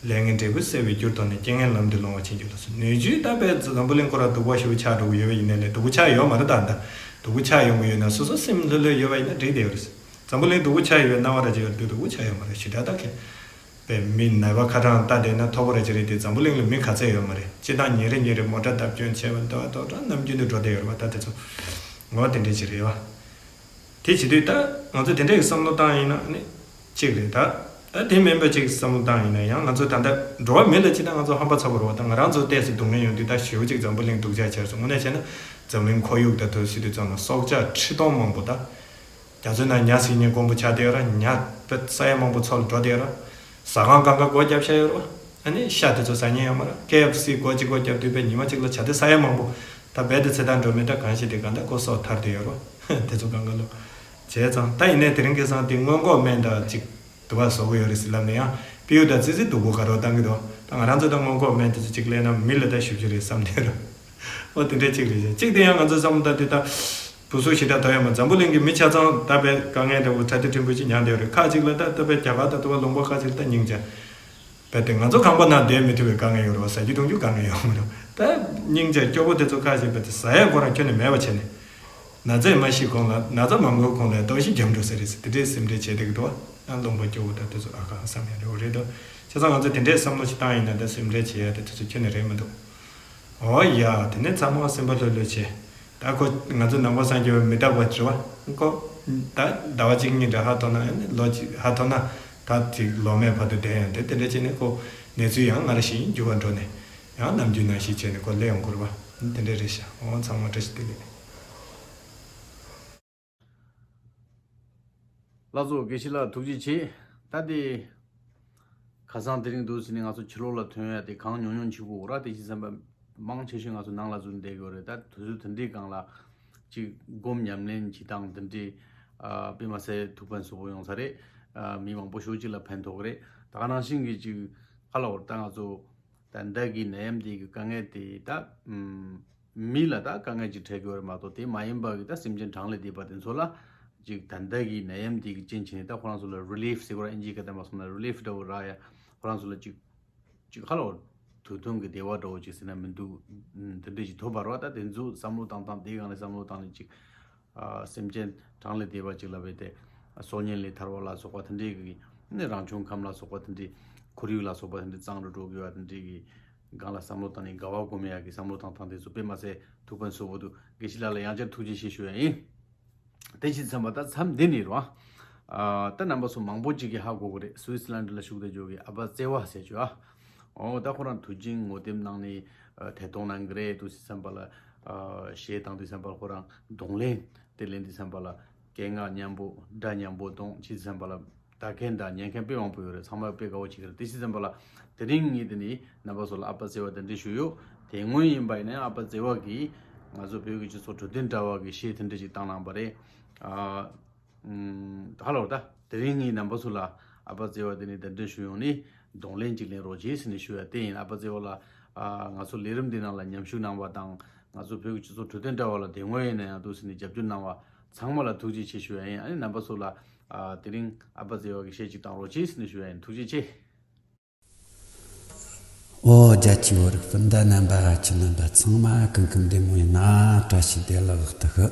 ལས་ངན་འབྲས་བུ་སེལ་བའི་རྒྱུར་རྟོགས་ནས། རྐྱེན་ངན་ལམ་དུ་སློང་བར་བྱིན་གྱིས་རློབས་སོ། སྣོད་བཅུད་ད་དཔེ་འཛམ་བུ་གླིང་ཁོ་རང་སྡུག་པ་ཞེ་པོ་ཆགས་འགྲོ་གི་ཡོད་པ་ཡིན་ནའི་ལས་སྡུག་པོ་ཆགས་ཡོད་མ་རེད། ད་ད་སྡུག་པོ་ཆགས་ཡོང་གི་ཡོད་ན་སོ་སོ་སེམས་ལྷོད་ལྷོད་ཡོད་པ་ཡིན་ན་འགྲིག་བསྡད་ཡོད་རེད། འཛམ་བུ་གླིང་སྡུག་པོ་ཆགས་ཡོད་སྣང་བ་འདྲ་ཅིག་ཡོད་དུས་སྡུག་པོ་ཆགས་ཡོད་མ་རེད། ཞེ་དྲག་ད་ཁེ་པའི་མི་ནད་པ་ཁ་གྲངས་ལྟ་བསྡད་ན་མཐོ་པོ་རེ་ཅིག་རེད་དེ། འཛམ་བུ་གླིང་ལ་མི་ག་ཚད་ཡོད་མ་རེད། སྤྱིར་བཏང་ཉིན་རེ་ཉིན་རེ་མོ་ཊ་བརྡབ་སྐྱོན་བྱས་པ་འདུག་ཨ། ཏོག་ཏོག་ནམ་རྒྱུན་དུ་འགྲོ་བསྡད་ཡོད་རེད་བ། ད་དེ་ཚོ་ངོ་དེ་འདྲས་ཅིག་རེད་བ། དེ་བྱེད་དུས་ད་ང་ཚོ་དེ་འདྲས་ཀྱི་བསམ་བློ་བཏང་ཡིན་ན་ནི་གཅིག་རེད་ད། ད་དེ་མིན་པ་ཅིག་བསམ་བློ་བཏང་ཡིན་ན་ཡང་ང་ཚོ་ད་ལྟ་འགྲོ་བ་མི་ལ་ཅི་ད་ང་ཚོ་ཧམ་པ་ཚ་པོ་རེད་བ། ད་ང་རང་ཚོ་ཏོག་ཙམ་སྡུག་བསྔལ་ཡོང་དུས་ད་ཞེ་པོ་ཅིག་འཛམ་བུ་གླིང་སྡུག་ཅག་ཆགས་སོང་། དངོས་གནས་བྱས་ན་འཛམ་གླིང་ཁོར་ཡུག་ད་དུ་སྲིད་དུས་ཙམ་ལ་སྲོག་ཆགས་ཁྲི་སྟོང་མང་པོ་ད། རྒྱ་མཚོའི་ནང་ཉ་ཟིག་ཉིན་དགོང་པོ་ཆགས་བསྡད་ཡོད་ར། ཉ་པ་ས་ཡ་མང་པོ་འཚོ་ལ་འགྲོ་བསྡད་ཡོད་ར། ཟ་ཁང་སྒང་ག་སྒོ་བརྒྱབ་བཞག་ཡོད་ར། ཨ་ནི་ཤ་དེ་ཚོ་ཟ་མཁན་ཡོད་མ་ར། ཀེ་ཨེཕ་སི་སྒོ་གཅིག་སྒོ་བརྒྱབ་དུས་པས་ཉི་མ་གཅིག་ལ་བྱ་དེ་ས་ཡ་མང་པོ་ད་རྦད་དེ་ཚེ་ཐར་འགྲོ་མེད། ད་གང་ཞིག་དེ་གང་ལྟར་ཁོ་སྲོག་ཐར་བསྡད་ཡོད་ར། དེ་ཚོ་སྒང་ག་ལོ་བྱས་ཙང་། ད་ཡིན་ནའི་དེ་རིང་ཁ་སང་དེ་སྔོན་འགོག་སྨན་དང་གཅིག་དུ་བ་བཟོ་གི་ཡོད་རེད་ཟེར་ལབ་ནས་ཡང་པིའུ་དང་ཙི་ཙི་སྡུག་པོ་དགའ་རོགས་བཏང་གི་འདུག་ད་ང་རང་ཚོ་ད་སྔོན་འགོག་སྨན་དེ་ཚོ་གཅིག་ལེན་ན་མི་ལ་ད་ཞིབ་ཅིག་རེད་བསམ་བསྡད་ར། ཨོ་དེ་འདྲས་གཅིག་རེད། གཅིག་དེ་ཡང་ང་ཚོ་བསམ་བློ་བཏང་དུས་ད། བུ་སུ་ཞིག་ད་དོ་ཡང་མ་འཛམ་བུ་གླིང་གི་མི་ཆ་ཚང་ད་པའི་དཀའ་ངལ་འདྲ་བོ་ཚ་དེ་ཕྲན་བུ་ཅིག་མྱངས་བསྡད་ཡོད་རེད། ཁག་ཅིག་ལ་ད་ད་པའི་རྒྱ་གར་ད་ད་པའི་ལུང་པ་ཁག་ཅིག་ལ་ད་སྙིང་རྗེ། རྦད་དེ་ང་ཚོ་ཁང་པ་ནང་བསྡད་མི་ཐུབ་པའི་དཀའ་ངལ་ཡོད་རེད་བ། ཟ་རྒྱུ་འཐུང་རྒྱུ་དཀའ་ངལ་ཡོད་མ་རེད། ད་སྙིང་རྗེ་སྐྱོ་པོ་དེ་ཚོ་ཁག་ཅིག་རྦད་དེ་ཟ་ཡ་ཁོ་རང་ཁྱོན་ནས་མེད་པ་བྱས་ནས། ན་ཚ་མ་ཤི་གོང་ལ་ན་ཚ་མ་འགོས་གོང་ལ་ལྟོགས་ཤི་རྒྱབ་འགྲོ་ས་རེད་ཟེར་དེ་འདྲའི་སེམས་ཁྲལ་བྱས་བསྡད་ཀྱི་འདུག་བ། ཡང་ལུང་པ་སྐྱོ་བོ་ད་དེ་ཚོ་ཨ་ཁ་བསམ་ཡ་འདྲ་བོ་རེད་འདུག་བྱས་ཙང་ང་ཚོ་དེ་འདྲའི་བསམ་བློ་ཞིག་བཏང་ཡིན་ན་ད་སེམས་ཁྲལ་བྱེད་ཡ་དེ་དེ་ཚོ་ཁྱོན་ནས་རེད་མི་འདུག་ཨོ་ཡ། དེ་ནས་ཚང་མ་སེམས་པ་ལྷོད་ལྷོད་བྱས། ད་ཁོ་ང་ཚོ་ནང་པ་སངས་རྒྱས་པ་མི་རྟག་པ་རེད་བ། ཁོ་ད་ཟླ་བ་གཅིག་གཉིས་འདྲ་ཧ་ཐོར་ན་ཨ་ནི་ལོ་གཅིག་ཧ་ཐོར་ན་ད་ཅིག་ལོ་མེད་བར་དུ་བསྡད་ཡོང་དེ། དེ་འདྲ་བྱས་ནས་ཁོ་གནས་ཚུལ་ཡང་སྔར་བཞིན་འགྱུར་བ་འགྲོ་ནས་ཡང་ནམ་རྒྱུན་ནང་བཞིན་བྱས་ནས་ཁོ་སླེབས་ཡོང་གི་རེད་བ། དེ་འདྲ་རེད་ཤག་ཨོ་ཚང་མ་བཀྲ་ཤིས་བདེ་ལེགས། ལགས་སོ། དགེ་བཤེས་ལགས་ཐུགས་རྗེ་ཆེ། ད་དེ་ཁ་སང་དེ་རིང་འདུག་ཟེར་ནས་ང་ཚོ་ཕྱི་ལོགས་ལ་ཐོན་ཡ་དེ་གང་ཉུང་ཉུང་བྱེད་དགོས་ར། དེ་བྱས་ཙམ་པ་མང་ཆེ་ཤོས་ང་ཚོ་ནང་ལ་འཛུལ་བསྡད་ཡོད་རེད། ད་དུས་ཚོད་དེ་འདྲའི་སྒང་ལ་ཅིག་སྒོམ་ཉམས་ལེན་བྱེད་སྟངས་དེ་འདྲའི་ཨ་དཔེ་མ་སྲིད་ཐུགས་ཕན་གསོས་པོ་ཡོང་ས་རེད། ཨ་མི་མང་པོ་ཞེ་པོ་ཅིག་ལ་ཕན་ཐོགས་ཀྱི་རེད། ད་ག་ནང་བཞིན་གྱི་ཅིག་ཧ་ལ་བོར་ད་ང་ཚོ་ད་ལྟ་གི་ནད་ཡམས་འདི་གི་དཀའ་ངལ་དེ་ད་ཨམ་མི་ལ་ད་དཀའ་ངལ་ཅིག་འཕྲད་ཀྱི་ཡོད་རེད་མ་གཏོགས། དེ་མ་ཡིན་པ་གི་ད་སེམས་ཅན་གྲངས་ལས་འདས་པ་དེ་ཚོ་ལ་ཅིག་ད་ལྟ་གི་ནད་ཡམས་འདི་གི་རྐྱེན་བྱས་ནས་ད་ཁོ་རང་ཚོ་ལ་རི་ལིཕ་ཟེར་དགོས་ར། ཨིན་ཇིའི་སྐད་དང་མ་སོང་ན་རི་ལིཕ་འདྲ་བོ་རག་ཡ། ཁོ་རང་ཚོ་ལ་ཅིག་ཅིག་ཧ་ལོ་དུས་ཐུང་གི་བདེ་བ་འདྲ་བོ་ཅིག་ཟེར་ན་མི་འདུག་ཨམ་དེ་འདྲས་ཅིག་ཐོབ་པ་རེད་བ། ད་དེ་ཚོ་བསམ་བློ་བཏང་སྟངས་དེའི་སྒང་ནས་བསམ་བློ་བཏང་ནས་ཅིག་ཨ་སེམས་ཅན་གྲངས་ལས་འདས་པ་ཅིག་ལ་བས་ཏེ་སྲོག་ཉེན་ལས་ཐར་བ་ལ་སོགས་པ་དེ་འདྲའི་གི་ནི་རང་བྱུང་ཁམས་ལ་སོགས་པ་དེ་འདྲའི་ཁོར་ཡུག་ལ་སོགས་པ་དེ་འདྲའི་གཙང་རུ་འགྲོ་དགོས་པ་དེ་འདྲའི་གི་སྒང་ལ་བསམ་བློ་བཏང་ནས་དགའ་བ་སྒོམ་ཡག་གི་བསམ་བློ་བཏང་སྟངས་དེ་ཚོ་དཔེ་མ་ཚད་ཐུགས་ཕན་གསོས་པོ་འདུག་དགེ་བཤེས་ལགས་ལ་ཡང་བསྐྱར་ཐུགས་རྗེ་ཆེ་ཞུ་ཡ་ཡིན། དེ་བྱས་ཙམ་པ་ད་མཚམས་འདི་ནས་རོ། ཨ་ད་རྣམ་པ་ཚོ་མང་པོ་ཅིག་གིས་ཧ་གོ་གི་རེད། སུའི་སི་ལན་ཌི་ལ་བཞུགས་བསྡད་ཡོད་ཀྱི་ཨ་ཕ་བརྩེ་བ་ཟེར་ཅོ་ཨ། ཨོ་ད་ཁོ་རང་དུས་རྒྱུན་ངོ་དེབ་ནང་ནས་ཨ་ཐད་གཏོང་གནང་གི་རེད། དུས་སི་ཙམ་པ་ལ་ཨ་གཞས་བཏང་དུས་ཙམ་པ་ལ་ཁོ་རང་གདོང་ལེན་དེ་ལེན་དུས་ཙམ་པ་ལ་སྐད་ངག་མཉམ་པོ་སྒྲ་མཉམ་པོ་གཏོང་ཅི་ཙམ་པ་ལ་ལྟ་མཁན་དང་ཉན་མཁན་དཔེ་མང་པོ་ཡོད་རེད། ཚང་མ་དཔེ་དགའ་བོ་བྱེད་ཀྱི་རེད། དེ་ཕྱི་ཙམ་པ་ལ་དེ་རིང་ངས་དེ་ནི་རྣམ་པ་ཚོ་ལ་ཨ་ཕ་བརྩེ་བ་དེ་འདྲ་ཞུས་ཡོད། དེ་སྔོན་ཡིན་པ་ཡིན་ན་ཡང་ཨ་ཕ་བརྩེ་བ་གིས་ང་ཚོ་བོད་ཀྱི་སྤྱི་ཚོགས་འཕྲོད་བསྟེན་དྲ་བ་གི་གཞས་དེ་འདྲ་ཞིག་བཏང་གནང་པ་རེད། ཨ་ཨམ་ཧ་ལོ། ད་དེ་རིང་ངས་རྣམ་པ་ཚོ་ལ་ཨ་ཕ་བརྩེ་བ་དེ་ནི་གདན་འདྲེན་ཞུ་ཡོང་ནི་གདོང་ལེན་ཅིག་ལེན་རོགས་གྱིས་ཟེར་ནས་ཞུ་ཡ་དེ་ཡིན། ཨ་ཕ་བརྩེ་བ་ལ་ཨ་ང་ཚོ་ལས་རིམ་འདི་ནང་ལ་མཉམ་ཞུགས་གནང་བ་དང་། ང་ཚོ་བོད་ཀྱི་སྤྱི་ཚོགས་འཕྲོད་བསྟེན་དྲ་བ་ལ་དེ་སྔོན་ཡིན་ན་ཡང་འདུག་ཟེར་ནས་རྒྱབ་སྐྱོར་གནང་བ་ཚང་མ་ལ་ཐུགས་རྗེ་ཆེ་ཞུ་ཡ་ཡིན། ཨ་ནི་རྣམ་པ་ཚོ་ལ་ཨ་དེ་རིང་ཨ་ཕ་བརྩེ་བ་གི་གཞས་ཅིག་བཏང་རོགས་གྱིས་ཟེར་ནས་ཞུ་ཡ་ཡིན། ཐུགས་རྗེ་ཆེ། ཨོ་རྒྱ་ཆེ་བོ་རིགས་སྤུན་ཟླ་རྣམ་པ་ཁྱེད་རྣམ་པ་ཚང་མ་ཀུན་ཀུན་བདེ་མོ་ཡིན་ན་བཀྲ་ཤིས་བདེ་ལེགས་ལགས་ཏུ་ཤི།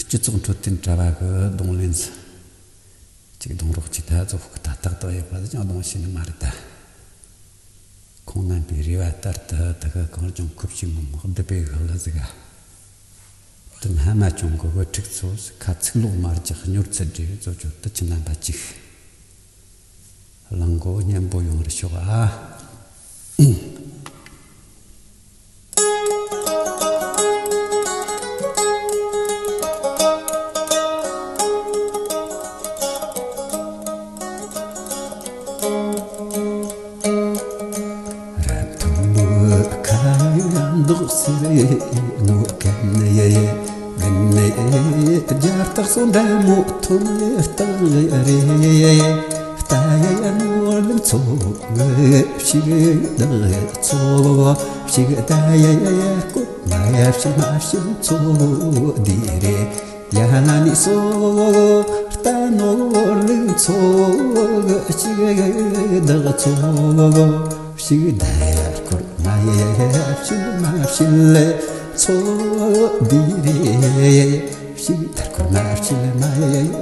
སྤྱི་ཚོགས་འཕྲོད་བསྟེན་དྲ་བ་གི་གདོང་ལེན་ཅིག་གདོང་རོགས་ཅིག་ད་ཚོ་ཁུ་ད་ཏག་ཏག་ཡོད་པ་ཅང་གདོང་ཤེས་ནི་མ་རེད་ད། ཁོང་རྣམ་པའི་རེ་བ་ལྟར་དུ་ད་ག་གང་ལྗོངས་ཁུ་བྱུག་ངོ་མ་སྡུད་པའི་གི་ལ་ཟིག་ག་དུ་སྣ་མ་ཅུང་གི་བུ་ཕྲུག་ཚོ་ཁ་ཚིག་ལོག་མ་རྒྱག་སྙོར་ཚད་འདྲེ་ཚོ་ཆོད་དུ་ཁྱི་རྣམ་པ་ཅིག་གླང་མགོ་སྙན་པོ་ཡོང་རུ་ཤོག་ཨ། རབ་ཐོན་མོའི་ཁ་མདོག་སེར་ནོ་གན་ནས་གན་ནས་རྒྱ་སྟག་སོ་འདྲ་མོ་ཐོན་སྟག་རེད། ལྟ་ཡ་ནོར་ལུག་ཚོ་གི་ཕྱུགས་བདག་ཚོ་ཕྱུགས་ལྟ་ཡ་ཡ་ཀོ་མ་ཡ་ཕྱི་མ་ཕྱི་ཚོ་འདི་རེད། ཡ་ན་ནི་སོ་ལྟ་ནོར་ལུག་ཚོ་གི་ཕྱུགས་བདག་ཚོ་ཕྱུགས་ལྟ་ཡ་ཀོ་མ་ཡ་ཕྱི་མ་ཕྱི་ལ་ཚོ་འདི་རེད། ཕྱུགས་ལྟ་ཀོ་མ་ཕྱི་ལ་མ་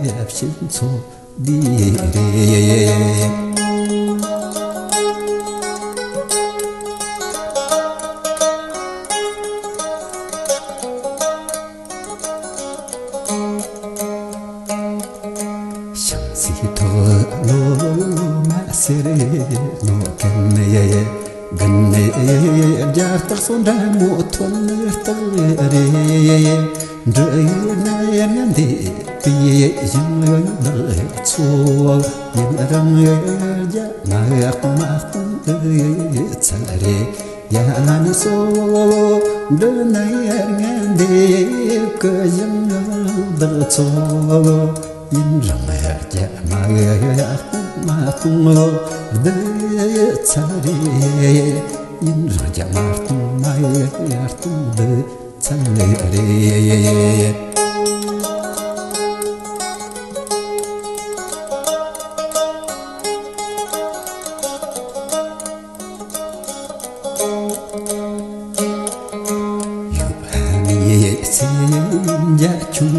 ཡ་ཕྱི་ཚོ་འདི་རེད། ཤིང་སའི་ཐོག་ལོ་མ་སེར་ནོ་གན་ནས་གན་ནས་རྒྱ་སྟག་སོ་འདྲ་མོ་ཐོན་སྟག་རེད། འདྲ་ཡོད་ན་ཡང་ཡང་འདི་དེ་ཡང་ཡང་ལག་ཚོ་ཡིན་རང་ཡོད་རྒྱ་མ་ཡག་མ་གཏོང་ཚར་རེད། ཡ་ན་ནི་སོ་འདི་ན་ཡང་ཡང་འདི་ཀ་ཡང་ལག་ཚོ་ཡིན་རང་ཡག་མ་ཡག་མ་གཏོང་ལོ་འདི་ཚར་རེད། ཡིན་རང་རྒྱ་མ་གཏོང་མ་ཡག་ཡག་གཏོང་འདི། ཚ་ལེ་རེ། ཡུ་ཧ་མི་ཚེ་འཇའ་ཆུང་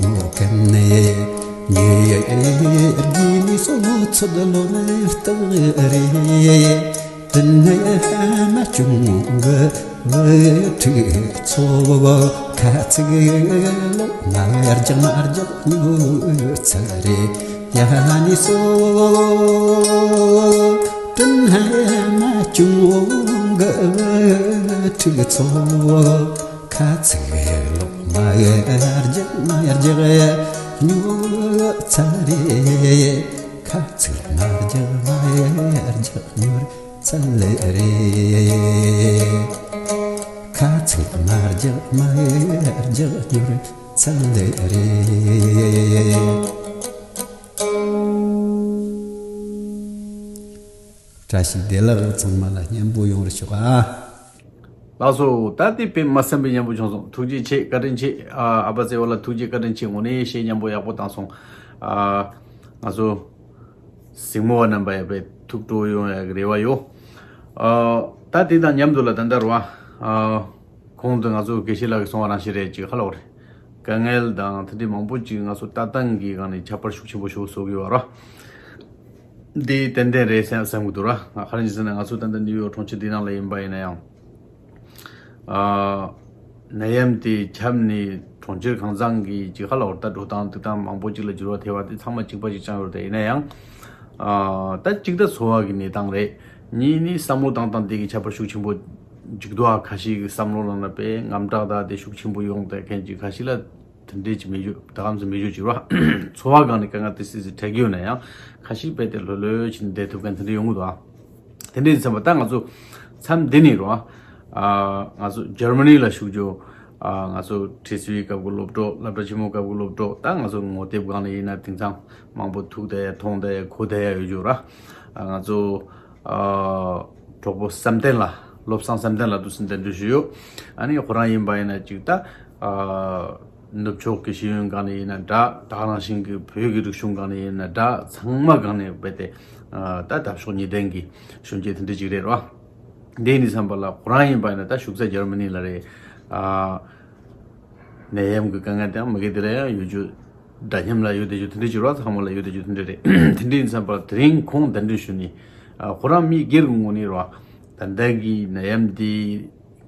ནོ་གན་ནས་ཉེ་རྒྱུ་ནི་སོ་ལོ་ཚོད་ལོ་ནས་སྟག་རེ། དུ་ནས་ཧ་མ་ཅུང་གི་བུ་ཕྲུག་ཚོ་ཁ་ཚིག་ལོ་མ་རྒྱག་མ་རྒྱག་ཉོ་ཚར་རེད། ཡ་ཧ་ནི་སོ་དུ་ནས་ཧ་མ་ཅུང་གི་བུ་ཕྲུག་ཚོ་ཁ་ཚིག་ལོ་མ་རྒྱག་མ་རྒྱག་ཉོ་ཚར་རེད། ཁ་ཚིག་མ་རྒྱག་མ་རྒྱག་ཉོ་ཚར་ལེ་རེད། ཁ་ཚིག་མ་རྒྱག་མ་རྒྱག་ཉོ་ཚར་ལེ་རེད། བཀྲ་ཤིས་བདེ་ལེགས། ཚང་མ་ལ་སྙན་པོ་ཡོང་རུ་ཤོག་ཨ། ལགས་སོ། ད་དེ་དཔེ་མ་སེམས་པའི་སྙན་པོ་བྱུང་སོང་། ཐུགས་རྗེ་ཆེ། བཀའ་དྲིན་ཆེ། ཨ་ཨ་ཕ་ཚེ་བ་ལ་ཐུགས་རྗེ་བཀའ་དྲིན་ཆེ། དངོས་གནས་གཞས་སྙན་པོ་ཡག་པོ་བཏང་སོང་། ཨ་ང་ཚོ་གཟིགས་མོ་བ་རྣམ་པ་ཡག་པའི་ཐུགས་སྤྲོ་ཡོང་ཡག་གི་རེ་བ་ཡོད། ཨ་ད་དེ་དང་མཉམ་དུ་ལ་ད་ལྟ་རུ་བ་ཨ་གོང་དུ་ང་ཚོ་དགེ་བཤེས་ལགས་ཀྱིས་གསུངས་པ་རང་བཞིན་རེད། ཅིག་ཧ་ལོ་རེད། དཀའ་ངལ་དང་དེ་འདྲའི་མང་པོ་ཅིག་ང་ཚོ་ལྟ་སྟངས་ཀྱི་སྒང་ནས་ཁྱད་པར་ཤུགས་ཆེན་པོ་ཞིག་བཟོ་གི་ཡོད་ར། འདི་ཏན་ཏན་རེད་བསམ་བསམ་གི་འདུག་ར། ང་ག་རེ་ཡིན་ཟེར་ན་ང་ཚོ་ད་ལྟ་ནིའུ་ཡོག་གྲོང་ཁྱེར་འདི་ནང་ལ་ཡིན་པ་ཡིན་ན་ཡང་། ཨ་ནད་ཡམས་དེ་ཁྱབ་ནས་གྲོང་ཁྱེར་གང་ཚང་གི་ཅིག་ཧ་ལ་བར་ད་འགྲོ་སྟངས་འདུག་སྟངས་མང་པོ་ཅིག་ལ་འགྱུར་བ་ཐེབས་པ་དེ་ཚང་མ་གཅིག་པ་གཅིག་རྐྱང་ཡོད་རེད། ཡིན་ན་ཡང་། ཨ་ད་གཅིག་ད་འཚོ་བ་གི་གནས་སྟངས་རེད། གཉིས་ནི་བསམ་བློ་བཏང་སྟངས་དེ་གི་ཁྱད་པར་ཤུགས་ཆེན་པོ་འཇིག་ལྟ་བ་ཁ་ཤས་ཀྱི་བསམ་བློ་ལ་ན་པའི་དངངས་སྐྲག་དང་དེ་ཤུགས་ཆེན་པོ་ཡོང་བསྡད་མཁན་གྱི་ཁ་ཤས་ལ། དེ་འདྲས་ཀྱི་མི་རྒྱུ་ད་གམ་སུ་མི་རྒྱུ་ཅིག་རོ། འཚོ་བ་སྒང་ནས་དཀའ་ངལ་དེ་སྲིད་སྲིད་འཕྲད་ཀྱི་ཡོད་ན་ཡང་ཁ་ཤས་དཔེ་དེ་ལྷོད་ལྷོད་ཕྱིན་བསྡད་ཐུབ་མཁན་དེ་འདྲས་ཡོང་གི་འདུག་ཨ། དེ་འདྲས་ཡིན་ཙམ་པ་ད་ང་ཚོ་མཚམས་འདི་ནས་རོ། ཨ་ང་ཚོ་འཇར་མ་ནི་ལ་བཞུགས་རྒྱུ། ཨ་ང་ཚོ་ཁྲིད་ཚུལ་སྐབས་ཀྱི་སློབ་གྲོགས་སློབ་གྲྭ་ཆེན་མོ་སྐབས་ཀྱི་སློབ་གྲོགས་ད་ང་ཚོ་ངོ་དེབ་སྒང་ནས་ཡིན་ན་དེང་སང་མང་པོ་ཐུག་བསྡད་ཡ་མཐོང་བསྡད་ཡ་གོ་བསྡད་ཡ་ཡོད་རྒྱུ་ར། ཨ་ང་ཚོ་ཨ་གྲོགས་པོ་བསམ་གཏན་ལགས། བློ་བཟང་བསམ་གཏན་ལགས་འདུག་སེ་འདི་འདྲ་ཞུས་ཡོད། ཨ་ནི་ཁོ་རང་ཡིན་པ་ཡིན་ན་ཅིག་ད་ཨ་ནུབ་ཕྱོགས་ཀྱི་ཤེས་ཡོན་སྒང་ནས་ཡིན་ན་འདྲ། ད་ག་ནང་བཞིན་གྱི་བོད་ཀྱི་རིག་གཞུང་སྒང་ནས་ཡིན་ན་འདྲ། ཚང་མ་སྒང་ནས་རྦད་དེ་ཨ་ད་འདབ་གཤོག་གཉིས་ལྡན་གྱི་གཞོན་སྐྱེས་དེ་འདྲ་ཅིག་རེད་རོ། འདི་ནི་བསམ་པ་ལ་ཁོ་རང་ཡིན་པ་ཡིན་ན་ད་བཞུགས་ས་འཇར་མ་ནི་ལ་རེད། ཨ། ནད་ཡམས་ཀྱི་དཀའ་ངལ་དེའང་མི་སྒེར་དེ་ལ་ཡང་ཡོད་རྒྱུ། འདྲ་མཉམ་ལ་ཡོད་བསྡད་རྒྱུ་དེ་འདྲ་ཅིག་རོགས། ཚང་མ་ལ་ཡོད་བསྡད་རྒྱུ་དེ་འདྲ་རེད། དེ་འདྲ་ཡིན་ཙང་པ་དེ་རིང་ཁོང་གདན་འདྲེན་ཞུས་ནས། ཨ། ཁོ་རང་མི་སྒེར་གྱི་ངོས་ནས་རོགས། ད་ལྟ་གི་ནད་ཡམས་འདི་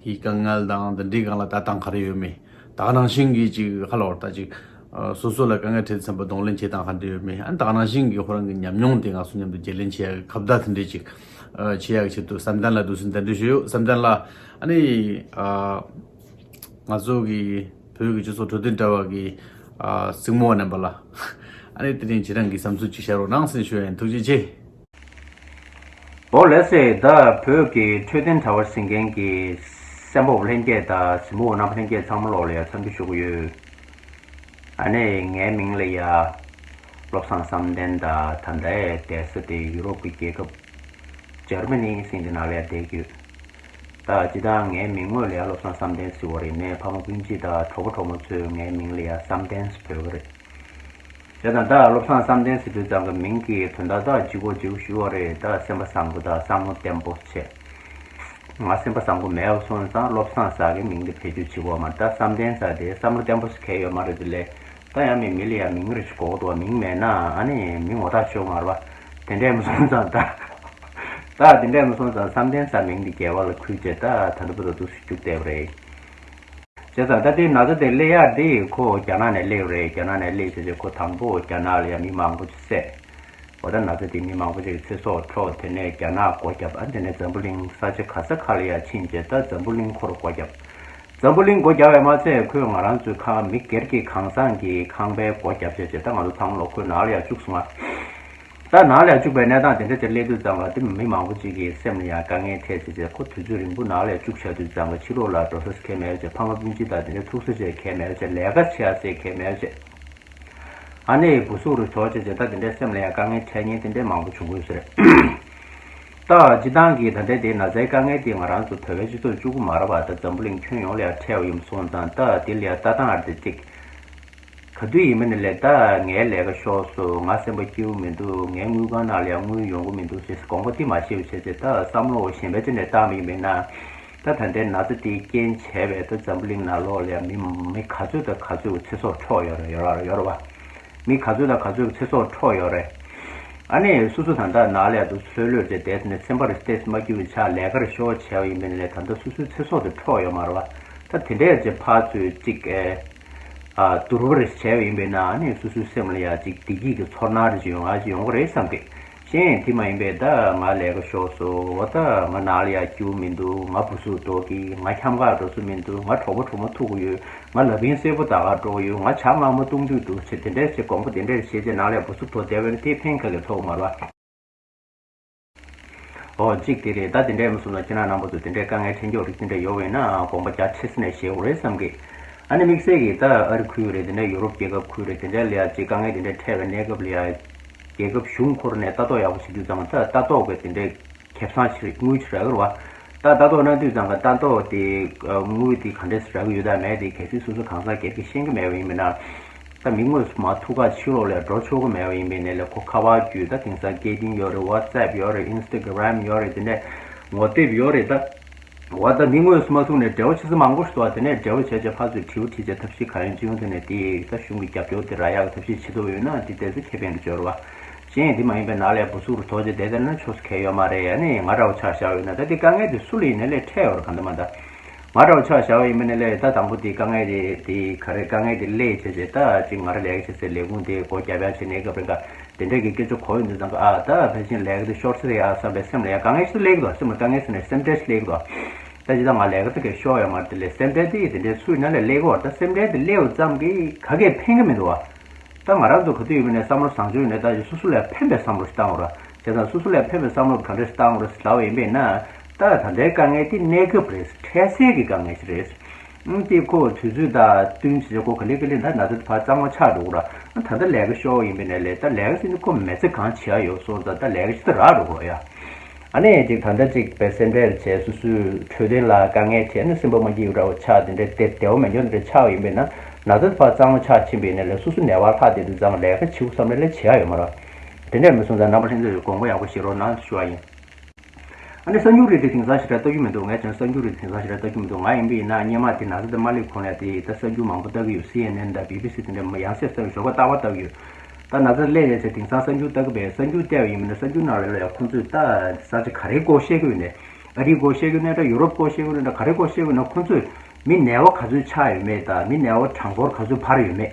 གི་དཀའ་ངལ་དང་དེ་འདྲའི་སྒང་ལ་ད་སྟངས་ག་རེ་ཡོད་མེད། ད་ག་ནང་བཞིན་གྱི་ཅིག་ཧ་ལོར་ད་ཅིག་ཨ། སོ་སོ་ལ་དཀའ་ངལ་འཕྲད་ཙམ་པ་གདོང་ལེན་བྱེད་སྟངས་ག་འདྲ་ཡོད་མེད། ཨ། ད་ག་ནང་བཞིན་གྱི་ཁོ་རང་གི་ཉམས་མྱོང་དེ་ང་ཚོ་མཉམ་དུ་བརྗེ་ལེན་བྱེད་ཡག་གི་ཁ་བརྡ་དེ་འདྲ་ཅིག་ཨ། བྱེད་ཡག་གི་ཆེད་དུ་བསམ་གཏན་ལགས་འདུག་སེ་གདན་འདྲེན་ཞུས་ཡོད། བསམ་གཏན་ལགས། ཨ་ནི། ཨ། ང་ཚོ་གི་བོད་ཀྱི་སྤྱི་ཚོགས་འཕྲོད་བསྟེན་དྲ་བ་གི། ཨ། གཟིགས་མོ་བ་རྣམ་པ་ལ། ཨ་ནི་དེ་རིང་ཁྱེད་རང་གི་བསམ་ཚུལ་ཅིག་བཤད་རོགས་གནང་ཟེར་ཞུ་ཡ་ཡིན། ཐུགས་རྗེ་ཆེ། ཨོ་ལགས་སེ། ད་བོད་ཀྱི་འཕྲོད་བསྟེན་དྲ་བར་གཟིགས་མཁན་གྱི་གསན་པ་པོ་ལྷན་རྒྱས་དང་གཟིགས་མོ་བ་རྣམ་པ་ལྷན་རྒྱས་ཚང་མ་ལོག་ལ་ཡ་འཚམས་འདྲི་ཞུ་གི་ཡོད། ཨ་ནི་ངའི་མིང་ལ་ཡ་བློ་བཟང་བསམ་གཏན། ད་ད་ལྟའི་བསྡད་ས་དེ་ཡུ་རོབ་ཀྱི་རྒྱལ་ཁབ་འཇར་མ་ནི་ཟེར་འདི་ནང་ལ་ཡ་བསྡད་ཀྱི་ཡོད། ད་སྤྱིར་བཏང་ངའི་མིང་དངོས་ལ་ཡ་བློ་བཟང་བསམ་གཏན་ཟེར་བ་རེད། ངའི་ཕ་མ་སྤུན་མཆེད་དང་གྲོགས་པོ་གྲོགས་མོ་ཚོས་ངའི་མིང་ལ་ཡ་བསམ་གཏན་ཟེར་འབོད་ཀྱི་རེད། བྱས་ཙང་ད་བློ་བཟང་བསམ་གཏན་ཟེར་དུས་ཙང་གི་མིང་གི་དོན་དག་ད་ལྗིད་ཁོག་ལྗིད་ཁོག་ཞུ་བ་རེད། ད་སེམས་པ་བཟང་པོ་དང་བསམ་བློ་བརྟན་པོ་བྱས། ང་སེམས་པ་བཟང་པོ་མེད་པ་སོང་ཙང་བློ་བཟང་ཟེར་གི་མིང་དེ་བེད་སྤྱོད་བྱེད་དགོས་མ་རེད། ད་བསམ་གཏན་ཟེར་དེ་བསམ་བློ་བརྟན་པོ་ཟེར་གལ་ཡོད་མ་རེད། དེ་ལས་ད་ཡང་མི་མི་ལ་ཡང་མིང་རེ་ཞིག་དགོས་འདུག་མིང་མེད་ན་ཨ་ནི་མི་ངོ་ཐག་ཆོད་མ་རེད་པ། དེ་འདྲས་མ་སོང་ཙང་ད། ད་དེ་འདྲས་མ་སོང་ཙང་བསམ་གཏན་ཟེར་མིང་དེ་རྒྱལ་བ་ལ་ཁུལ་བྱས། ད་ད་ལྟ་བར་དུ་འདུག་སེ་བཅུག་བསྡད་པ་རེད། བྱས་ཙང་ད་ལྟའི་ན་ཚ་དེ་སླེབས་ཡག་དེ་ཁོ་རྒྱ་ནག་ནས་སླེབས་རེད། རྒྱ་ནག་ནས་སླེབས་བྱས་བྱས་ཁོ་དང་པོ་རྒྱ་ནག་ལ་ཡ་མི་མང་པོ་ཅིག་བསད། འོ་ད་ན་ཚ་དེ་མི་མང་པོ་ཅིག་གི་ཚེ་སྲོག་འཕྲོག་དེ་ནས་རྒྱ་ནག་སྒོ་བརྒྱབ། ཨ་དེ་ནས་འཛམ་བུ་གླིང་ས་ཆ་ག་ས་ག་ལ་ཡ་ཕྱིན་བྱས་ད་འཛམ་བུ་གླིང་ཁོར་སྒོ་བརྒྱབ། འཛམ་བུ་གླིང་སྒོ་བརྒྱབ་པས་མ་ཚད་ཁོས་ང་རང་ཚོའི་ཁང་མི་སྒེར་གྱི་ཁང་བཟང་གི་ཁང་པའི་སྒོ་བརྒྱབ་བྱས་བྱས་ད་ང་ཚོ་ཚང་མ་ལོག་ཁོའི་ནང་ལ་ཡ་བཅུག་སོང་ང་། ད་ནང་ལ་བཅུག་པའི་གནས་སྟངས་དེ་འདྲ་ཅིག་སླེབས་དུས་ཙང་ལ་དེ་མི་མང་པོ་ཅིག་གི་སེམས་ལ་ཡང་དཀའ་ངལ་འཕྲད་བྱས་བྱས་ཁོ་དུས་ཚོད་རིང་པོ་ནང་ལ་བཅུག་བཞག་དུས་ཙང་ལ་ཕྱི་ལོགས་ལ་འགྲོ་ས་གང་ཡང་མེད་བྱས་ཕ་མ་སྤུན་མཆེད་དང་དེ་འདྲ་ཐུག་ས་ཅིག་གང་ཡང་མེད་བྱས་ལས་ཀ་བྱེད་ཡ་ཟེར་གང་ཡང་མེད་བྱས་ཨ་ནི་བུ་ཟུག་རུ་དོར་བྱས་བྱས་ད་དེ་འདྲའི་སེམས་ལ་ཡང་དཀའ་ངལ་འཕྲད་མཁན་དེ་འདྲའི་མང་པོ་བྱུང་གི་ཡོད་ས་རེད། ད་སྤྱིར་བཏང་གི་ད་ལྟའི་དེ་ན་ཚའི་དཀའ་ངལ་དེ་ང་རང་ཚོ་བོད་པའི་སྤྱི་ཚོགས་གཅིག་པུ་མ་རེད་པ། ད་འཛམ་བུ་གླིང་ཁྱོན་ཡོངས་ལ་ཡང་འཕྲད་པ་ཡིན་སོང་ཙང་ད་དེ་ལ་ཡང་ལྟ་སྟངས་ཨ་རེ་དེ་གཅིག་ག་དུས་ཡིན་མིན་ནི་ལས་ད་ངའི་ལས་ཀ་ཤོར་སོང་། ང་སེམས་པ་སྐྱིད་པོ་མི་འདུག་ངའི་དངུལ་ཁང་ནང་ལ་ཡང་དངུལ་ཡོང་གི་མི་འདུག་ཟེར་དགོངས་པ་འདི་མ་བཞེས་པ་བྱས་ཚེ་ད་བསམ་བློ་གཞན་པ་ཅིག་ནས་བཏང་བ་ཡིན་མིན་ན། ད་ད་ལྟའི་ན་ཚ་འདིའི་རྐྱེན་བྱས་པས་ད་འཛམ་བུ་གླིང་ནང་ལོགས་ལ་ཡང་མི་མི་ག་ཚོད་དང་ག་ཚོད་ཀྱི་ཚེ་སྲོག་འཕྲོག་ཡོད་རེད། ཡོད་རེད་ཡོད་རེད་བ། མི་ག་ཚོད་དང་ག་ཚོད་ཀྱི་ཚེ་སྲོག་འཕྲོག་ཡོད་རེད། ཨ་ནི་སོ་སོ་ད་ལྟ་ནང་ལ་ཡང་འདུག་ལྷོད་ལྷོད་བྱས་བསྡད་ནས་སེམས་པ་རེ་སྟེར་མ་སྐྱིད་པ་ཆགས། ལས་ཀ་རེ་ཤོར་བྱས་པ་ཡིན་པས་ན་ལས་ད་ལྟ་སོ་སོའི་ཚེ་སྲོག་དེ་འཕྲོག་ཡོད་མ་རེད་བ། ད་དེ་འདྲས་ཀྱི་ཕར་ཚུར་གཅིག་ཨེ། ཨ། བསྡུར་བ་རེ་བྱས་པ་ཡིན་པས་ན་ཨ་ནི་སོ་སོའི་སེམས་ལ་ཡང་གཅིག་བདེ་སྐྱིད་ཀྱི་ཚོར་སྣང་རེ་ཅིག་ཡོང་ཨ་ཅིག་ཡོང་གི་རེད་བསམ་གི། གཞན་དེ་མ་ཡིན་པས་ད་ང་ལས་ཀ་ཤོར་སོང་། འོ་ད་ང་ནང་ལ་ཡང་སྐྱིད་པོ་མི་འདུག་ང་བུ་ཟུག་འགྲོ་གི། ང་འཁྱམ་ག་འགྲོ་ས་མི་འདུག་ང་གྲོགས་པོ་གྲོགས་མོ་ཐུག་གི་ཡོད། ང་ལ་ཕན་གསལ་པོ་ད་ག་འགྲོ་གི་ཡོད། ང་ཇ་མངར་མོ་བཏུང་དུས་འདུག་ཅེས་དེ་འདྲས་ཞེས་དགོངས་པ་དེ་འདྲས་བཞེས་རྗེས་ནང་ལ་བུ་ཟུག་འགྲོ་བསྡད་པས་ན་དེས་ཕན་ག་གེ་ཐོགས་མ་རེད་བ། ཨོ་གཅིག་དེ་རེད། ད་དེ་འདྲས་མ་སོང་ན་ཁྱེད་རང་རྣམ་པ་ཚོ་དེ་འདྲས་དཀའ་ངལ་འཕྲད་མཁན་རིགས་དེ་འདྲས་ཡོད་པ་ཡིན་ན་དགོངས་པ་རྒྱ་ཆེ་ས་ནས་བཞེས་དགོས་རེད་བསམ་གི། ཨ་ནི་དམིགས་བསལ་གྱིས་ད་ཨ་རི་ཁུལ་རེད། དེ་འདྲས་ཡུ་རོབ་རྒྱལ་ཁབ་ཁུལ་རེད། དེ་འདྲས་ལ་ཡ་གཅིག་དཀའ་ངལ་དེ་འདྲས་འཕྲད་པའི་གནས་སྐབས་ལ་ཡ་རྒྱལ་ཁབ་གཞུང་ཁོ་རང་ནས་ལྟ་རྟོག་ཡག་པོ་བྱེད་དུས་ཙང་ད་ལྟ་རྟོག་གི་དེ་འདྲས་ཁེ་བཟང་ཞིག་དངུལ་ཞིག་རག་གི་རེད་བ། ད་ལྟ་རྟོག་གནང་དུས་ཙང་ག་ལྟ་རྟོག་དེ་དངུལ་དེ་ག་འདྲས་རག་གི་ཡོད་དམ་མེད་དེ་གལ་སྲིད་སོ་སོ་གང་ཟག་སྒེར་གྱིས་ཤེས་ཀྱི་མེད་པ་ཡིན་པས་ན། ད་མི་དངོས་སུ་མ་ཐུག་ག་ཕྱི་ལོགས་ལ་འགྲོ་ཆོག་གི་མེད་པ་ཡིན་པས་ནས་ལས་ཁོ་ཁ་པར་བརྒྱུད་ད་དེང་སང་སྐད་འཕྲིན་ཡོད་རེད། ཝ་ཙེབ་ཡོད་རེད། ཨིན་སི་ཊ་གྷི་རམ་ཡོད་རེད། དེ་ནས་ངོ་དེབ་ཡོད་རེད། ད་འོ་ད་མི་དངོས་སུ་མ་ཐུག་ནས་འབྲེལ་བ་བྱེད་ས་མང་པོ་ཞིག་འདུག་དེ་ནས་འབྲེལ་བ་བྱས་བྱས་ཕར་ཚུར་དྲི་བ་དྲིས་བྱས་ཐབས་ཤེས་གང་ཡོད་ཅི་ཡོང་དེ་ནས་དེ་ད་གཞུང་གི་རྒྱབ་སྐྱོར་དེ་རག་ཡག་གི་ཐབས་ཤེས་བྱེད་ཐུབ་ཡོད་ན་དེ་ཏོག་ཙམ་ཁེ་ཕན་གྱི་འབྱོར་བ། གཞན་དེ་མ་ཡིན་པའི་ནང་ལས་བུ་ཟུག་རུ་དོགས་བྱས་བསྡད་བསྡད་ན་ཆོག་ས་གང་ཡོད་མ་རེད། ཨ་ནི་ང་འདྲ་བོ་ཆ་བཞག་ཡོད་ན་ད་དེ་དཀའ་ངལ་དེ་སུ་ལ་ཡིན་ན་ལས་འཕྲད་ཡོད་རེད་གང་ལྟར་མ་ད། ང་འདྲ་བོ་ཆ་བཞག་པ་ཡིན་པ་ནི་ལས་ད་དང་པོ་དེ་དཀའ་ངལ་དེ་དེ་ག་རེ་དཀའ་ངལ་དེ་སླེབས་བྱས་བྱས་ད་ཅིག་ང་རང་ལས་ཀ་བྱེད་སའི་ལས་ཁུངས་དེ་སྒོ་རྒྱབ་ཡག་བྱེད་ནས་སྐབས་རིང་ག་དེ་འདྲ་གི་སྐད་ཆ་གོ་ཡོང་དུས་ཙང་ག་ཨ་ད་ཕལ་ཆེར་ལས་ཀ་དེ་ཤོར་ས་རེད་ཨ་བསམ་པའི་སེམས་ལ་ཡང་དཀའ་ངལ་ཞིག་སླེབས་ཀྱི་འདུག་སེམས་ལ་དཀའ་ངལ་ཟེར་ནས་སེམས་ཁྲལ་ཞིག་སླེབས་ཀྱི་འདུག་ད་ཅི་ད་ང་ལས་ཀ་དེ་གས་ཤོར་ཡོད་མ་རེད། དེ་ལས་སེམས་ཁྲལ་དེ་དེ་འདྲའི་སུ་ཡིན་ན་ལས་སླེབས་ཀྱི་ཡོད་རེད། ད་སེམས་ཁྲལ་དེ་སླེབས་ཙམ་གྱིས་ག་གས་ཕན་གྱི་མི་འདུག་བ། ད་ང་རང་ཚོ་ག་དུས་ཡིན་པ་ནས་བསམ་བློ་བཟང་ཕྱོགས་ཡིན་ནས་ད་སོ་སོ་ལ་ཕན་པའི་བསམ་བློ་ཞིག་བཏང་དགོས་ར། བྱས་ཙང་སོ་སོ་ལ་ཕན་པའི་བསམ་བློ་ག་འདྲ་ཞིག་བཏང་དགོས་ར་ཟེར་ལབ་པ་ཡིན་པས་ན། ད་ད་ལྟའི་དཀའ་ངལ་དེ་གནས་སྐབས་རེད། འཕྲལ་སེལ་གྱི་དཀའ་ངལ་ཞིག་རེད། ཨང་དེ་ཁོ་དུས་ཚོད་དང་བསྟུན་བྱས་ཁོ་ག་ལེ་ག་ལེ་ད་ན་ཚ་དེ་ཕར་གཙང་མ་ཆགས་འགྲོ་གི་ར། ད་ལྟ་ལས་ཀ་ཤོར་བ་ཡིན་པས་ན་ལས་ད་ལས་ཀ་ཟེར་ནས་ཁོ་མི་ཚེ་གང་བྱེད་ཡ་ཡོད་སོང་ཙང་ད་ལས་ཀ་ཞིག་ད་རག་འགྲོ་གི་ར་ཡ། ཨ་ནི་ཅིག་ད་ལྟ་ཅིག་པའི་སེམས་ཁྲལ་བྱས་སོ་སོའི་འཕྲོད་བསྟེན་ལ་དཀའ་ངལ་འཕྲད་ནས་སེམས་པ་མ་སྐྱིད་འདྲ་བོ་ཆགས་དེ་འདྲའི་བདེ་བདེ་བ་མེད་མྱོང་དེ་འདྲ་ཆགས་པ་ཡིན་པས་ན་ན་ཚ་ཕར་གཙང་མ་ཆགས་ཕྱིན་པས་ན་ལས་སོ་སོ་ནད་པ་ལྷག་བསྡད་དུས་ཙང་ལས་ཀ་བྱེད་དགོས་བསམ་ནས་ལས་བྱེད་ཡ་ཡོད་མ་རེད། དེ་འདྲས་མི་སོང་ཙང་རྣམ་པ་ལྷན་རྒྱས་ཀྱིས་དགོངས་པ་ཡག་པོ་བཞེས་རོགས་གནང་ཞུ་བ་ཡིན། ཨ་ནི་གསར་འགྱུར་རིགས་དེ་དེང་སང་ཞེ་དྲག་ལྟ་རྒྱུ་མི་འདུག་ངས་ཀྱང་གསར་འགྱུར་རིགས་དེང་སང་ཞེ་དྲག་ལྟ་རྒྱུ་མི་འདུག་ང་ཡིན་པ་ཡིན་ན་སྔོན་མ་དེ་ན་ཚ་དེ་མ་སླེབས་གོང་ལ་དེ་ད་གསར་འགྱུར་མང་པོ་ལྟ་གི་ཡོད། སི་ཨེན་ཨེན་དང་བི་བི་སི་དེ་འདྲ་ཡང་སེ་ལྟ་གི་ཡོད། ཞོགས་པ་རྟག་པར་ལྟ་གི་ཡོད། ད་ན་ཚ་སླེབས་རེད་ཟེར་དེང་སང་གསར་འགྱུར་ལྟ་གི་བས། གསར་འགྱུར་བལྟས་པ་ཡིན་པ་ན་གསར་འགྱུར་ནང་ལ་ཡང་ཁོང་ཚོས་ད་ས་ཆ་ག་རེའི་སྐོར་བཤད་གི་ཡོད་ནས། ཨ་རིའི་སྐོར་བཤད་གི་ཡོད་ནས་འདྲ། ཡུ་རོབ་སྐོར་བཤད་གི་ཡོད་ནས་འདྲ། ག་རེའི་སྐོར་བཤད་གི་ཡོད་ན་ཁོང་ཚོས་མི་ནད་པ་ག་ཚོད་ཆགས་ཡོད་མེད་དང་མི་ནད་པ་གྲངས་འབོར་ག་ཚོད་འཕར་ཡོད་མེད།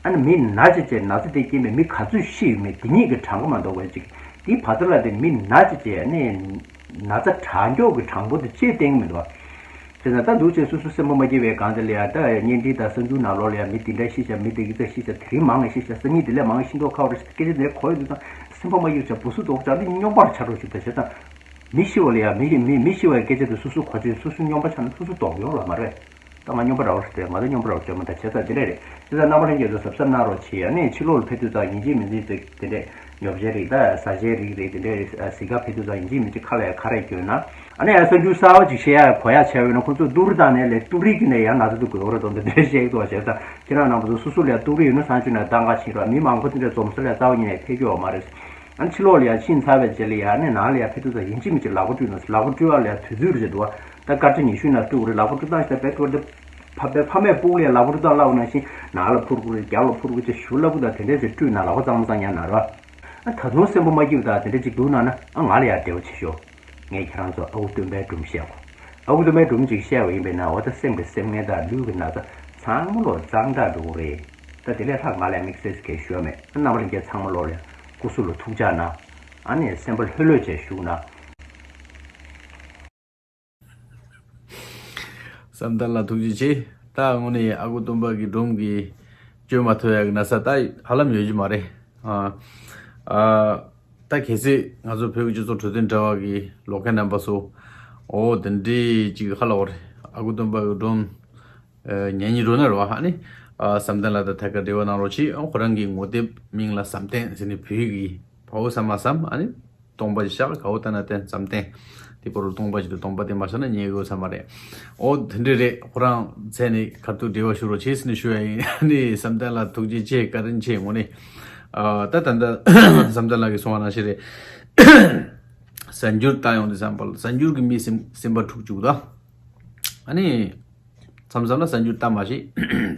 ཨ་ནི་མི་ན་ཅིག་བྱས་ན་ཚ་དེ་རྐྱེན་པས་མི་ག་ཚོད་ཤི་ཡོད་མེད་དེ་གཉིས་ཀྱི་གྲངས་ཀ་མ་གཏོགས་པ་ཅིག་དེའི་བར་དུ་ལ་དེ་མི་ན་ཅིག་བྱས་ནས་ན་ཚ་དྲག་མགྱོགས་ཀྱི་གྲངས་འབོར་དེ་ཅིག་བསྟན་གི་མི་འདུག་བ། བྱས་ཙང་ད་འདུག་བྱས་སོ་སོ་སེམས་པ་མ་སྐྱིད་པའི་སྒང་དེ་ལ་ཡ་ད་བརྙན་འཕྲིན་དང་གསར་འགྱུར་ནང་ལོགས་ལ་ཡ་མི་དེ་འདྲ་ཤི་ཤག་མི་དེ་གི་ཚ་ཤི་ཤག་དེ་རིང་མང་ང་ཤི་ཤག་སང་ཉིན་དེ་ལས་མང་ང་ཤི་མདོག་ཁ་པོ་རེད་ཟེར་སྐད་ཆ་དེ་གོ་ཡོང་དུས་ཙང་སེམས་པ་མ་སྐྱིད་བྱས་སྦུ་སུ་འདོགས་བྱས་ནས་སྨྱོན་པར་ཆགས་འགྲོ་ཞིག་ད་བྱས་ཙང་། མི་ཤི་བ་ལ་ཡ་མི་མི་མི་ཤི་བའི་སྐད་ཆ་དེ་སོ་སོ་གོ་ཆོད་སོ་སོ་སྨྱོན་པ་ཆགས་ན་སོ་སོ་ལྡོག་ཡོང་ལ་མ་རེད། ད་ང་སྨྱོན་པ་ར་བ་ཞིག་རེད། ང་ད་སྨྱོན་པ་ར་བ་ཞིག་མ་ད་བྱས་ཙང་དེ་འདྲས་རེད། བྱས་ཙང་རྣམ་པ་ལྷན་རྒྱས་ཚོ་གཟབ་གཟབ་གནང་རོགས་བྱེད། ཨ་ནི་ཕྱི་ལོགས་ལ་ཕེབས་དུས་ཙང་ཡིན་གཅིག་མིན་གཅིག་དེ་དེ་འདྲས་ཉོ་ཆ་རིགས་ད་ཟ་ཆའི་རིགས་རེད། དེ་འདྲས་གཟིགས་ག་ཕེབས་དུས་ཙང་ཡིན་གཅིག་མིན་གཅིག་ཁ་ལ་ཡ་ཁ་རས་གྱོན་ན། ཨ་ནི་ཡ་གསར་འགྱུར་གསར་བ་ཅིག་བཤད་ཡ་གོ་ཡ་བྱས་པ་ཡིན་ན་ཁོང་ཚོས་ཏུག་རི་བཏང་ནས་ལས་ཏུག་རི་གི་ནས་ཡང་ན་ཚ་དེ་འགོས་ཡོད་རེད་དོ། འདི་འདྲས་བཤད་ཀྱི་འདུག་བ། བྱས་ཙང་ཁྱེད་རང་རྣམ་པ་ཚོ་སོ་སོ་ལ་ཡ་ཏུག་རི་ཡོད་ན་སང་ཕྱི་ནས་བཏང་ག་ཕྱིན་རོགས། མི་མང་པོ་དེ་འདྲས་འཛོམས་ས་ལ་ཡ་རྩ་བ་ཉིད་ནས་ཕེབས་རྒྱུ་ཡོད་མ་རེད། ཨ་ནི་ཕྱི་ལོགས་ལ་ཡ་ཕྱིན་ཚར་བའི་རྗེས་ལ་ཡ་ནས་ནང་ལ་ཡ་ཕེབས་དུས་ཙང་ཡིན་གཅིག་མིན་གཅིག་ལག་པ་བཀྲུས་ན། ལག་པ་བཀྲུས་པ་ལ་ཡ་དུས་ཚོད་རེད་ཟེར་འདུག་བ། ད་སྐར་ཆ་ཉི་ཤུ་ནང་བཀྲུ་དགོས་རེད། ལག་པ་བཀྲུ་སྟངས་ཤིག་ད་བེད་སྤྱོད་དེ་ཕ་བའི་ཕ་མས་སྤུ་གུ་ལ་ཡ་ལག་པ་བཀྲུ་སྟངས་བསླབ་པ་ནང་བཞིན་ནང་ལ་འཕུར་དགོས་རེད། རྒྱབ་ལ་འཕུར་དགོས་ཅེས་ཞུ་སླ་པོ་དང་དེ་འདྲས་ཟེར་བཀྲུས་ན་ལག་པ་གཙང་མ་གཙང་ཉན་ན་ར། ཨ་ད་དུང་སེམས་པ་མ་སྐྱིད་པ་དང་དེ་འདྲས་ཅིག་འདུག་ན་ན་ཨ་ང་ལ་ཡ་འབྲེལ་བ་བྱེད་ཤོག་ངས་ཁྱེད་རང་ཚོ་ཨ་ཁུ་སྟོན་པའི་སྒྲུང་བཤད་གོ་ཨ་ཁུ་སྟོན་པའི་སྒྲུང་ཅིག་བཤད་པ་ཡིན་པས་ན་འོ་ད་སེམས་ཀྱི་སེམས་ངལ་དང་ལུས་ཀྱི་ན་ཚ་ཚང་མ་ལོ་གཙང་དྲག་འགྲོ་གི་རེད། ད་དེ་ལས་ལྷག་ང་ལ་དམིགས་བསལ་ཞིག་གས་ཞུ་བ་མེད། ཨ་རྣམ་པ་ལྷན་རྒྱས་ཚང་མ་ལོ་ལ་ཡ་སྐུ་གཟུགས་ལ་ཐུགས་ཅག་གནང་། ཨ་ནི་སེམས་པ་ལྷོད་ལྷོད་བྱས་བཞུགས་གནང་། བསམ་གཏན་ལགས་ཐུགས་རྗེ་ཆེ། ད་དངོས་གནས་ཨ་ཁུ་སྟོན་པ་གི་སྒྲུང་གི་བཅོས་མ་ཐུབ་ཡག་གི་ན་ཚ་ད་ཧ་ལམ་ཡོད་ཀྱི་མ་རེད། ཨ་ཨ་ད་གལ་སྲིད་ང་ཚོ་བོད་ཀྱི་སྤྱི་ཚོགས་འཕྲོད་བསྟེན་དྲ་བ་གི་ལོག་མཁན་རྣམ་པ་ཚོ་འོ་དེ་འདྲའི་ཅིག་ཧ་ལ་བ་རེད། ཨ་ཁུ་སྟོན་པ་གི་སྒྲུང་ཨ་ཉན་སྙིང་འདོད་ན་རེད་བ། ཨ་ནི་ཨ་བསམ་གཏན་ལགས་དང་ཐད་ཀར་འབྲེལ་བ་གནང་རོགས་གྱིས། ཨ་ཁོ་རང་གི་ངོ་དེབ་མིང་ལ་བསམ་གཏན་ཟེར་ནས་བོད་ཀྱི་བ་འོ་ས་མ་བསམ་ཨ་ནི། སྟོང་པ་ཞིག་བཞག་ག་འོ་ད་ན་བསྟན་བསམ་གཏན། དེ་པོ་རུ་སྟོང་པ་ཞིག་ཏུ་སྟོང་པ་དེ་མ་བཞག་ན་ཉེ་གི་ས་མ་རེད། འོ་དེ་འདྲ་རེད། ཁོ་རང་མཚན་ནི་ཁ་ཐུག་འབྲེལ་བ་ཞུ་རོགས་བྱེད་ཟེར་ནས་ཞུ་ཡ་ཡིན། ཨ་ནི་བསམ་གཏན་ལགས་ཐུགས་རྗེ་ཆེ། བཀའ་དྲིན་ཆེ་དངོས་གནས། ཨ་ད་ད་ལྟ་བསམ་གཏན་ལགས་ཀྱིས་གསུངས་པ་ནང་བཞིན་རེད། གསར་འགྱུར་ལྟ་ཡོང་དུས་ཙམ་པ་ལ་གསར་འགྱུར་གྱིས་མི་སེམས་སེམས་པ་འཁྲུག་བཅུག་ད། ཨ་ནི། མཚམས་མཚམས་ལ་གསར་འགྱུར་ལྟ་མ་ཤེས།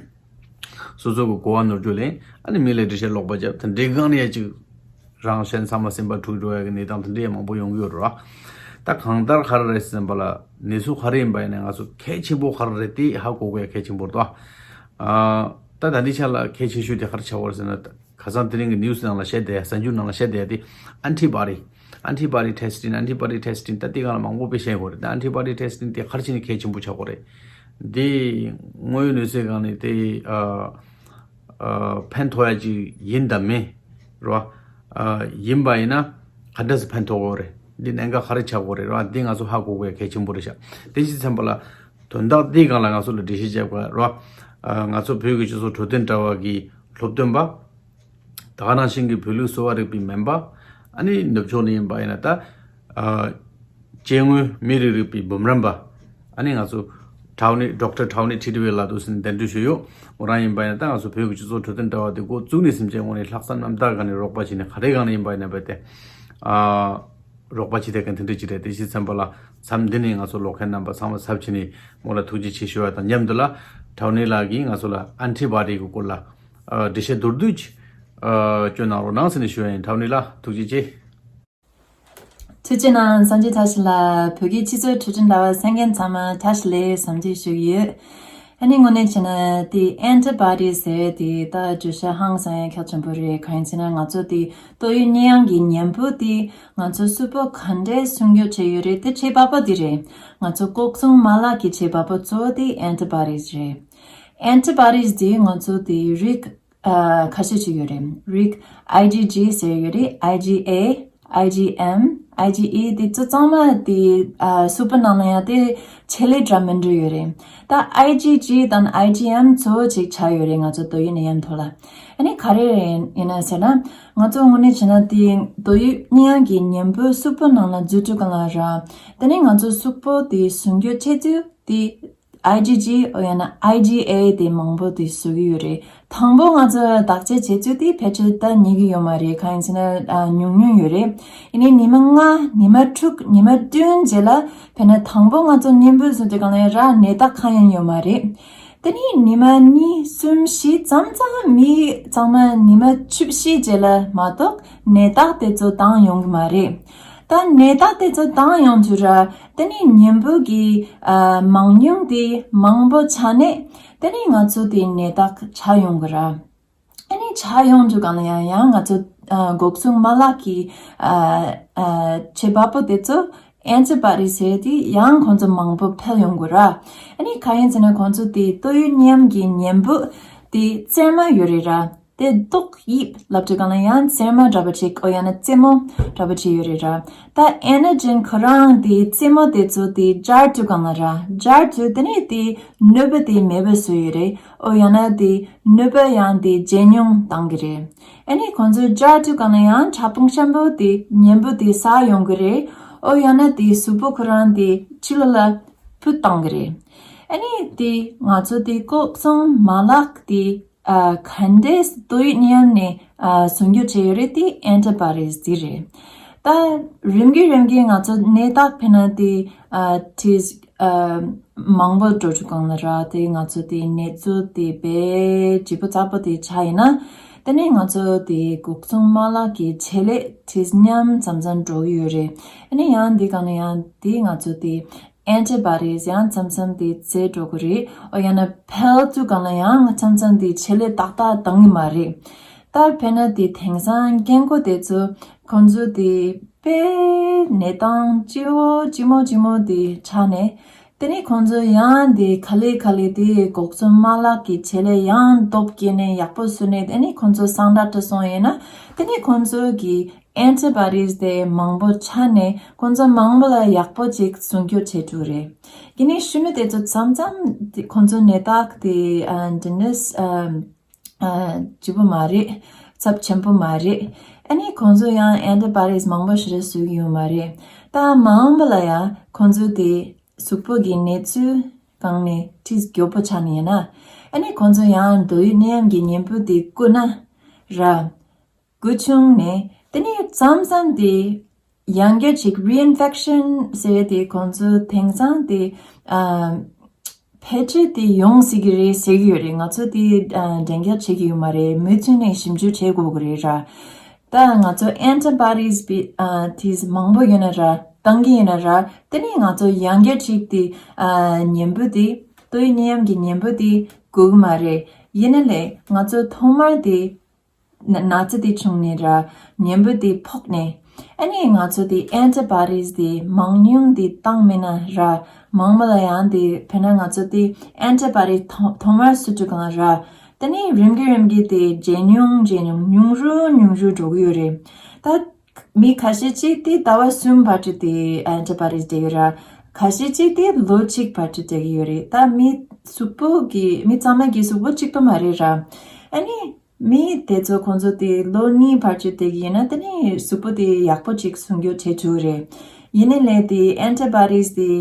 སོ་སོ་གི་གོ་བ་ནོར་འགྲོ་ལེན། ཨ་ནི་མི་ལ་འགྲེལ་བཤད་ལོག་པ་བརྒྱབ། དེ་འདྲའི་སྒང་ནས་ཅིག་རང་གཞན་ཚང་མ་སེམས་པ་འཁྲུག་འགྲོ་ཡ་གི་གནས་སྟངས་དེ་འདྲའི་མང་པོ་ཡོང་གི་ཡོད་རེད་བ། ད་གང་ལྟར་ག་རེ་རེད་ཟེར་ཙམ་པ་ལ་གནས་ཚུལ་ག་རེ་ཡིན་པ་ཡིན་ན་ང་ཚོ་གལ་ཆེན་པོ་ག་རེ་རེད་དེ་ཧ་གོ་དགོས་ཡ་གལ་ཆེན་པོ་རེད་བ། ཨ་ད་ད་འདི་ཆ་ལ་གལ་ཆེ་ཤོས་དེ་ག་རེ་ཆགས་པ་རེད་ཟེར་ན། ཁ་སང་དེ་རིང་གི་ནིའུ་སི་ནང་ལ་བཤད་བསྡད་ཡ། གསར་འགྱུར་ནང་ལ་བཤད་བསྡད་ཡ་དེ་ཨན་ཊི་བྷོ་ཌི། ཨན་ཊི་བྷོ་ཌི་ཊེ་སི་ཊིང་། ཨན་ཊི་བྷོ་ཌི་ཊེ་སི་ཊིང་ད་དེ་སྒང་ལ་མང་པོ་དཔེ་བཤད་ཡོད་རེད། ད་ཨན་ཊི་བྷོ་ཌི་ཊེ་སི་ཊིང་དེ་ག་རེ་བྱས་ནས་གལ་ཆེན་པོ་ཆགས་ཀྱི་རེད། དེ་དངོས་ཡོད་གནས་ཚུལ་སྒང་ནས་དེ་ཨ་ཨ་ཕན་ཐོགས་ཡ་ཅིག་ཡིན་དམ་མིན་རེད་བ། ཨ་ཡིན་པ་ཡིན་ན་ག་འདྲ་སེ་ཕན་ཐོགས་ཀྱི་རེད། འདི་གནད་འགག་ག་རེ་ཆགས་ཀྱི་རེད་རེད་བ། འདི་ང་ཚོ་ཧ་གོ་དགོས་ཡ་གལ་ཆེན་པོ་རེད་ཤག་དེ་བྱས་ཙམ་པ་ལ་དོན་དག་འདིའི་སྒང་ལ་ང་ཚོ་ལ་འགྲེལ་བཤད་བརྒྱབ་དགོས་རེད་བ། ཨ་ང་ཚོ་བོད་ཀྱི་སྤྱི་ཚོགས་འཕྲོད་བསྟེན་དྲ་བ་གི་སློབ་སྟོན་པ། ད་ག་ནང་བཞིན་གྱི་བོད་ལུགས་གསོ་བ་རིག་པའི་སྨན་པ། ཨ་ནི་ནུབ་ཕྱོགས་ནས་ཡིན་པ་ཡིན་ན་ད་ཨ་སྐྱེ་དངོས་མི་རིགས་རིག་པའི་འབུམ་རམས་པ། ཨ་ནི་ང་ཚོ་ཊའོ་ནི་ཌོག་ཊར་ཊའོ་ནི་ཊི་ཌི་ཝེ་ལགས་འདུག་ཟེར་ནས་གདན་འདྲེན་ཞུས་ཡོད། མོ་རང་ཡིན་པ་ཡིན་ན་ད་ང་ཚོ་བོད་ཀྱི་སྤྱི་ཚོགས་འཕྲོད་བསྟེན་དྲ་བ་དེ་འགོ་བཙུགས་ནས་སེམས་ཅན་ངོ་ནས་ལྷག་བསམ་རྣམ་དག་སྒང་ནས་རོགས་པ་བྱས་ནས་ག་རེ་སྒང་ནས་ཡིན་པ་ཡིན་ན་བས་ཏེ་ཨ་རོགས་པ་བྱེད་བསྡད་མཁན་དེ་འདྲ་ཅིག་རེད། དེ་བྱས་ཙམ་པ་ལ་མཚམས་འདི་ནས་ང་ཚོ་ཀློག་མཁན་རྣམ་པ་ཚང་མ་ཚབ་བྱས་ནས་མོ་ལ་ཐུགས་རྗེ་ཆེ་ཞུ་བ་དང་མཉམ་དུ་ལ་ཊའོ་ནི་ལགས་ཀྱིས་ང་ཚོ་ལ་ཨན་ཊི་བྷོ་ཌི་གི་སྐོར་ལ། ཨ་འགྲེལ་བཤད་མདོར་བསྡུས་ཅིག་ཨ་བསྐྱོན་གནང་རོགས་གནང་ཟེར་ནས་ཞུ་ཡ་ཡིན། ཊའོ་ནི་ལགས་ཐུགས་རྗེ་ཆེ། ཐུགས་རྗེ་གནང་། སངས་རྒྱས་བཀྲ་ཤིས་ལགས། བོད་ཀྱི་སྤྱི་ཚོགས་འཕྲོད་བསྟེན་དྲ་བ་གསན་མཁན་ཚང་མ་བཀྲ་ཤིས་བདེ་ལེགས་སམ་འདི་ཞུ་གི་ཡོད། ཨ་ནི་དངོས་གནས་བྱས་ན་དེ་ཨན་ཊི་བྷོ་ཌི་ཟེར་དེ་ད་བརྗོད་བྱ་ཧང་སང་ཡ་ཁག་ཆེན་པོ་རེད། གང་ཡིན་ཟེར་ན་ང་ཚོ་དེ་ཏོག་དབྱིབས་གཉན་ཡམས་ཀྱི་ཉེན་པོ་དེ་ང་ཚོ་གཟུགས་པོ་ག་འདྲས་སྲུང་སྐྱོབ་བྱས་ཡོད་རེད། དེ་ཁྱད་པར་པོ་དེ་རེད། ང་ཚོ་ལྐོག་སྲུང་མ་ལག་གི་ཁྱད་པར་པོ་གཙོ་བོ་དེ་ཨན་ཊི་བྷོ་ཌི་རེད། ཨན་ཊི་བྷོ་ཌི་དེ་ང་ཚོ་དེ་རིགས་ཨ་ཁ་ཤས་ཤིག་ཡོད་རེད། རིགས་ཨའི་ཇི་ཇི་ཟེར་ཡོད་རེད། ཨའི་ཇི་ཨེ། ཨའི་ཇི་ཨེམ། ཨའི་ཇི་ཨི་དེ་ཚོ་ཚང་མ་དེ་ཨ་གཟུགས་པོ་ནང་ལ་ཡང་དེ་ཆེད་ལས་འདྲ་མི་འདྲ་ཡོད་རེད། ད་ཨའི་ཇི་ཇི་དང་ཨའི་ཇི་ཨེམ་གཙོ་བོ་ཅིག་ཆགས་ཡོད་རེད། ང་ཚོ་ཏོག་དབྱིབས་ནད་ཡམས་ཐོག་ལ། ཨ་ནི་ག་རེ་ཡིན་ན་ཟེར་ན་ང་ཚོ་དངོས་གནས་བྱས་ན་དེ་ཏོག་དབྱིབས་ནད་ཡམས་ཀྱི་ཉེན་པོ་གཟུགས་པོ་ནང་ལ་འཛུལ་དུས་སྒང་ལ་ར། དེ་ནས་ང་ཚོ་གཟུགས་པོ་དེ་སྲུང་སྐྱོབ་བྱེད་དུས་དེ། ཨའི་ཇི་ཇི་ཨོ་ཡང་ན་ཨའི་ཇི་ཨེ་དེ་མང་པོ་དེ་བཟོ་གི་ཡོད་རེད། དང་པོ་ང་ཚོ་བརྟག་དཔྱད་བྱེད་ཚུལ་དེ་ཕལ་ཆེར་ད་རྙེད་ཀྱི་ཡོད་མ་རེད། གང་ཡིན་ཟེར་ན་ཨ་ཉུང་ཉུང་ཡོད་རེད། ཡིན་ནའི་ཉི་མ་ལྔ་ཉི་མ་དྲུག་ཉི་མ་བདུན་རྗེས་ལ་དཔེར་ན་དང་པོ་ང་ཚོ་གཉེན་པོ་བཟོ་དུས་སྒང་ལ་ར་ནད་རྟགས་གང་ཡང་ཡོད་མ་རེད། དེ་ནས་ཉི་མ་གཉིས་གསུམ་བཞི་ཙམ་ཙམ་མི་ཚང་མ་ཉི་མ་བཅུ་བཞི་རྗེས་ལ་མ་གཏོགས་ནད་རྟགས་དེ་ཚོ་ལྡང་ཡོང་གི་མ་རེད། ད་ནད་རྟགས་དེ་ཚོ་ལྡང་ཡོང་དུས་ར་དེ་ནས་གཉེན་པོ་གི་ཨ་མང་ཉུང་དེ་མང་པོ་ཆགས་ནས་དེ་ནས་ང་ཚོ་དེ་ནད་རྟགས་ཆགས་ཡོང་གི་ར། ཨ་ནི་ཆགས་ཡོང་དུས་སྒང་ལ་ཡང་ཡང་ང་ཚོ་ཨ་འགོག་སྲུང་མ་ལག་གི་ཨ་ཨ་བྱེད་པ་པོ་དེ་ཚོ་ཨན་ཊི་བྷོ་ཌི་ཟེར་དེ་ཡང་ཁོང་ཚོ་མང་པོ་འཕེལ་ཡོང་དགོས་ར། ཨ་ནི་གང་ཡིན་ཟེར་ན་ཁོང་ཚོ་དེ་ཏོག་དབྱིབས་ནད་ཡམས་ཀྱི་གཉེན་པོ་དེ་རྩེར་མོ་ཡོད་རེད་ར། དེ་ཏོག་དབྱིབས་ལབ་དུས་སྒང་ལ་ཡང་རྩེར་མོ་འདྲ་པོ་ཅིག་ཨོ་ཡང་ན་རྩེ་མོ་འདྲ་པོ་ཅིག་ཡོད་རེད་ར། ད་ཨན་ཊི་ཇེན་ཁོ་རང་དེ་རྩེ་མོ་དེ་ཚོ་དེ་སྦྱར་དུས་སྒང་ལ་ར་སྦྱར་དུས་དེ་ནས་དེ་ནུས་པ་དེ་མེད་པ་བཟོ་ཡོད་རེད། ཨོ་ཡང་ན་དེ་ནུས་པ་ཡང་དེ་ཇེ་ཉུང་བཏང་གི་རེད། ཨ་ནི་ཁོང་ཚོས་སྦྱར་དུས་སྒང་ལ་ཡང་ཕྲ་ཕུང་ཆེན་པོ་དེ་གཉེན་པོ་དེ་ཟ་ཡོང་གི་རེད། ཨོ་ཡང་ན་དེ་གཟུགས་པོ་ཁོ་རང་དེ་ཕྱི་ལོགས་ལ་ཕུད་བཏང་གི་རེད། ཨ་ནི་དེ་ང་ཚོ་དེ་འགོག་སྲུང་མ་ལག་དེ་ཨ་ག་འདྲས་ཏོག་དབྱིབས་ནད་ཡམས་ནས་ཨ་སྲུང་སྐྱོབ་བྱས་ཡོད་རེད་དེ་ཨན་ཊི་བྷོ་ཌི་དེ་རེད། ད་རིམ་གྱིས་རིམ་གྱིས་ང་ཚོ་ནད་རྟགས་འཕེལ་ན་དེ་ཨ་དེ་ཨ་མང་པོ་འགྲོ་རྒྱུ་གང་ལ་ར་དེ་ང་ཚོ་དེ་ནད་གཞི་དེ་དཔེ་ལྗིད་པོ་ཚ་པོ་དེ་ཆགས་ཡིན་ན་དེ་ནས་ང་ཚོ་དེ་འགོག་སྲུང་མ་ལག་གི་ཆེད་ལས་དེ་ཉམས་ཙམ་ཙམ་འགྲོ་གི་ཡོད་རེད། ཨ་ནི་ཡང་འདི་གང་ལ་ཡང་དེ་ང་ཚོ་དེ་ཨན་ཊི་བྷོ་ཌི་ཡང་མཚམས་མཚམས་དེ་ཟད་འགྲོ་གི་རེད། ཨོ་ཡང་ན་འཕེལ་དུས་སྒང་ལ་ཡང་མཚམས་མཚམས་དེ་ཆེད་ལས་ཏག་ཏག་བཏང་གི་མ་རེད། ད་དཔེར་ན་དེ་དེང་སང་རྒན་རྒོན་དེ་ཚོ་ཁོང་ཚོ་དེ་དཔེ་གནས་སྟངས་སྐྱིད་པོ་ལྗིད་མོ་ལྗིད་མོ་དེ་ཆགས་ནས་དེ་ནས་ཁོང་ཚོ་ཡང་དེ་ག་ལེ་ག་ལེ་དེ་འགོག་སྲུང་མ་ལག་གི་ཆེད་ལས་ཡང་སྟོབས་སྐྱེད་ནས་ཡག་པོ་བཟོས་ནས་དེ་ནས་ཁོང་ཚོ་སངས་དྲག་ཏུ་སོང་ཡིན་ན་དེ་ནས་ཁོང་ཚོ་གི་ཨན་ཊི་བྷོ་ཌི་དེ་མང་པོ་ཆགས་ནས་ཁོང་ཚོ་མང་པོ་ལ་ཡག་པོ་ཅིག་སྲུང་སྐྱོབ་བྱེད་ཐུབ་རེད། ཡིན་ནའི་ཤུལ་མ་དེ་ཚོ་མཚམས་མཚམས་དེ་ཁོང་ཚོ་ནད་རྟགས་དེ་ཨ་འདི་འདྲ་ཨ་ཨ་ལྗིད་པོ་མ་རེད། ཚབས་ཆེན་པོ་མ་རེད། ཨ་ནི་ཁོང་ཚོ་ཡང་ཨན་ཊི་བྷོ་ཌི་མང་པོ་ཞེ་དྲག་བཟོ་གི་ཡོད་མ་རེད། ད་མ་འོངས་པ་ལ་ཡང་ཁོང་ཚོ་དེ་གཟུགས་པོ་གི་གནས་ཚུལ་སྒང་ནས་ཏོག་ཙམ་མགྱོགས་པོ་ཆགས་ནི་ཡིན་ན། ཨ་ནི་ཁོང་ཚོ་ཡང་ཏོག་དབྱིབས་ནད་ཡམས་ཀྱི་གཉེན་པོ་དེ་བརྐུས་ན་ར། འགོས་བྱུང་ནས་དེ་ནས་མཚམས་མཚམས་དེ་ཡང་བསྐྱར་ཅིག་རི་ཨིན་ཕེག་ཤན་ཟེར་དེ་ཁོང་ཚོ་དེང་སང་དེ་ཨ་ཕལ་ཆེར་དེ་ཡོང་སྲིད་ཀྱི་རེད་ཟེར་གྱི་ཡོད་རེད། ང་ཚོ་དེ་ཨ་འགྲེལ་བརྗོད་བྱེད་ཀྱི་ཡོད་མ་རེད། མུ་མཐུད་ནས་ཞིབ་འཇུག་བྱེད་དགོས་ཀྱི་རེད་ར། ད་ང་ཚོ་ཨན་ཊི་བྷོ་ཌི་སི་པི་ཨ་དེ་མང་པོ་ཡོད་ན་ར་བཏང་གི་ཡིན་ན་ར་དེ་ནས་ང་ཚོ་ཡང་བསྐྱར་ཅིག་དེ་ཨ་གཉེན་པོ་དེ་ཏོག་དབྱིབས་ནད་ཡམས་ཀྱི་གཉེན་པོ་དེ་འགོས་ཀྱི་མ་རེད། ཡིན་ན་ལས་ང་ཚོ་ཐོག་མར་དེ་ན་ན་ཚ་དེ་བྱུང་ནས་ར་གཉེན་པོ་དེ་ཕོག་ནས་ཨ་ནི་ང་ཚོ་དེ་ཨན་ཊི་བྷོ་ཌི་སི་དེ་མང་ཉུང་དེ་བཏང་མེད་ན་ར་མང་མོ་ལ་ཡང་དེ་དཔེར་ན་ང་ཚོ་དེ་ཨན་ཊི་བྷོ་ཌི་སི་ཐོག་ཐོག་མར་བཟོ་དུས་སྒང་ལ་ར་དེ་ནས་རིམ་གྱིས་རིམ་གྱིས་དེ་ཇེ་ཉུང་ཇེ་ཉུང་ཉུང་རུ་ཉུང་རུ་འགྲོ་གི་ཡོད་རེད། ད་མི་ཁ་ཤས་ཅིག་དེ་ཟླ་བ་གསུམ་བར་དུ་དེ་ཨན་ཊི་བྷོ་ཌི་སི་སྤྲད་ཡོད་ར། ཁ་ཤས་ཅིག་དེ་ལོ་གཅིག་བར་དུ་སྤྲད་ཀྱི་ཡོད་རེད། ད་མི་གཟུགས་པོ་གི་མི་ཚང་མ་གི་གཟུགས་པོ་གཅིག་པ་མ་རེད་ར། ཨ་ནི་མི་དེ་ཚོ་ཁོང་ཚོ་དེ་ལོ་གཉིས་བར་དུ་སྤྲད་ཀྱི་ཡིན་ན་དེ་ནི་གཟུགས་པོ་དེ་ཡག་པོ་ཅིག་སྲུང་སྐྱོབ་བྱེད་ཐུབ་རེད། ཡིན་ནའི་ལས་དེ་ཨན་ཊི་བྷོ་ཌི་སི་དེ་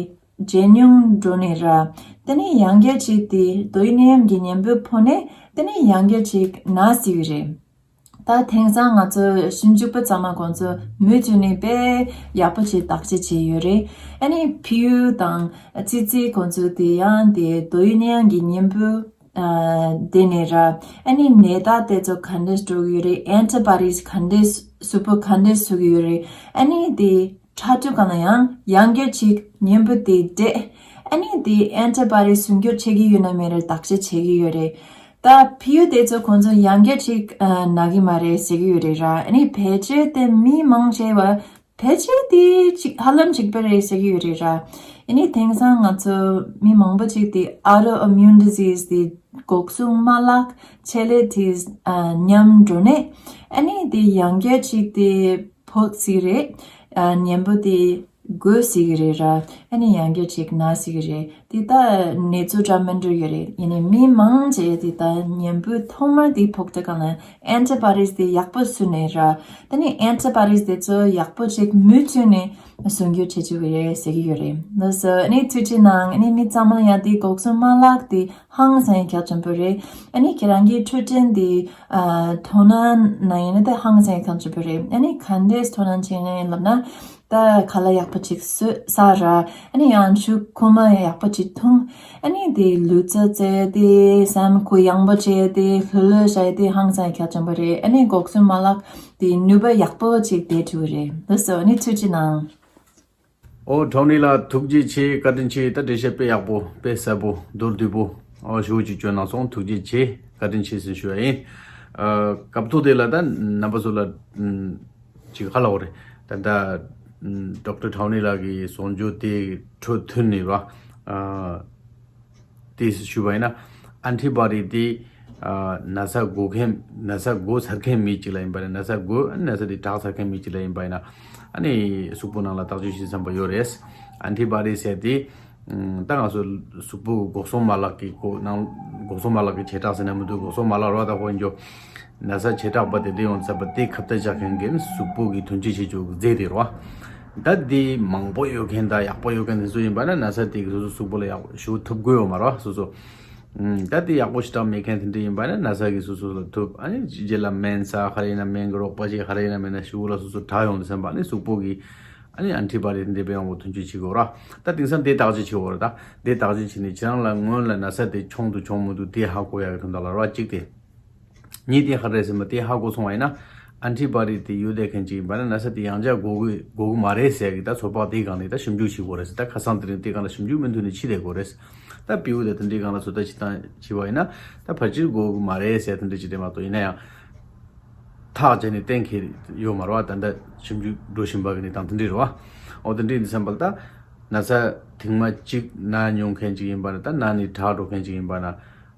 ཇེ་ཉུང་འགྲོ་ནས་ར། དེ་ནི་ཡང་བསྐྱར་ཅིག་དེ་ཏོག་དབྱིབས་ནད་ཡམས་ཀྱི་གཉེན་པོ་ཕོག་ནས་དེ་ནི་ཡང་བསྐྱར་ཅིག་ན་སྲིད་ཀྱི་རེད། ད་དེང་སང་ང་ཚོ་ཞིབ་འཇུག་པ་ཚང་མ་ཁོང་ཚོ་མུ་མཐུད་ནས་དཔེ་ཡག་པོ་བྱས་བརྟག་དཔྱད་བྱས་ཡོད་རེད། ཨ་ནི་ཕི་ཡུ་དང་ཙི་ཙི་ཁོང་ཚོ་དེ་ཡང་དེ་ཏོག་དབྱིབས་ནད་ཡམས་ཀྱི་གཉེན་པོ་ཨ་དེ་ནས་ར་ཨ་ནི་ནད་རྟགས་དེ་ཚོ་ག་འདྲས་འགྲོ་གི་ཡོད་རེད། ཨན་ཊི་བྷོ་ཌི་སི་ག་འདྲས་གཟུགས་པོ་ག་འདྲས་བཟོ་གི་ཡོད་རེད། ཨ་ནི་དེ་ཚར་དུས་སྒང་ལ་ཡང་ཡང་བསྐྱར་ཅིག་གཉེན་པོ་དེ་སྤྲད། ཨ་ནི་དེ་ཨན་ཊི་བྷོ་ཌི་སི་སྲུང་སྐྱོབ་བྱེད་ཀྱི་ཡོད་ན་མེད་རེད་བརྟག་དཔྱད་བྱེད་ཀྱི་ཡོད་རེད། ད་ཕི་ཡུ་དེ་ཚོ་ཁོང་ཚོ་ཡང་བསྐྱར་ཅིག་ཨ་ན་གི་མ་རེད་ཟེར་གྱི་ཡོད་རེད་ར། ཨ་ནི་ཕལ་ཆེར་དེ་མི་མང་ཆེ་བ་ཕལ་ཆེར་དེ་ཅིག་ཧ་ལམ་གཅིག་པ་རེད་ཟེར་གྱི་ཡོད་རེད་ར། ཨ་ནི་དེང་སང་ང་ཚོ་མི་མང་པོ་ཅིག་དེ་ཨོ་ཊོ་ཨི་མིའུན་ཌི་ཟི་ཛི་དེ་འགོག་སྲུང་མ་ལག་ཆེད་ལས་དེ་ཨ་ཉམས་འགྲོ་ནས་ཨ་ནི་དེ་ཡང་བསྐྱར་ཅིག་དེ་ཕོག་སྲིད་རེད། ཨ་གཉེན་པོ་དེ་ འགོས་སྲིད་ཀྱི་རེད་ར། ཨ་ནི་ཡང་བསྐྱར་ཅིག་ན་སྲིད་ཀྱི་རེད། དེ་ད་ནད་ཚུལ་འདྲ་མི་འདྲ་ཡོད་རེད། ཡིན་ནའི་མི་མང་ཆེ་དེ་ད་ཉིན་པོའི་ཐོག་མར་དེ་ཕོག་དུས་སྒང་ལ་ཨན་ཊི་བྷོ་ཌིས་དེ་ཡག་པོ་བཟོས་ནས་ར། ད་ནི་ཨན་ཊི་བྷོ་ཌིས་དེ་ཚོ་ཡག་པོ་ཅིག་མུ་མཐུད་ནས་སྲུང་སྐྱོབ་བྱེད་ཆོག་གི་རེད་ཟེར་གྱི་ཡོད་རེད། ལགས་སོ། ཨ་ནི་ཐུགས་རྗེ་གནང་། ཨ་ནི་མི་ཚང་མ་ཡང་དེ་འགོག་སྲུང་མ་ལག་དེ་ཧང་སང་གལ་ཆེན་པོ་རེད། ཨ་ནི་ཁྱེད་རང་གི་འཕྲོད་བསྟེན་དེ་ཨ་དོ་སྣང་གནང་ཡིན་ན་དེ་ཧང་སང་གལ་ཆེན་པོ་རེད། ཨ་ནི་ག་འདྲས་དོ་སྣང་བྱས་ནས་ལབ་ན། ད་ཁ་ལག་ཡག་པོ་ཅིག་ཟོས་ཟ་ར། ཨ་ནི་ཡང་ཆུ་ཁོལ་མ་ཡག་པོ་ཅིག་འཐུང་། ཨ་ནི་དེ་ལུས་རྩལ་རྩེད་དེ་བསམ་གུ་ཡངས་པོ་བྱས་དེ་ལྷོད་ལྷོད་བྱས་དེ་ཧང་སང་གལ་ཆེན་པོ་རེད། ཨ་ནི་འགོག་སྲུང་མ་ལག་དེ་ནུས་པ་ཡག་པོ་ཅིག་ལྡན་ཐུབ་ཀྱི་རེད། ལགས་སོ། ཨ་ནི་ཐུགས་རྗེ་གནང་། ཨོ་ཊོ་ནི་ལགས་ཐུགས་རྗེ་ཆེ། བཀའ་དྲིན་ཆེ། ད་འགྲེལ་བཤད་དཔེ་ཡག་པོ་དཔེ་གསལ་པོ་མདོར་བསྡུས་པོ་ཨོ་ཞུ་ཅིག་བྱོན་གནང་སོང་། ཐུགས་རྗེ་ཆེ། བཀའ་དྲིན་ཆེ་ཟེར་ཞུ་ཡ་ཡིན། ཨ་སྐབས་ཐོག་དེ་ལ་ད་རྣམ་པ་ཚོ་ལ་ཨམ་ཅིག་ཧ་ལ་འོ་རེད། ད་ད་ཨམ་ཌོག་ཊར་ཊོ་ནི་ལགས་ཀྱི་གསུང་ཆོས་དེ་འཕྲོ་མཐུད་ནས་ར། ཨ་དེ་ཞུས་པ་ཡིན་ན། ཨན་ཊི་བྷོ་ཌི་དེ་ཨ་ན་ཚ་འགོས་མཁན་ན་ཚ་འགོས་ཚར་མཁན་མི་གཅིག་ལ་ཡིན་པ་ན། ན་ཚ་འགོས་ཨ་ནི་ན་ཚ་དེ་དྲག་ཚར་མཁན་མི་གཅིག་ལ་ཡིན་པ་ཡིན་ན། ཨ་ནི་གཟུགས་པོ་ནང་ལ་བརྟག་དཔྱད་བྱེད་བསམ་པ་ཡོད་རེད། ཨན་ཊི་བྷོ་ཌི་ཟེར་དེ་ཨམ་ད་ང་ཚོ་གཟུགས་པོ་འགོག་སྲུང་མ་ལག་གི་སྐོར་ནང་། འགོག་སྲུང་མ་ལག་གི་བྱེ་བྲག་ཟེར་ན་མི་འདུག་འགོག་སྲུང་མ་ལག་ར་ད་ཧོན་ཇོ། ན་ཚ་བྱེ་བྲག་པ་དེ་འདྲ་ཡོང་ཚར་བ་དེ་ཁ་གཏད་བཅག་མཁན་གྱི་གཟུགས་པོ་གི་ཐོན་སྐྱེད་བྱེད་ཆོག་རྫས་དེ་རེད་བ། ད་དེ་མང་པོ་ཡོད་མཁན་དང་ཡག་པོ་ཡོད་མཁན་དེ་ཚོ་ཡིན་པ་ན། ན་ཚ་དེ་གི་སོ་སོ་གཟུགས་པོ་ལ་ཡག་པོ་ཞེ་པོ་ཐུབ་དགོས་ཡོད་མ་རེད་བ། སོ་སོ། ཨུམ། ད་དེ་ཡག་པོ་ཞེ་དྲག་མེད་མཁན་དེ་འདྲ་ཡིན་པ་ན་ན་ཚ་གི་སོ་སོ་ལ་ཐུབ། ཨ་ནི་རྗེས་ལ་སྨན་ས་ག་རེ་ཡིན་ན་སྨན་གི་རོགས་པ་ཅིག་ག་རེ་ཡིན་ན་མེད་ན་ཞེ་པོ་ལ་སོ་སོ་དྲག་ཡོང་དུས་ཙམ་པ་ནི་གཟུགས་པོ་གི་ཨ་ནི་ཨན་ཊི་བྷོ་ཌི་དེ་འདྲ་དཔེ་ཡག་པོ་ཐོན་སྐྱེད་བྱེད་དགོས་ར། ད་དེང་སང་དེ་བརྟག་དཔྱད་བྱེད་དགོས་ར། ད་དེ་བརྟག་དཔྱད་བྱེད་ནས་ཁྱེད་རང་ལ་སྔོན་ལ་ན་ཚ་དེ་བྱུང་འདུག་བྱུང་མི་འདུག་དེ་ཧ་གོ་ཡག་གི་དོན་དག་ལ་ར། གཅིག་དེ། གཉིས་དེ་ཧ་རེ་ཟེར་མ་དེ་ཧ་གོ་སོང་བ་ཡིན་ན། ཨན་ཊི་བྷོ་ཌི་དེ་ཡོད་བསྡད་མཁན་ཅིག་ཡིན་པ་ན་ན་ཚ་དེ་ཡང་བསྐྱར་འགོ་གི་འགོ་གི་མ་རེད་ཟེར་གི་ད་ཚོད་དཔག་དེའི་སྒང་ནས་ད་ཞིབ་འཇུག་བྱེད་དགོས་རེད་ཟེར། ད་ཁ་སང་དེ་རིང་དེའི་སྒང་ལ་ཞིབ་འཇུག་མུ་མཐུད་ནས་བྱེད་བསྡད་དགོས་རེད། ད་བེའུ་དེ་དེ་འདྲའི་སྒང་ལ་ཚོད་ལྟ་བྱེད་སྟངས་བྱེད་པ་ཡིན་ན། ད་ཕལ་ཆེར་འགོ་གི་མ་རེད་ཟེར་དེ་འདྲ་ཅིག་རེད་མ་གཏོགས། ཡིན་ན་ཡང་ཐག་བཅད་ནས་གཏན་འཁེལ་ཡོད་མ་རེད་བ། ད་ལྟ་ཞིབ་འཇུག་འགྲོ་བཞིན་པ་གི་གནས་སྟངས་དེ་འདྲ་རེད་བ། འོ་དེ་འདྲ་ཡིན་དུས་ཙམ་པ་ལ་ད་ན་ཚ་ཐེངས་མ་གཅིག་ན་མྱོང་མཁན་ཅིག་ཡིན་པ་ན། ད་ན་ནས་དྲག་འགྲོ་མཁན་ཅིག་ཡིན་པ་ན།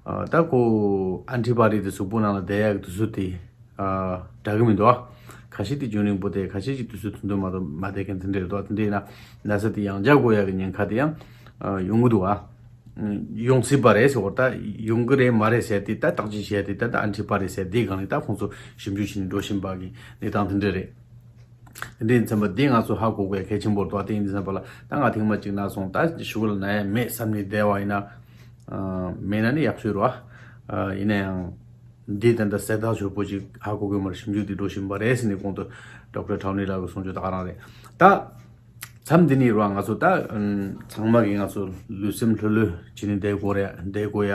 ཨ་ད་ཁོ་ཨན་ཊི་བྷོ་ཌི་དེ་གཟུགས་པོ་ནང་ལ་བསྡད་ཡག་གི་དུས་ཚོད་དེ་ཨ་འདྲ་གི་མི་འདུག་ཨ། ཁ་ཤས་དེ་རྒྱུན་རིང་པོ་དེ། ཁ་ཤས་ཀྱི་དུས་ཚོད་ཐུང་ཐུང་མ་གཏོགས་མ་བསྡད་མཁན་དེ་འདྲ་རེད་འདུག་ཨ། དེ་འདྲ་ཡིན་ན་ན་ཚ་དེ་ཡང་བསྐྱར་འགོ་ཡག་གི་ཉེན་ཁ་དེ་ཡང་ཨ་ཡོང་གི་འདུག་ཨ། ཡོང་སྲིད་པ་རེད་ཟེར་བ། ད་ཡོང་གི་རེད་མ་རེད་ཟེར་དེ་ད་བརྟག་དཔྱད་བྱས་ཏེ་ད་ད་ཨན་ཊི་བྷོ་ཌི་ཟེར་དེའི་སྒང་ནས་ད་ཁོང་ཚོ་ཞིབ་འཇུག་བྱས་ནས་འགྲོ་བཞིན་པ་གི་གནས་སྟངས་དེ་འདྲ་རེད། དེ་འདྲ་ཡིན་ཙམ་པ་འདི་ང་ཚོ་ཧ་གོ་དགོས་གལ་ཆེན་པོ་རེད་དོ། དེ་ཡིན་ཙམ་པ་ལ་ད་ང་ཐེངས་མ་གཅིག་ན་སོང་། ད་གཞུག་ལ་ན་ཡ་མེད་བསམ་ནས་བསྡད་པ་ཡིན་ན། ཨ་མེད་ན་ནི་ཡག་ཤོས་རེད་བ། ཨ་ཡིན་ན་ཡང་འདི་ད་ལྟ་གསལ་ཐག་ཆོད་པོ་ཅིག་ཧ་གོ་དགོས་མ་རེད། ཞིབ་འཇུག་འདི་འགྲོ་བཞིན་པ་རེད་ཟེར་ནས་གོང་དུ་ཌོག་ཊར་ཊོ་ནི་ལགས་ཀྱི་གསུང་ཆོས་ད་ག་རང་རེད། ད་མཚམས་འདི་ནས་རེད་བ། ང་ཚོ་ད་ཨ་ཚང་མ་གིས་ང་ཚོ་ལུས་སེམས་ལྷོད་ལྷོད་བྱས་ནས་བསྡད་དགོས་རེད། བསྡད་དགོས་ཡ།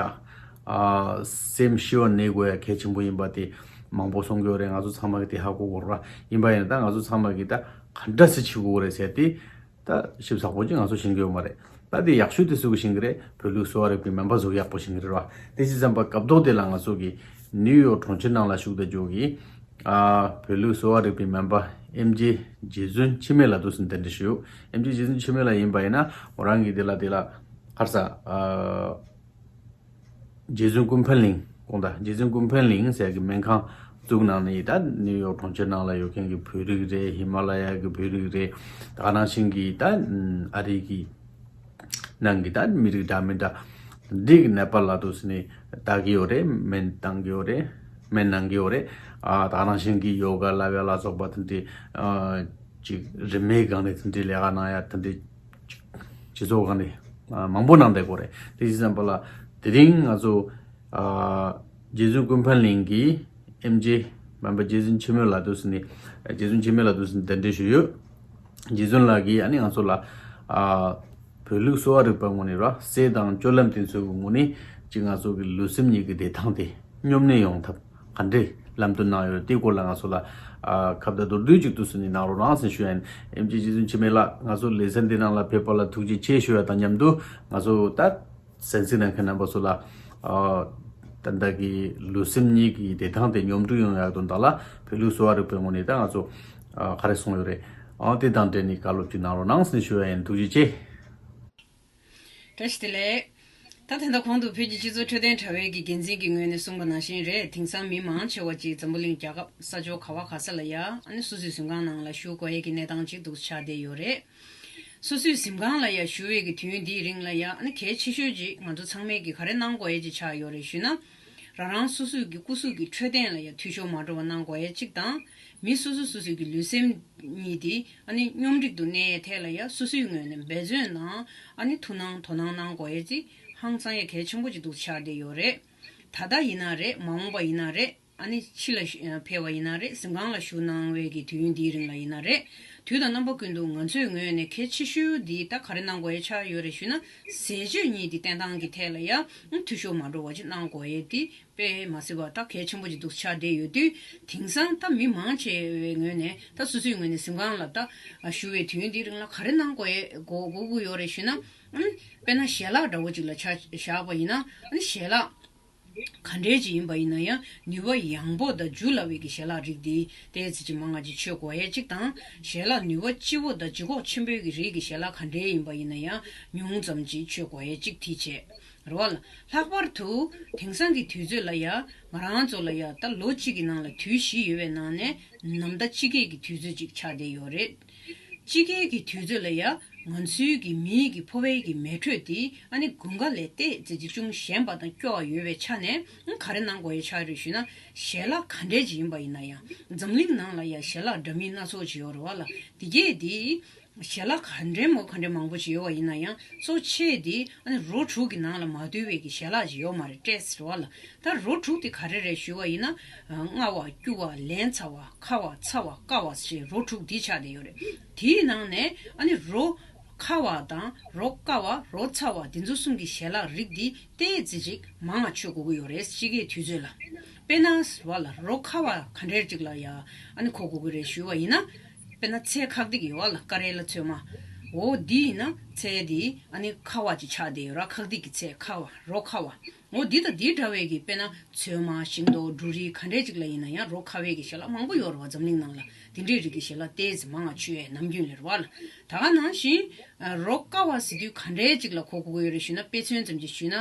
ཨ་སེམས་ཤི་བ་ནད་དགོས་ཡ་གལ་ཆེན་པོ་ཡིན་པ་དེ་མང་པོ་གསུང་གི་ཡོད་རེད། ང་ཚོ་ཚང་མ་གིས་དེ་ཧ་གོ་དགོས་རེད་བ། ཡིན་པ་ཡིན་ན་ད་ང་ཚོ་ཚང་མ་གིས་ད་ག་འདྲ་སེ་བྱེད་དགོས་རེད་ཟེར་དེ་ད་ཞིབ་ཚགས་པོ་ཅིག་ང་ཚོ་ཤེས་ཀྱི་ཡོད་མ་རེད། ད་དེ་ཡག་ཤོས་དེ་སུ་གིས་ཤེས་ཀྱི་རེད། བོད་ལུགས་གསོ་བ་རིག་པའི་སྨན་པ་ཚོ་གིས་ཡག་པོ་ཤེས་ཀྱི་རེད་བ། དེ་བྱས་ཙམ་པ་སྐབས་ཐོག་དེ་ལ་ང་ཚོ་གིས་ནིའུ་ཡོག་གྲོང་ཁྱེར་ནང་ལ་བཞུགས་བསྡད་རྒྱུ་གི་ཨ་བོད་ལུགས་གསོ་བ་རིག་པའི་སྨན་པ་ཨེམ་ཆི་རྗེ་བཙུན་འཆི་མེད་ལགས་འདུག་སེ་གདན་འདྲེན་ཞུས་ཡོད། ཨེམ་ཆི་རྗེ་བཙུན་འཆི་མེད་ལགས་ཡིན་པ་ཡིན་ན་མོ་རང་གིས་དེ་ལ་དེ་ལ་ག་རེ་ཟ། ཨ་རྗེ་བཙུན་ཀུན་ཕན་གླིང་། དགོངས་དག་རྗེ་བཙུན་ཀུན་ཕན་གླིང་ཟེར་གྱི་སྨན་ཁང་བཙུགས་གནང་ནས། ད་ནིའུ་ཡོག་གྲོང་ཁྱེར་ནང་ལ་ཡོད་མཁན་གྱི་བོད་རིགས་རེད། ཧི་མ་ལ་ཡ་གི་བོད་རིགས་རེད། ད་ག་ནང་བཞིན་གྱི་ད་ཨ་རི་གི་ནང་གི་ད་མི་རིགས་འདྲ་མི་འདྲ་འདི་གི་ནད་པ་ལ་འདུག་སེ་ནས་ལྟ་གི་ཡོད་རེད། སྨན་བཏང་གི་ཡོད་རེད། སྨན་གནང་གི་ཡོད་རེད། ཨ་ད་ག་ནང་བཞིན་གྱི་ཡོ་ག་ལབ་ཡ་ལ་སོགས་པ་དེ་འདྲའི་ཨ་ཅིག་རིན་མེད་སྒང་ནས་དེ་འདྲའི་ལས་ཀ་གནང་ཡ་དེ་འདྲའི་སྤྱི་ཚོགས་སྒང་ནས་ཨ་མང་པོ་གནང་བསྡད་ཀྱི་ཡོད་རེད། དེ་བྱས་ཙམ་པ་ལ་དེ་རིང་ང་ཚོ་ཨ་རྗེ་བཙུན་ཀུན་ཕན་གླིང་གི་ཨེམ་ཆི་སྨན་པ་རྗེ་བཙུན་འཆི་མེད་ལགས་འདུག་སེ་ནས། རྗེ་བཙུན་འཆི་མེད་ལགས་འདུག་སེ་ནས་གདན་འདྲེན་ཞུས་ཡོད། རྗེ་བཙུན་ལགས་ཀྱིས་ཨ་ནི་ང་ཚོ་ལ་ཨ་བོད་ལུགས་གསོ་བ་རིག་པའི་ངོས་ནས་ར། སྲས་དང་སྤྱོད་ལམ་དེ་ཚོའི་ངོས་ནས་ཅིག་ང་ཚོ་གི་ལུས་སེམས་གཉིས་ཀྱི་བདེ་ཐང་དེ་སྙོམས་གནས་ཡོང་ཐབས་ག་འདྲས་ལམ་སྟོན་གནང་ཡོད། དེའི་སྐོར་ལ་ང་ཚོ་ལ་ཨ་ཁ་བརྡ་མདོར་བསྡུས་ཅིག་འདུག་སེ་ནས་གནང་རོགས་གནང་ཟེར་ཞུ་ཡ་ཡིན། ཨེམ་ཆི་རྗེ་བཙུན་འཆི་མེད་ལགས། ང་ཚོ་ལེ་ཚན་འདི་ནང་ལ་ཕེབས་པ་ལ་ཐུགས་རྗེ་ཆེ་ཞུ་ཡ་དང་མཉམ་དུ། ང་ཚོ་ད་གསན་གཟིགས་གནང་མཁན་རྣམ་པ་ཚོ་ལ་ཨ་ད་ལྟ་གི་ལུས་སེམས་གཉིས་ཀྱི་བདེ་ཐང་དེ་སྙོམས་སྒྲིག་ཡོང་ཡག་དོན་དག་ལ་བོད་ལུགས་གསོ་བ་རིག་པའི་ངོས་ནས་ད་ང་ཚོ་ཨ་ག་རེ་གསུངས་ཡོད་རེད། ཨ་དེ་དང་འབྲེལ་ནས་བཀའ་སློབ་ཅིག་གནང་རོགས་གནང་ཟེར་ཞུ་ཡ་ཡིན། ཐུགས་རྗེ་ཆེ། བཀྲ་ཤིས་བདེ་ལེགས། ད་དེ་འདྲ་གོང་དུ་བོད་ཀྱི་སྤྱི་ཚོགས་འཕྲོད་བསྟེན་དྲ་བའི་གི་འགན་འཛིན་གྱི་ངོས་ནས་གསུངས་པ་ནང་བཞིན་རེད། དེང་སང་མི་མང་ཆེ་བ་ཅིག་འཛམ་བུ་གླིང་རྒྱལ་ཁབ་ས་ཕྱོགས་ག་བ་ག་ས་ལ་ཡ་ཨ་ནི་སོ་སོའི་ཟིན་ཁང་ནང་ལ་བཞུགས་དགོས་ཡས་ཀྱི་གནས་སྟངས་ཅིག་འདུག་ཆགས་བསྡད་ཡོད་རེད། སོ་སོའི་གཟིམ་ཁང་ལ་ཡ་བཞུགས་པའི་གི་དུས་ཡུན་འདིའི་རིང་ལ་ཡ་ཨ་ནི་གལ་ཆེ་ཤོས་ཅིག་ང་ཚོ་ཚང་མས་ཀྱི་ག་རེ་གནང་དགོས་ཡས་ཅིག་ཆགས་ཡོད་རེད་ཞུས་ན། རང་རང་སོ་སོའི་གི་སྐུ་གཟུགས་ཀྱི་འཕྲོད་བསྟེན་ལ་ཡ་འཐུས་ཤོར་མ་འགྲོ་བ་གནང་དགོས་ཡས་གཅིག་དང་། མི་སོ་སོ་སོ་སོའི་གི་ལུས་སེམས་གཉིས་དེ་ཨ་ནི་སྙོམས་སྒྲིག་ཏུ་གནས་ཡས་ཐད་ལ་ཡ་སོ་སོའི་ངོས་ནས་འབད་བརྩོན་དང་ཨ་ནི་ཐུགས་སྣང་དོ་སྣང་གནང་དགོས་ཡས་ཅིག་ཧང་སང་ཡས་གལ་ཆེན་པོ་ཅིག་འདུག་ཆགས་བསྡད་ཡོད་རེད། ད་ལྟ་ཡིན་ན་རེད། མ་འོངས་པ་ཡིན་ན་རེད། ཨ་ནི་ཕྱི་ལ་ཕེབས་པ་ཡིན་ན་རེད། གཟིམ་ཁང་ལ་བཞུགས་གནང་བའི་གི་དུས་ཡུན་འདིའི་རིང་ལ་ཡིན་ན་རེད། དུས་དང་རྣམ་པ་ཀུན་ཏུ་ང་ཚོའི་ངོས་ནས་གལ་ཆེ་ཤོས་འདི་ད་ག་རེ་གནང་དགོས་ཡ་ཆགས་ཡོད་རེད་ཞུས་ན། ཟས་སྤྱོད་གཉིས་འདི་བསྟེན་སྟངས་ཀྱི་ཐད་ལ་ཡང་འཐུས་ཤོར་མ་འགྲོ་བ་ཅིག་གནང་དགོས་ཡས་འདི་དཔེ་མ་སྲིད་པ་ད་གལ་ཆེན་པོ་ཅིག་འདུག་ཆགས་བསྡད་ཡོད་དུས། དེང་སང་ད་མི་མང་ཆེ་བའི་ངོས་ནས་ད་སོ་སོའི་ངོས་ནས་གཟིམ་ཁང་ལ་ད་བཞུགས་པའི་དུས་ཡུན་འདིའི་རིང་ལ་ག་རེ་གནང་དགོས་ཡས་དགོས་དགོས་ཀྱི་ཡོད་རེད་ཞུས་ན། ཨ་ནི་དཔེར་ན་ཞལ་ལག་འདྲ་བོ་ཅིག་ལ་ཆ་བཞག་པ་ཡིན་ན། ཨ་ནི་ཞལ་ལག་ག་འདྲས་ཅིག་ཡིན་པ་ཡིན་ན་ཡང་ནུས་པ་ཡངས་པོ་དང་འཇུ་སླ་བའི་གི་ཞལ་ལག་རིགས་འདི་ཏོག་ཙམ་ཅིག་མང་བ་ཅིག་མཆོད་དགོས་ཡས་གཅིག་དང་། ཞལ་ལག་ནུས་པ་ལྕི་བོ་དང་ལྗིད་ཁོག་ཆེན་པོའི་གི་རིགས་ཀྱི་ཞལ་ལག་ག་འདྲས་ཡིན་པ་ཡིན་ན་ཡང་ཉུང་ཙམ་ཅིག་མཆོད་དགོས་ཡས་གཅིག་དེ་བྱས། རེད་བ་ལ། ལྷག་པར་དུ་དེང་སང་གི་དུས་ཚོད་ལ་ཡ་ང་རང་ཚོ་ལ་ཡ་ད་ལོ་གཅིག་གི་ནང་ལ་དུས་བཞི་ཡོད་པའི་ནང་ནས་ནམ་ཟླ་དཔྱིད་ཀའི་གི་དུས་ཚོད་ཅིག་ཆགས་བསྡད་ཡོད་རེད། དཔྱིད་ཀའི་གི་དུས་ཚོད་ལ་ཡ་ང་ཚོའི་གི་མིའི་གི་ཕོ་བའི་གི་མེ་དྲོད་དེ་ཨ་ནི་དགུན་ཁ་ལས་ཏོག་ཙམ་ཅིག་ཅུང་ཞན་པ་དང་སྐྱོ་བ་ཡོད་པའི་ཆ་ནས་ག་རེ་གནང་དགོས་ཡ་ཆགས་རེད་ཞུས་ན། ཞལ་ལག་ག་འདྲས་ཅིག་ཡིན་པ་ཡིན་ན་ཡང་། འཛམ་གླིང་ནང་ལ་ཡ་ཞལ་ལག་འདྲ་མིན་སྣ་ཚོགས་ཅིག་ཡོད་རེད་བ་ལ། དེ་གས་དེ་ཞལ་ལག་ག་འདྲའི་མོ་ག་འདྲའི་མང་པོ་ཅིག་ཡོད་པ་ཡིན་ན་ཡང་། གཙོ་ཆེ་དེ་ཨ་ནི་རོ་དྲུག་གི་ནང་ལ་མ་འདུས་པའི་གི་ཞལ་ལག་ཅིག་ཡོད་མ་རེད། སྤྲད་ཟེར་བ་ལ། ད་རོ་དྲུག་དེ་ག་རེ་རེད་ཞུ་བ་ཡིན་ན། ཨ། མངར་བ། སྐྱུར་བ། ལན་ཚྭ་བ། ཁ་བ། ཚྭ་བ། བསྐ་བ་ཞེས་རོ་དྲུག་འདི་ཆགས་བསྡད་ཡོད་རེད། དེའི་ནང་ནས་ཨ་ནི་རོ་ཁ་བ་དང་རོ་བསྐ་བ། རོ་ཚྭ་བ་འདི་ཚོ་གསུམ་གྱི་ཞལ་ལག་རིགས་འདི་ཏོག་ཙམ་ཅིག་མང་བ་མཆོད་དགོས་ཀྱི་ཡོད་རེད། དཔྱིད་ཀའི་དུས་ཚོད་ལ། དཔེར་ན་ཟེར་བ་ལ་རོ་ཁ་བ་ག་འདྲས་ཅིག་ལ་ཡ་ཨ་ནི་གོ་དགོས་ཀྱི་རེད་ཞུ་བ་ཡིན་ན། དཔེར་ན་ཚལ་ཁག་ཏིག་ཡོད་བ་ལ། ཀ་རེ་ལ་ཚོད་མ། འོ་འདི་ཡིན་ན་ཚལ་འདི་ཨ་ནི་ཁ་བ་ཅིག་ཆགས་བསྡད་ཡོད་ར། ཁག་ཏིག་གི་ཚལ། ཁ་བ། རོ་ཁ་བ། འོ་འདི་དང་འདི་འདྲ་བའི་གི་དཔེར་ན་ཚོད་མ། ཤིང་ཏོག། འབྲུ་རིགས་ག་འདྲས་ཅིག་ལ་ཡིན་ན་ཡང་རོ་ཁ་བའི་གི་ཞལ་ལག་མང་པོ་ཡོད་རེད་བ། འཛམ་གླིང་ནང་ལ་འདི་འདྲའི་རིགས་ཀྱི་ཞལ་ལག་ཏོག་ཙམ་མང་བ་མཆོད་ཡས་ནམ་རྒྱུན་ལ་རེད་བ་ལ། ད་ག་ནང་བཞིན་རོ་བསྐ་བ་ཟེར་དུས་ག་འདྲས་ཅིག་ལ་གོ་དགོས་ཀྱི་ཡོད་རེད་ཞུས་ན། དཔེ་མཚོན་ཙམ་ཅིག་ཞུས་ན།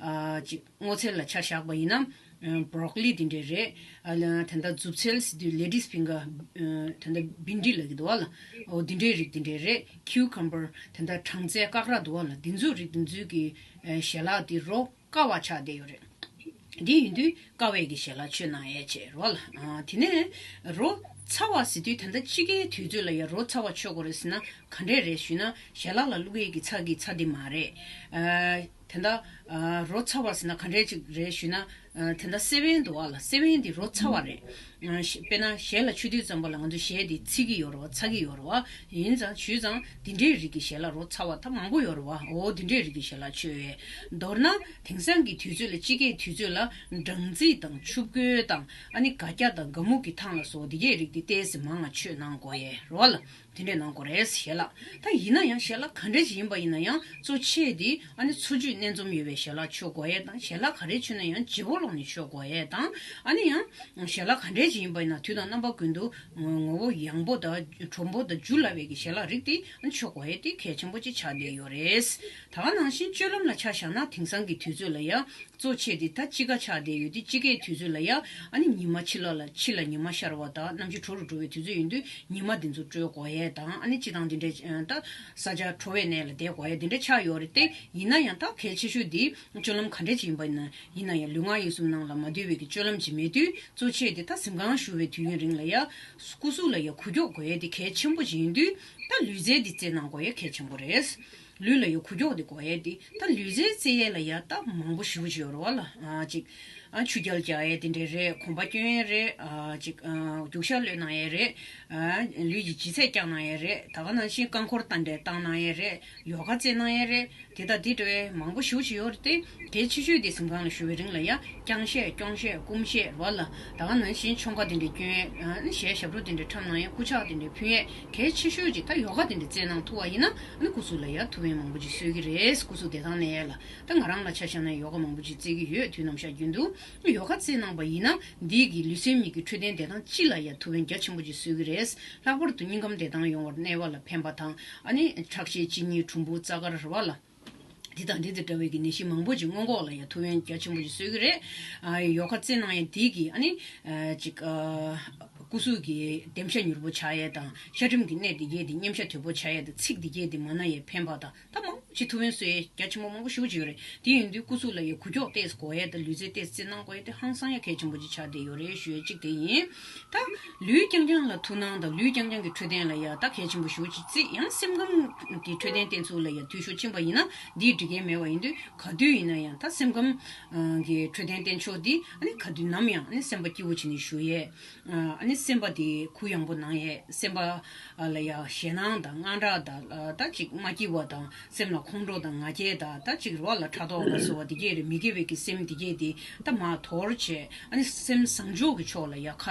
ཨ་ཅིག་སྔོ་ཚལ་ལ་ཆ་བཞག་པ་ཡིན་ན། ཨ་བྷོ་རོ་ཀོ་ལི་འདི་འདྲས་རེད། ཨ་ལ་ད་ལྟ་མཛུབ་ཚལ་ཟེར་དུས་ལེ་ཌིས་ཕིང་གར། ཨ་ད་ལྟ་བིན་ཌི་ལབ་ཀྱི་འདུག་བ་ལ། འོ་འདི་འདྲའི་རིགས་འདི་འདྲས་རེད། ཁིའུ་ཀམ་བར། ད་ལྟ་སྦྲང་རྩི་དཀར་ར་འདུག་བ་ལ། འདི་ཚོའི་རིགས་འདི་ཚོའི་གི་ཨ་ཞལ་ལག་འདི་རོ་བསྐ་བ་ཆགས་བསྡད་ཡོད་རེད། འདི་ཡིན་དུས་བསྐ་བའི་གི་ཞལ་ལག་མཆོད་གནང་ཡས་བྱས་རོ་ལ། ཨ་དེ་ནས་རོ་ཚ་བ་ཟེར་དུས་ད་ལྟ་དཔྱིད་ཀའི་དུས་ཚོད་ལ་ཡ་རོ་ཚ་བ་མཆོད་དགོས་རེད་ཟེར་ན་ག་འདྲས་རེད་ཞུས་ན། ཞལ་ལག་ལ་བླུག་ཡས་ཀྱི་ཚྭ་གི་ཚྭ་འདི་མ་རེད། ཨ་ད་ལྟ་ཨ་རོ་ཚ་བ་ཟེར་ན་ག་འདྲས་ཅིག་རེད་ཞུས་ན། ཨ་ད་ལྟ་སེ་བན་འདུག་བ་ལ། སེ་བན་འདི་རོ་ཚ་བ་རེད། ཨ་ཞེ་དཔེར་ན་ཞལ་ལ་མཆོད་དུས་ཙམ་པ་ལ་ང་ཚོ་ཞལ་འདི་ཚིག་གི་ཡོད་རེད་བ། ཚ་གི་ཡོད་རེད་བ། ཡིན་ཙང་ཞུས་ཙང་འདི་འདྲའི་རིགས་ཀྱི་ཞལ་ལག་རོ་ཚ་བ་ད་མང་པོ་ཡོད་རེད་བ། འོ་འདི་འདྲའི་རིགས་ཀྱི་ཞལ་ལག་མཆོད་ཡས། མདོར་ན་དེང་སང་གི་དུས་ཚོད་ལ་དཔྱིད་ཀའི་དུས་ཚོད་ལ་སྦྲང་རྩི་དང་ཆུ་བསྐོལ་དང་ཨ་ནི་སྒ་སྐྱ་དང་སྒ་སྨུག་གི་ཐང་ལ་སོགས་འདི་གའི་རིགས་འདི་ཏོག་ཙམ་མང་བ་མཆོད་གནང་དགོས་ཡས་རེད་བ་ལ། དེ་འདྲས་གནང་དགོས་རེད། ཞལ་ལག་ད་ཡིན་ན་ཡང་ཞལ་ལག་ག་འདྲས་ཅིག་ཡིན་པ་ཡིན་ན་ཡང་གཙོ་ཆེ་དེ་ཨ་ནི་འཚོ་བཅུད་སྣ་འཛོམས་ཡོད་པའི་ཞལ་ལག་མཆོད་དགོས་ཡས་དང་། ཞལ་ལག་ག་རེ་མཆོད་ན་ཡང་ལྗིད་པོ་ལོག་ནས་མཆོད་དགོས་ཡས་དང་། ཨ་ནི་ཡང་ཞལ་ལག་ག་འདྲས་ཅིག་ཡིན་པ་ཡིན་ན་དུས་དང་རྣམ་པ་ཀུན་ཏུ་ངོ་བོ་ཡངས་པོ་དང་དྲོན་པོ་དང་འཇུ་སླ་བའི་གི་ཞལ་ལག་རིགས་དེ་ཨ་ནི་མཆོད་དགོས་ཡས་དེ་གལ་ཆེན་པོ་ཅིག་ཆགས་བསྡད་ཡོད་རེད། ད་ག་ནང་བཞིན་སྤྱོད་ལམ་ལ་ཆ་བཞག་ན་དེང་སང་གི་དུས་ཚོད་ལ་ཡང་། གཙོ་ཆེ་དེ་ད་དཔྱིད་ཀ་ཆགས་བསྡད་ཡོད་དེ། དཔྱིད་ཀའི་དུས་ཚོད་ལ་ཡ་ཨ་ནི་ཉི་མ་ཕྱི་ལོགས་ལ་ཕྱི་ལ་ཉི་མ་ཤར་བ་དང་གནམ་གཤིས་དྲོ་རུ་འགྲོ་བའི་དུས་ཚོད་ཡིན་དུས་ཉི་མ་འདི་ཚོ་དཀྲོལ་དགོས་ཡས་དང་། ཨ་ནི་སྤྱིར་བཏང་འདི་འདྲའི་ད་ས་ཆ་དྲོ་བའི་གནས་ལ་བསྡད་དགོས་ཡས་འདི་འདྲ་ཆགས་ཡོད་རེད་དེ། ཡིན་ན་ཡང་ད་གལ་ཆེ་ཤོས་འདི་སྤྱོད་ལམ་ག་འདྲ་ཅིག་ཡིན་པ་ཡིན་ན་ཡིན་ན་ཡང་ལུས་ངག་ཡིད་གསུམ་ནང་ལ་མ་འདུས་པའི་གི་སྤྱོད་ལམ་ཅིག་མེད་དུས། གཙོ་ཆེ་དེ་ད་གཟིམ་ཁང་བཞུགས་པའི་དུས་ཡུན་རིང་ལ་ཡ་སྐུ་གཟུགས་ལ་ཡ་འགུལ་སྐྱོད་དགོས་ཡས་དེ་གལ་ཆེན་པོ་ཅིག་ཡིན་དུས། ད་ལུས་རྩལ་འདི་རྩེད་གནང་དགོས་ཡས་གལ་ཆེན་པོ་རེད། ལུས་ལ་ཡང་འགུལ་སྐྱོད་དེ་དགོས་ཡས་དེ། ད་ལུས་རྩལ་རྩེ་ཡས་ལ་ཡ་ད་མང་པོ་ཞེ་པོ་ཅིག་ཡོད་རེད་བ་ལ། ཨ་ཅིག་ཨ་ཆུ་རྐྱལ་རྒྱག་ཡས་དེ་འདྲས་རེད། གོམ་པ་སྐྱོན་ཡས་རེད། ཨ་ཅིག་ཨ་རྒྱུག་ཤར་གློད་གནང་ཡས་རེད། ཨ་ལུས་ཀྱི་ལྗིད་ཚད་བརྐྱང་གནང་ཡས་རེད། ད་ག་ནང་བཞིན་རྐང་འཁོར་བཏང་འདྲས་བཏང་གནང་ཡས་རེད། ཡོ་ག་རྩེད་གནང་ཡས་རེད། དེ་དང་དེ་འདྲ་བའི་མང་པོ་ཞེ་པོ་ཅིག་ཡོད་རེད་དེ། གལ་ཆེ་ཤོས་དེ་གཟིམ་ཁང་ལ་བཞུགས་པའི་རིང་ལ་ཡ་བརྐྱང་ཤེས་རྐྱོང་ཤེས་སྐུམ་ཤེས་རེད་བ་ལ། ད་ག་ནང་བཞིན་མཆོང་ཁ་དེ་འདྲས་སྐྱོན་ཡས། ཨ་ནི་ཞལ་ཞབས་བྲོ་དེ་འདྲས་འཁྲབ་གནང་ཡས། སྐུ་ཕྱག་དེ་འདྲས་ཕུལ་ཡས། གལ་ཆེ་ཤོས་ཅིག་ད་ཡོ་ག་དེ་འདྲས་རྩེད་གནང་ཐུབ་པ་ཡིན་ན། ཨ་ནི་སྐུ་གཟུགས་ལ་ཡ་ཐུགས་ཕན་མང་པོ་ཅིག་གསོས་ཀྱི་རེད། སྐུ་གཟུགས་བདེ་ཐང་གནས་ཡས་ལ། ད་ང་རང་ལ་ཆ་བཞག་ན་ཡོ་ག་མང་པོ་ཅིག་རྩེ་གི་ཡོད། དུས་ནམ་ཞག་རྒྱུན་དུ་ཡོ་ག་རྩེད་གནང་པ་ཡིན་ན་འདིས་ཀྱི་ལུས་སེམས་གཉིས་ཀྱི་འཕྲོད་བསྟེན་བདེ་ཐང་སྤྱི་ལ་ཡ་ཐུགས་ཕན་རྒྱ་ཆེན་པོ་ཅིག་གསོས་ཀྱི་རེད། ལྷག་པར་དུ་སྙིང་ཁམས་བདེ་ཐང་ཡོང་བར་གནས་པ་ལ་ཕན་པ་དང་། ཨ་ནི་ཁྲག་ཤེད། གཅིན་སྙི། གྲུམ་བུ། རྩ་དཀར་རེད་བ་ལ། འདི་དང་འདི་དང་འདྲ་བའི་གི་ནད་གཞི་མང་པོ་ཅིག་སྔོན་འགོག་ལ་ཡང་ཐུགས་ཕན་རྒྱ་ཆེན་པོ་ཅིག་གསོས་ཀྱི་རེད། ཨ་ཡོ་ག་རྩེད་གནང་ཡས་འདི་གིས་ཨ་ནི་ཨ་ཅིག་ཨ་ སྐུ་གཟུགས་ཀྱི་ལྡེམ་ཤ་མྱུར་པོ་ཆགས་ཡས་དང་། ཤ་ཁྲིམས་ཀྱི་གནས་འདི་གས་དེ་མཉེན་ཤ་དོད་པོ་ཆགས་ཡས་དང་། ཚིགས་འདི་གས་དེ་མ་ན་ཡས་ཕན་པ་དང་། ད་མང་པོ་ཅིག་ཐུགས་ཕན་གསོས་ཡས་རྒྱ་ཆེན་པོ་མང་པོ་ཞེ་པོ་ཅིག་ཡོད་རེད། དེ་ཡིན་དུས་སྐུ་གཟུགས་ལ་ཡ་འགུལ་སྐྱོད་ཏོག་ཙམ་དགོས་ཡས་དང་། ལུས་རྩལ་ཏོག་ཙམ་རྩེད་གནང་དགོས་ཡས་དེ་ཧང་སང་ཡ་གལ་ཆེན་པོ་ཅིག་ཆགས་བསྡད་ཡོད་རེད་ཞུ་ཡས་གཅིག་དེ་ཡིན། ད་ལུས་རྐྱང་རྐྱང་ལ་ཐུགས་སྣང་དང་ལུས་རྐྱང་རྐྱང་གི་འཕྲོད་བསྟེན་ལ་ཡ་ད་གལ་ཆེན་པོ་ཞེ་པོ་ཅིག་བརྩི། ཡང་སེམས་ཁམས་ཀྱི་འཕྲོད་བསྟེན་བསྟེན་ཚུལ་ལ་ཡ་འཐུས་ཤོར་ཕྱིན་པ་ཡིན་ན་འདིས་འགྲིག་གི་མེད་པ་ཡིན་དུས། ག་དུས་ཡིན་ན་ཡང་ད་སེམས་ཁམས་ཀྱི་འཕྲོད་བསྟེན་བསྟེན་ཕྱོགས་འདི་ཨ་ནི་ག་དུས་ནམ་ཡང་ཨ་ནི་སེམས་པ་སྐྱིད་པོ་བྱས་ནས་བཞུགས་ཡས། ཨ་ནི་སེམས་པ་དེ་གུ་ཡངས་པོ་གནང་ཡས། སེམས་པ་ལ་ཡ་ཞེད་སྣང་དང་དངངས་སྐྲག་དང་། ད་ཅིག་མ་སྐྱིད་པ་དང་། སེམས་ལ་ཁོང་ཁྲོ་དང་ང་རྒྱལ་དང་། ད་ཅིག་རོ་ལ་ཕྲག་དོག་ལ་སོགས་པ་དེ་གས་རེད། མི་དགེ་བའི་གི་སེམས་དེ་གས་དེ་ད་མར་དོར་བྱས། ཨ་ནི་སེམས་བཟང་ཕྱོགས་ཀྱི་ཕྱོགས་ལ་ཡ་ཁ་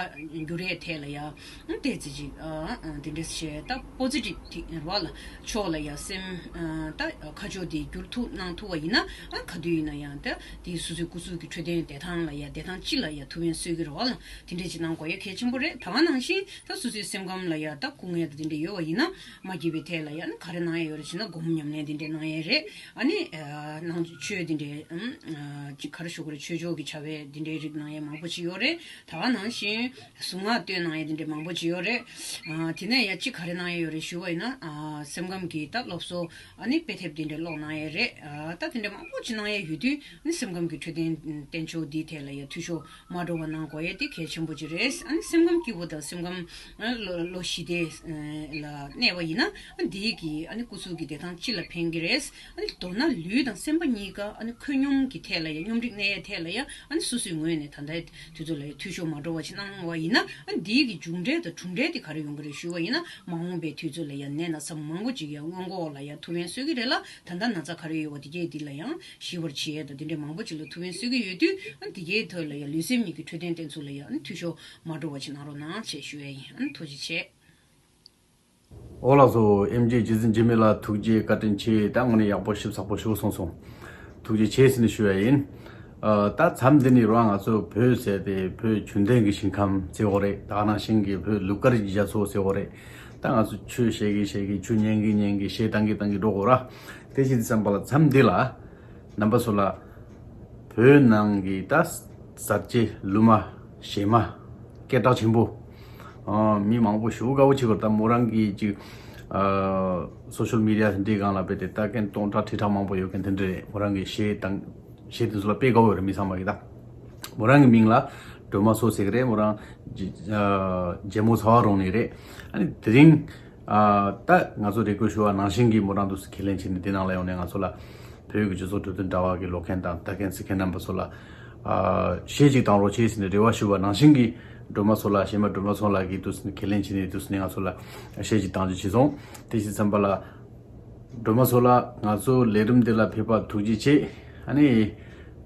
འགྱུར་ཡས་ཐད་ལ་ཡ་ཨ་ཏོག་ཙམ་ཅིག་ཨ་ཨ་དེ་འདྲས་བྱས། ད་པོ་ཛི་ཊིབ་དེ་རོ་ལ་ཕྱོགས་ལ་ཡ་སེམས་ཨ་ད་ཁ་ཕྱོགས་དེ་བསྒྱུར་ཐུབ་གནང་ཐུབ་པ་ཡིན་ན། ཨ་ག་དུས་ཡིན་ན་ཡང་ད་དེ་སོ་སོའི་སྐུ་གཟུགས་ཀྱི་འཕྲོད་བསྟེན་བདེ་ཐང་ལ་ཡ་བདེ་ཐང་སྤྱི་ལ་ཡ་ཐུགས་ཕན་གསོས་ཀྱི་རེད་པ་ལ། དེ་འདྲས་ཅིག་གནང་དགོས་ཡ་གལ་ཆེན་པོ་རེད། ད་ག་ནང་བཞིན་ད་སོ་སོའི་སེམས་ཁམས་ལ་ཡ་ད་སྐུ་ངལ་དང་དེ་འདྲས་ཡོད་པ་ཡིན་ན། མ་སྐྱིད་པའི་ཐད་ལ་ཡ་ནི་ག་རེ་གནང་ཡ་ཡོད་རེད་ཟེར་ན། སྒོམ་ཉམས་ལེན་དེ་འདྲས་གནང་ཡ་རེད། ཨ་ནི་ཨ་ནང་ཆོས་དེ་འདྲས་ཨམ་ཨ་ཅིག་ག་རེ་ཞུ་དགོས་རེད། ཆོས་ཕྱོགས་ཀྱི་བྱ་བའི་དེ་འདྲས་རིགས་གནང་ཡ་མང་པོ་ཅིག་ཡོད་རེད། ད་ག་ནང་བཞིན་གཟུངས་སྔགས་བཏོན་གནང་ཡ་དེ་འདྲས་མང་པོ་ཅིག་ཡོད་རེད། ཨ་དེ་ནས་ཡ་གཅིག་ག་རེ་གནང་ཡ་ཡོད་རེད་ཞུ་བ་ཡིན་ན། ཨ་སེམས་ཁམས་ཀྱི་ད་སློབ་གསོ་ཨ་ནི་དཔེ་དེབ་དེ་འདྲས་ཀློག་གནང་ཡས་རེད། ཨ་ད་དེ་འདྲས་མང་པོ་ཅིག་གནང་ཡས་ཡོད་དུས་ཨ་ནི་སེམས་ཁམས་ཀྱི་འཕྲོད་བསྟེན་བསྟེན་ཕྱོགས་འདིའི་ཐད་ལ་ཡ་འཐུས་ཤོར་མ་འགྲོ་བ་གནང་དགོས་ཡས་དེ་གལ་ཆེན་པོ་ཅིག་རེད། ཨ་ནི་སེམས་ཁམས་སྐྱིད་པོ་དང་སེམས་ཁམས་ཨ་བློ་བློ་ཞི་བདེ་ལ་གནས་པ་ཡིན་ན། ཨ་འདིའི་གི་ཨ་ནི་སྐུ་གཟུགས་ཀྱི་བདེ་ཐང་སྤྱི་ལ་ཕན་གྱི་རེད། ཨ་ནི་མདོར་ན་ལུས་དང་སེམས་པ་གཉིས་ཀ་ཨ་ནི་ཁོད་སྙོམས་ཀྱི་ཐད་ལ་ཡ་སྙོམས་སྒྲིག་གནས་ཡས་ཐད་ལ་ཡ་ཨ་ནི་སོ་སོའི་ངོས་ནས་ད་ལྟའི་དུས་ཚོད་ལ་ཡ་འཐུས་ཤོར་མ་འགྲོ་བ་ཅིག་གནང་བ་ཡིན་ན། ཨ་འདིའི་གི་མཇུག་འབྲས་དང་གྲུབ་འབྲས་དེ་ག་རེ་ཡོང་གི་རེད་ཞུ་བ་ཡིན་ན། མ་འོངས་པའི་དུས་ཚོད་ལ་ཡ་ནད་ན་ཚ་མང་པོ་ཅིག་ཡ་སྔོན་འགོག་ལ་ཡ་ཐུགས་ཕན་གསོས་ཀྱི་རེད་ལ། ད་ལྟ་ན་ཚ་ག་རེ་ཡོད་པ་དེ་གས་དེ་ལ་ཡང་ཞི་བར་བྱེད་ཡས་དང་དེ་འདྲས་མང་པོ་ཅིག་ལ་ཐུགས་ཕན་གསོས་ཀྱི་ཡོད་དུས། ཨ་དེ་གའི་ཐོག་ལ་ཡང་ལུས་སེམས་གཉིས་ཀྱི་འཕྲོད་བསྟེན་བསྟེན་ཚུལ་ལ་ཡང་འཐུས་ཤོར་མ་འགྲོ་བ་ཅིག་གནང་རོགས་གནང་ཞེས་ཞུ་ཡས་ཡིན། ཨ་ཐུགས་རྗེ་ཆེ། ཨོ་ལགས་སོ། ཨེམ་རྗེ་རྗེ་བཙུན་འཇིགས་མེད་ལགས། ཐུགས་རྗེ་བཀའ་དྲིན་ཆེ། ད་དངོས་གནས་ཡག་པོ་ཞིབ་ཚགས་པོ་ཞུ་སོང་སོང་། ཐུགས་རྗེ་ཆེ་ཟེར་ནས་ཞུ་ཡ་ཡིན། ཨ་ད་མཚམས་འདི་ནས་རང་ང་ཚོ་བོད་ཟེར་ཏེ་བོད་ཆོས་ལྡན་གྱི་ཞིང་ཁམས་ཟེར་བ་རེད། ད་ག་ནང་བཞིན་གྱི་བོད་ལུགས་ཀར་གྱི་རྒྱ་མཚོ་ཟེར་བ་རེད། ད་ང་ཚོ་ཆོས་བཤད་གི་བཤད་གི། ཆོས་ཉན་གི་ཉན་གི། གཞས་བཏང་གི་བཏང་གི་འགྲོ་དགོས་ར། དེ་བཞིན་དུ་བསམ་པ་ལ་མཚམས་འདི་ལ་རྣམ་པ་ཚོ་ལ་བོད་ནང་གི་ད་གསར་བརྗེ་ལུ་མ་གཞས་མ་སྐད་གྲགས་ཆེན་པོ། ཨ་མི་མང་པོ་ཞེ་པོ་དགའ་པོ་བྱེད་ཀྱི་རེད། ད་མོ་རང་གི་ཅིག་ཨ་སོ་ཤལ་མི་ཌི་ཡ་དེ་འདྲའི་སྒང་ལ་དཔེ་དེ་ལྟ་མཁན་སྟོང་ཕྲག་ཁྲི་ཕྲག་མང་པོ་ཡོད་མཁན་དེ་འདྲ་རེད། མོ་རང་གི་གཞས་དང་གཞས་དེ་ཚོ་ལ་དཔེ་དགའ་པོ་ཡོད་རེད། མི་ཚང་མ་གི་ད་མོ་རང་གི་མིང་ལ་སྒྲོལ་མ་མཚོ་ཟེར་གི་རེད། མོ་རང་ཇེ་ཨ་ཇེ་མོ་ཚ་བ་རོང་ནས་རེད། ཨ་ནི་དེ་རིང་ཨ་ད་ང་ཚོ་རེ་སྐུལ་ཞུ་བ་ནང་བཞིན་གྱི་མོ་རང་དུ་ཁས་ལེན་བྱས་ནས་འདི་ནང་ལ་ཡོང་ནས་ང་ཚོ་ལ་བོད་ཀྱི་སྤྱི་ཚོགས་འབྲུ་དོན་དྲ་བ་གི་ཀློག་མཁན་དང་ལྟ་མཁན་གཟིགས་མཁན་རྣམ་པ་ཚོ་ལ་ཨ་གཞས་ཅིག་བཏང་རོགས་བྱེད་ཟེར་ནས་རེ་བ་ཞུ་བ་ནང་བཞིན་གྱི་སྒྲོལ་མ་མཚོ་ལགས། གཞས་མ་སྒྲོལ་མ་མཚོ་ལགས་ཀྱིས་དུས་ནས་ཁས་ལེན་བྱས་ནས་དུས་ནས་ང་ཚོ་ལ་གཞས་ཅིག་བཏང་རྒྱུ་བྱས་སོང་། དེ་བཞིན་བསམ་པ་ལ་སྒྲོལ་མ་མཚོ་ལགས། ང་ཚོ་ལས་རིམ་འདི་ལ་ཕེབས་པར་ཐུགས་རྗེ་ཆེ། ཨ་ནི་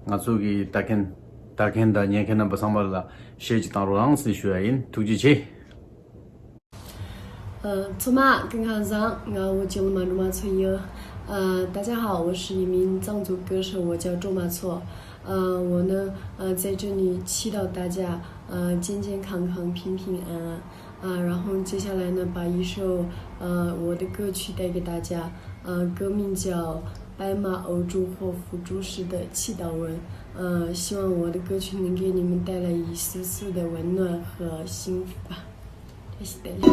ང་ཚོ་གི་ལྟ་མཁན་ལྟ་མཁན་དང་ཉན་མཁན་རྣམ་པ་ཚང་མ་ལ་གཞས་ཅིག་བཏང་རོགས་གནང་ཟེར་ཞུ་ཡ་ཡིན། ཐུགས་རྗེ་ཆེ། 呃，昨晚刚刚上，我叫了蛮多嘛错音。呃，大家好，我是一名藏族歌手，我叫卓玛措。呃，我呢，呃，在这里祈祷大家，呃，健健康康，平平安安。啊，然后接下来呢，把一首，呃，我的歌曲带给大家。呃，歌名叫《白马熬猪或腐猪屎的祈祷文》。呃，希望我的歌曲能给你们带来一丝丝的温暖和幸福吧。谢谢大家。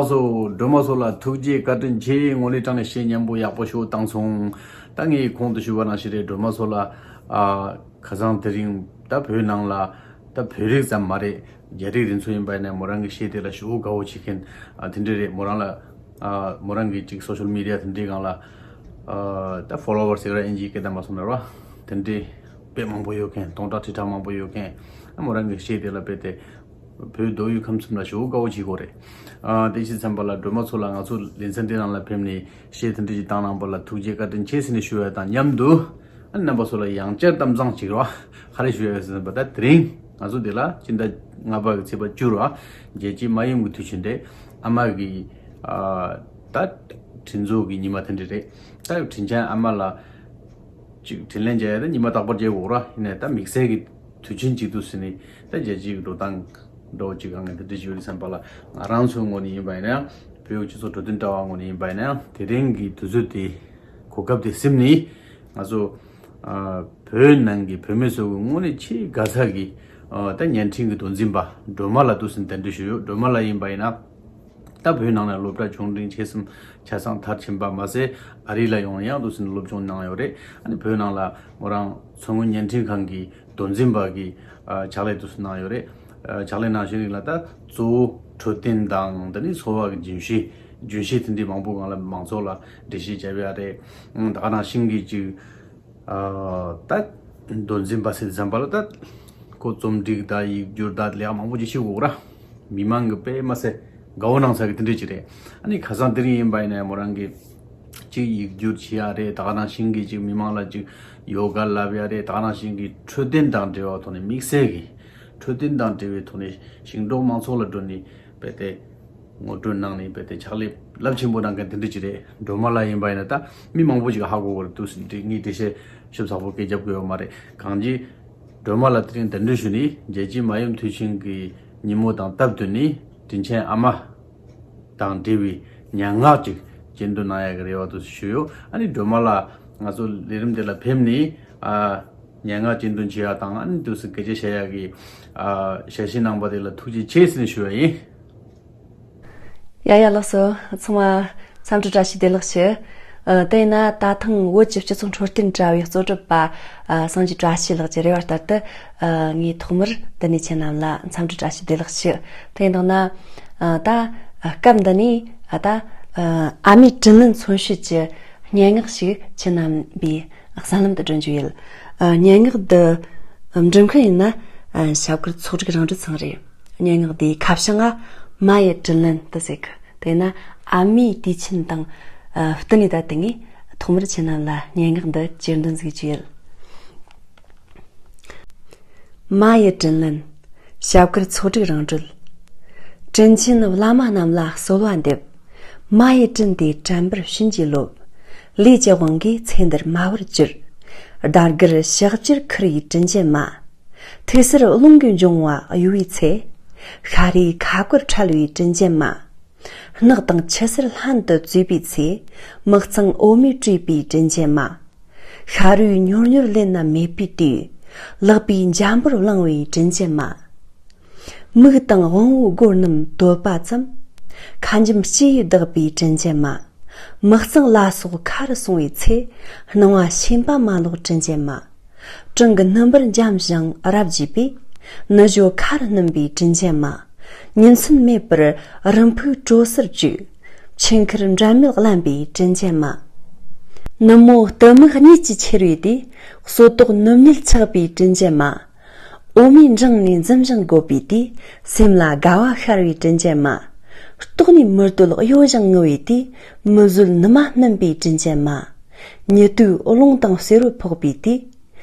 སོ། སྒྲོལ་མ་མཚོ་ལ་ཐུགས་རྗེ་བཀའ་དྲིན་ཆེ། ངོ་ལི་ཀྲང་ནས་བཤད་སྙན་པོ་ཡག་པོ་ཞུ་བཏང་སོང་། ད་ངས་གོང་དུ་ཞུས་པ་ནང་བཞིན་རེད། སྒྲོལ་མ་མཚོ་ལ་ཨ་ཁ་སང་དེ་རིང་ད་བོད་ནང་ལ་ད་བོད་རིགས་ཙམ་མ་རེད། རྒྱ་རིགས་རིགས་ཚོ་ཡིན་པ་ཡིན་ན་མོ་རང་གི་གཞས་དེ་ལ་ཞེ་པོ་དགའ་བོ་བྱེད་མཁན་ཨ་དེ་འདྲ་རེད། མོ་རང་ལ་ཨ་མོ་རང་གི་ཅིག་སོ་ཤལ་མི་ཌི་ཡ་དེ་འདྲའི་སྒང་ལ་ཨ་ད་ཕོ་ལོ་ཝར་ཟེར་ར་ཨིན་ཇིའི་སྐད་བརྡ་མ་སོང་ན་ར་དེ་འདྲའི་དཔེ་མང་པོ་ཡོད་མཁན། སྟོང་ཕྲག་ཁྲི་ཕྲག་མང་པོ་ཡོད་མཁན་ཨ་མོ་རང་གི་གཞས་དེ་ལ་དཔེ་དེ་བོད་མདོ་དབུས་ཁམས་གསུམ་ལ་ཞེ་པོ་དགའ་བོ་བྱེད་ཀྱི་ཡོད་རེད། ཨ་དེ་བྱས་ཙམ་པ་ལ་སྒྲོལ་མ་མཚོ་ལ་ང་ཚོ་ལེ་ཚན་དེ་ནང་ལ་ཕེབས་ནས་གཞས་དེ་འདྲ་ཞིག་བཏང་གནང་པ་ལ་ཐུགས་རྗེ་བཀའ་དྲིན་ཆེ་ཟེར་ནས་ཞུ་བ་དང་མཉམ་དུ། ཨ་རྣམ་པ་ཚོ་ལ་ཡང་བསྐྱར་གཏམ་བཟང་ཅིག་རོ། ག་རེ་ཞུ་ཡ་ཡོད་ཟེར་ན་པ་ད་དེ་རིང་ང་ཚོ་འདི་ལ་སྤྱི་ཟླ་ལྔ་པ་གི་ཚེས་པ་བཅུ་རོ། རྒྱལ་སྤྱིའི་མ་ཡུམ་གྱི་དུས་ཆེན་རེད། ཨ་མ་གི་ཨ་ད་དྲིན་གཟོ་གི་ཉི་མ་དེ་འདྲ་རེད། ད་དྲིན་ཅན་ཨ་མ་ལ་ཅིག་དྲིན་ལན་འཇལ་ཡ་ད་ཉི་མ་རྟག་པར་འཇལ་དགོས་ར། ཡིན་ནའི་ད་དམིགས་བསལ་གྱི་དུས་ཆེན་ཅིག་ཏུ་ཟིན་ནས་ད་རྒྱལ་སྤྱིའི་འགྲོ་སྟངས་འགྲོ་ཅིག་གང་ངས་དེ་འདྲ་ཞུ་རེད་བསམ་པ་ལ། ང་རང་ཚོའི་ངོས་ནས་ཡིན་པ་ཡིན་ན་ཡང་། བོད་སྤྱི་ཚོགས་འཕྲོད་བསྟེན་དྲ་བ་ངོས་ནས་ཡིན་པ་ཡིན་ན་ཡང་། དེ་རིང་གི་དུས་ཚོད་དེ་གོ་སྐབས་དེ་ཟིན་ནས་ང་ཚོ་ཨ་བོད་ནང་གི་བོད་མི་ཚོ་གི་དངོས་གནས་ཆེས་དགའ་ཚོར་གྱི་ཨ་ད་བརྙན་འཕྲིན་གྱི་མདོ་འཛིན་པ་སྒྲོལ་མ་ལགས་འདུག་སེ་གདན་འདྲེན་ཞུས་ཡོད། སྒྲོལ་མ་ལགས་ཡིན་པ་ཡིན་ན་ད་བོད་ནང་ལ་སློབ་གྲྭ་ཆུང་འབྲིང་ཆེ་གསུམ་ཆ་ཚང་མཐར་ཕྱིན་པ་མ་ཟད། ཨ་རི་ལ་ཡོང་ཡང་འདུག་སེ་སློབ་སྦྱོང་གནང་ཡོད་རེད། ཨ་ནི་བོད་ནང་ལ་མོ་རང་མཚོ་སྔོན་བརྙན་འཕྲིན་ཁང་གི་མདོ་འཛིན་པ་གི་ཨ་ཕྱག་ལས་དུ་གནང་ཡོད་རེད། ཨ་ཕྱག་ལས་གནང་བཞིན་རིང་ལ་ད་གཙོ་བོ་འཕྲོད་བསྟེན་དང་དེ་ནི་འཚོ་བ་གི་རྒྱུན་ཤེས་རྒྱུན་ཤེས་དེ་འདྲའི་མང་པོ་སྒང་ལ་མང་ཚོགས་ལ་འགྲེལ་བཤད་བྱས་པ་རེད། ཨང་ད་ག་ནང་བཞིན་གྱི་ཅིག་ཨ་ད་མདོ་འཛིན་པ་ཟེར་ཙམ་པ་ལ་ད་ཁོ་རྩོམ་སྒྲིག་དང་ཡིག་སྒྱུར་དང་ལས་ཀ་མང་པོ་ཅིག་ཤེས་དགོས་ར། མི་མང་གི་དཔེ་མ་ཟད་དགའ་བོ་གནང་ས་གི་དེ་འདྲ་ཅིག་རེད། ཨ་ནི་ཁ་སང་དེ་རིང་ཡིན་པ་ཡིན་ན་མོ་རང་གི་གཅིག་ཡིག་སྒྱུར་བྱེད་ཡ་རེད། ད་ག་ནང་བཞིན་གྱི་ཅིག་མི་མང་ལ་ཅིག་ཡོ་ག་བསླབ་ཡ་རེད། ད་ག་ནང་བཞིན་གྱི་འཕྲོད་བསྟེན་དང་འབྲེལ་བའི་ཐོག་ནས་དམིགས་བསལ་གྱི་འཕྲོད་བསྟེན་དང་འབྲེལ་བའི་ཐོག་ནས་ཞིང་འབྲོག་མང་ཚོགས་ལ་འགྲོ་ནས་རྦད་དེ་ངོ་སྤྲོད་གནང་ནས་རྦད་དེ་ཕྱག་ལས་རླབས་ཆེན་པོ་གནང་མཁན་དེ་འདྲ་ཅིག་རེད། སྒྲོལ་མ་ལགས་ཡིན་པ་ཡིན་ན་ད་མི་མང་པོ་ཅིག་ཧ་གོ་གི་རེད་འདུག་ཟེར་འདི་ངས་འགྲེལ་བཤད་ཞིབ་ཚགས་པོ་སྐད་རྒྱབ་དགོས་ཡོད་མ་རེད། གང་ཅི་སྒྲོལ་མ་ལགས་དེ་རིང་གདན་འདྲེན་ཞུས་ནས་རྒྱལ་སྤྱིའི་མ་ཡུམ་དུས་ཆེན་གྱི་ཉིན་མོ་དང་སྟབས་བསྟུན་ནས་དྲིན་ཆེན་ཨ་མ་དང་འབྲེལ་བའི་སྙན་ངག་ཅིག་སྤྱན་འདྲེན་གནང་ཡག་གི་རེ་བ་དུ་ཞུས་ཡོད། ཨ་ནི་སྒྲོལ་མ་ལགས་ང་ཚོ་ལས་རིམ་དེ་ལ་ཕེབས་ནས་ཨ་སྙན་ངག་སྤྱན་འདྲེན་བྱེད་ཡག་དང་ཨ་ནི་དུས་སུ་སྐད་ཆ་བཤད་ཡག་གི་ཨ་ཞལ་བཞེས་གནང་པ་དེ་ལ་ཐུགས་རྗེ་ཆེ་ཟེར་ནས་ཞུ་བ་ཡིན། ཡ་ཡ་ལགས་སོ། ཚང་མ་འཚམས་འདྲི་བཀྲ་ཤིས་བདེ་ལེགས་ཞུ། ཨ་དེས་ན་ད་ཐེངས་བོད་ཀྱི་སྤྱི་ཚོགས་འཕྲོད་བསྟེན་དྲ་བའི་གཙོ་སྒྲུབ་པ་ཨ་སངས་རྒྱས་བཀྲ་ཤིས་ལགས་ཀྱི་རེ་བ་ལྟར་དུ་ཨ་ངས་ཐོག་མར་འདི་ནས་ཁྱེད་རྣམས་ལ་འཚམས་འདྲི་བཀྲ་ཤིས་བདེ་ལེགས་ཞུ། དེ་ཡིན་དང་ན་ཨ་ད་ཨ་སྐབས་འདི་ནས་ཨ་ད་ཨ་ཨ་མའི་དྲིན་ལན་མཚོན་བྱེད་ཀྱི་སྙན་ངག་ཞིག་ཁྱེད་རྣམ་པའི་གསན་ལམ་དུ་སྒྲོན་རྒྱུ་ཡིན། ཨ་སྙན་ངག་འདི་འབྲི་མཁན་ཡིན་ན་ཨ་ཞབས་དཀར་ཚོགས་སྒྲིག་རང་གྲོལ་ཚང་རེད། སྙན་ངག་འདིའི་ཁ་བྱང་ང་མ་ཡི་དྲིན་ལན་དུ་ཟེར་གི། དེས་ན་ཨ་མའི་དུས་ཆེན་དང་ཨ་བསྟུན་ནས་ད་དེ་ངས་ཐོག་མར་ཁྱེད་རྣམས་ལ་སྙན་ངག་འདི་ཅིག་འདོན་ཟིག་ཅིག་ཡོད། མ་ཡི་དྲིན་ལན། ཞབས་དཀར་ཚོགས་སྒྲིག་རང་གྲོལ། དྲིན་ཆེན་བླ་མ་རྣམས་ལ་གསོལ་བ་འདེབས། མ་ཡི་དྲིན་དེ་དྲན་པར་བྱིན་གྱིས་རློབས། ལས་ཀྱི་དབང་གིས་ཚེ་འདིར་སྨྲ་བར་གྱུར། ཟླ་དཀར་ཞག་བཅུར་ཁུར་བའི་དྲིན་ཅན་མ། ཐུགས་སྲས་རླུང་གིས་འབྱུང་བ་གཡོ་བའི་ཚེ། ཤ་རུས་ཁ་སྐོར་འཕྲལ་བའི་དྲིན་ཅན་མ། སྣག་དང་ཆུ་སེར་ལྷན་དུ་བཙོས་པའི་ཚེ། མི་གཙང་འོ་མས་བཀྲུས་པའི་དྲིན་ཅན་མ། ཤ་རུས་མྱུར་མྱུར་ལེན་ན་མེད་པའི་དུས། ལག་པའི་འཇམ་པོར་བླང་བའི་དྲིན་ཅན་མ། མིག་དང་དབང་བོའི་སྒོ་རྣམས་དོད་པ་ཙམ། ཁ་འཇམ་ལྕེ་ཡིས་བདག་པའི་དྲིན་ཅན་མ། མི་གཙང་ལ་སོགས་ཁ་རུ་སོང་བའི་ཚེ། སྣང་བ་ཞེན་པ་མ་ལོག་དྲིན་ཅན་མ། གྲང་གི་སྣུམ་པར་འཇམ་ཞིང་རབ་བརྗིད་པའི། ནུ་ཞོ་ཁ་རུ་སྣུམ་པའི་དྲིན་ཅན་མ། ཉིན་མཚན་མེད་པར་རིམ་ཕུག་དྲོ་སེར་བཅུག་ཆུ་ཁར་འབྲལ་མེད་བརླན་པའི་དྲིན་ཅན་མ། ནུབ་མོ་གཏི་མུག་གཉིད་ཀྱིས་ཁྱེར་བའི་དུས། སོ་ཏོག་ནུབ་ཉིལ་ཆགས་པའི་དྲིན་ཅན་མ། འོ་མའི་འབྲིང་ནས་འཛུམ་ཞིང་དགོད་པའི་དུས། སེམས་ལ་དགའ་བ་ཤར་བའི་དྲིན་ཅན་མ། ལྟོགས་ནས་མི་སྡོད་གཡོ་ཞིང་ངུ་བའི་དུས། མི་བཟོད་ནུ་མ་སྣུམ་པའི་དྲིན་ཅན་མ། ཉི་དུག་རླུང་དང་བསེ་རུ་ཕོག་པའི་དུས།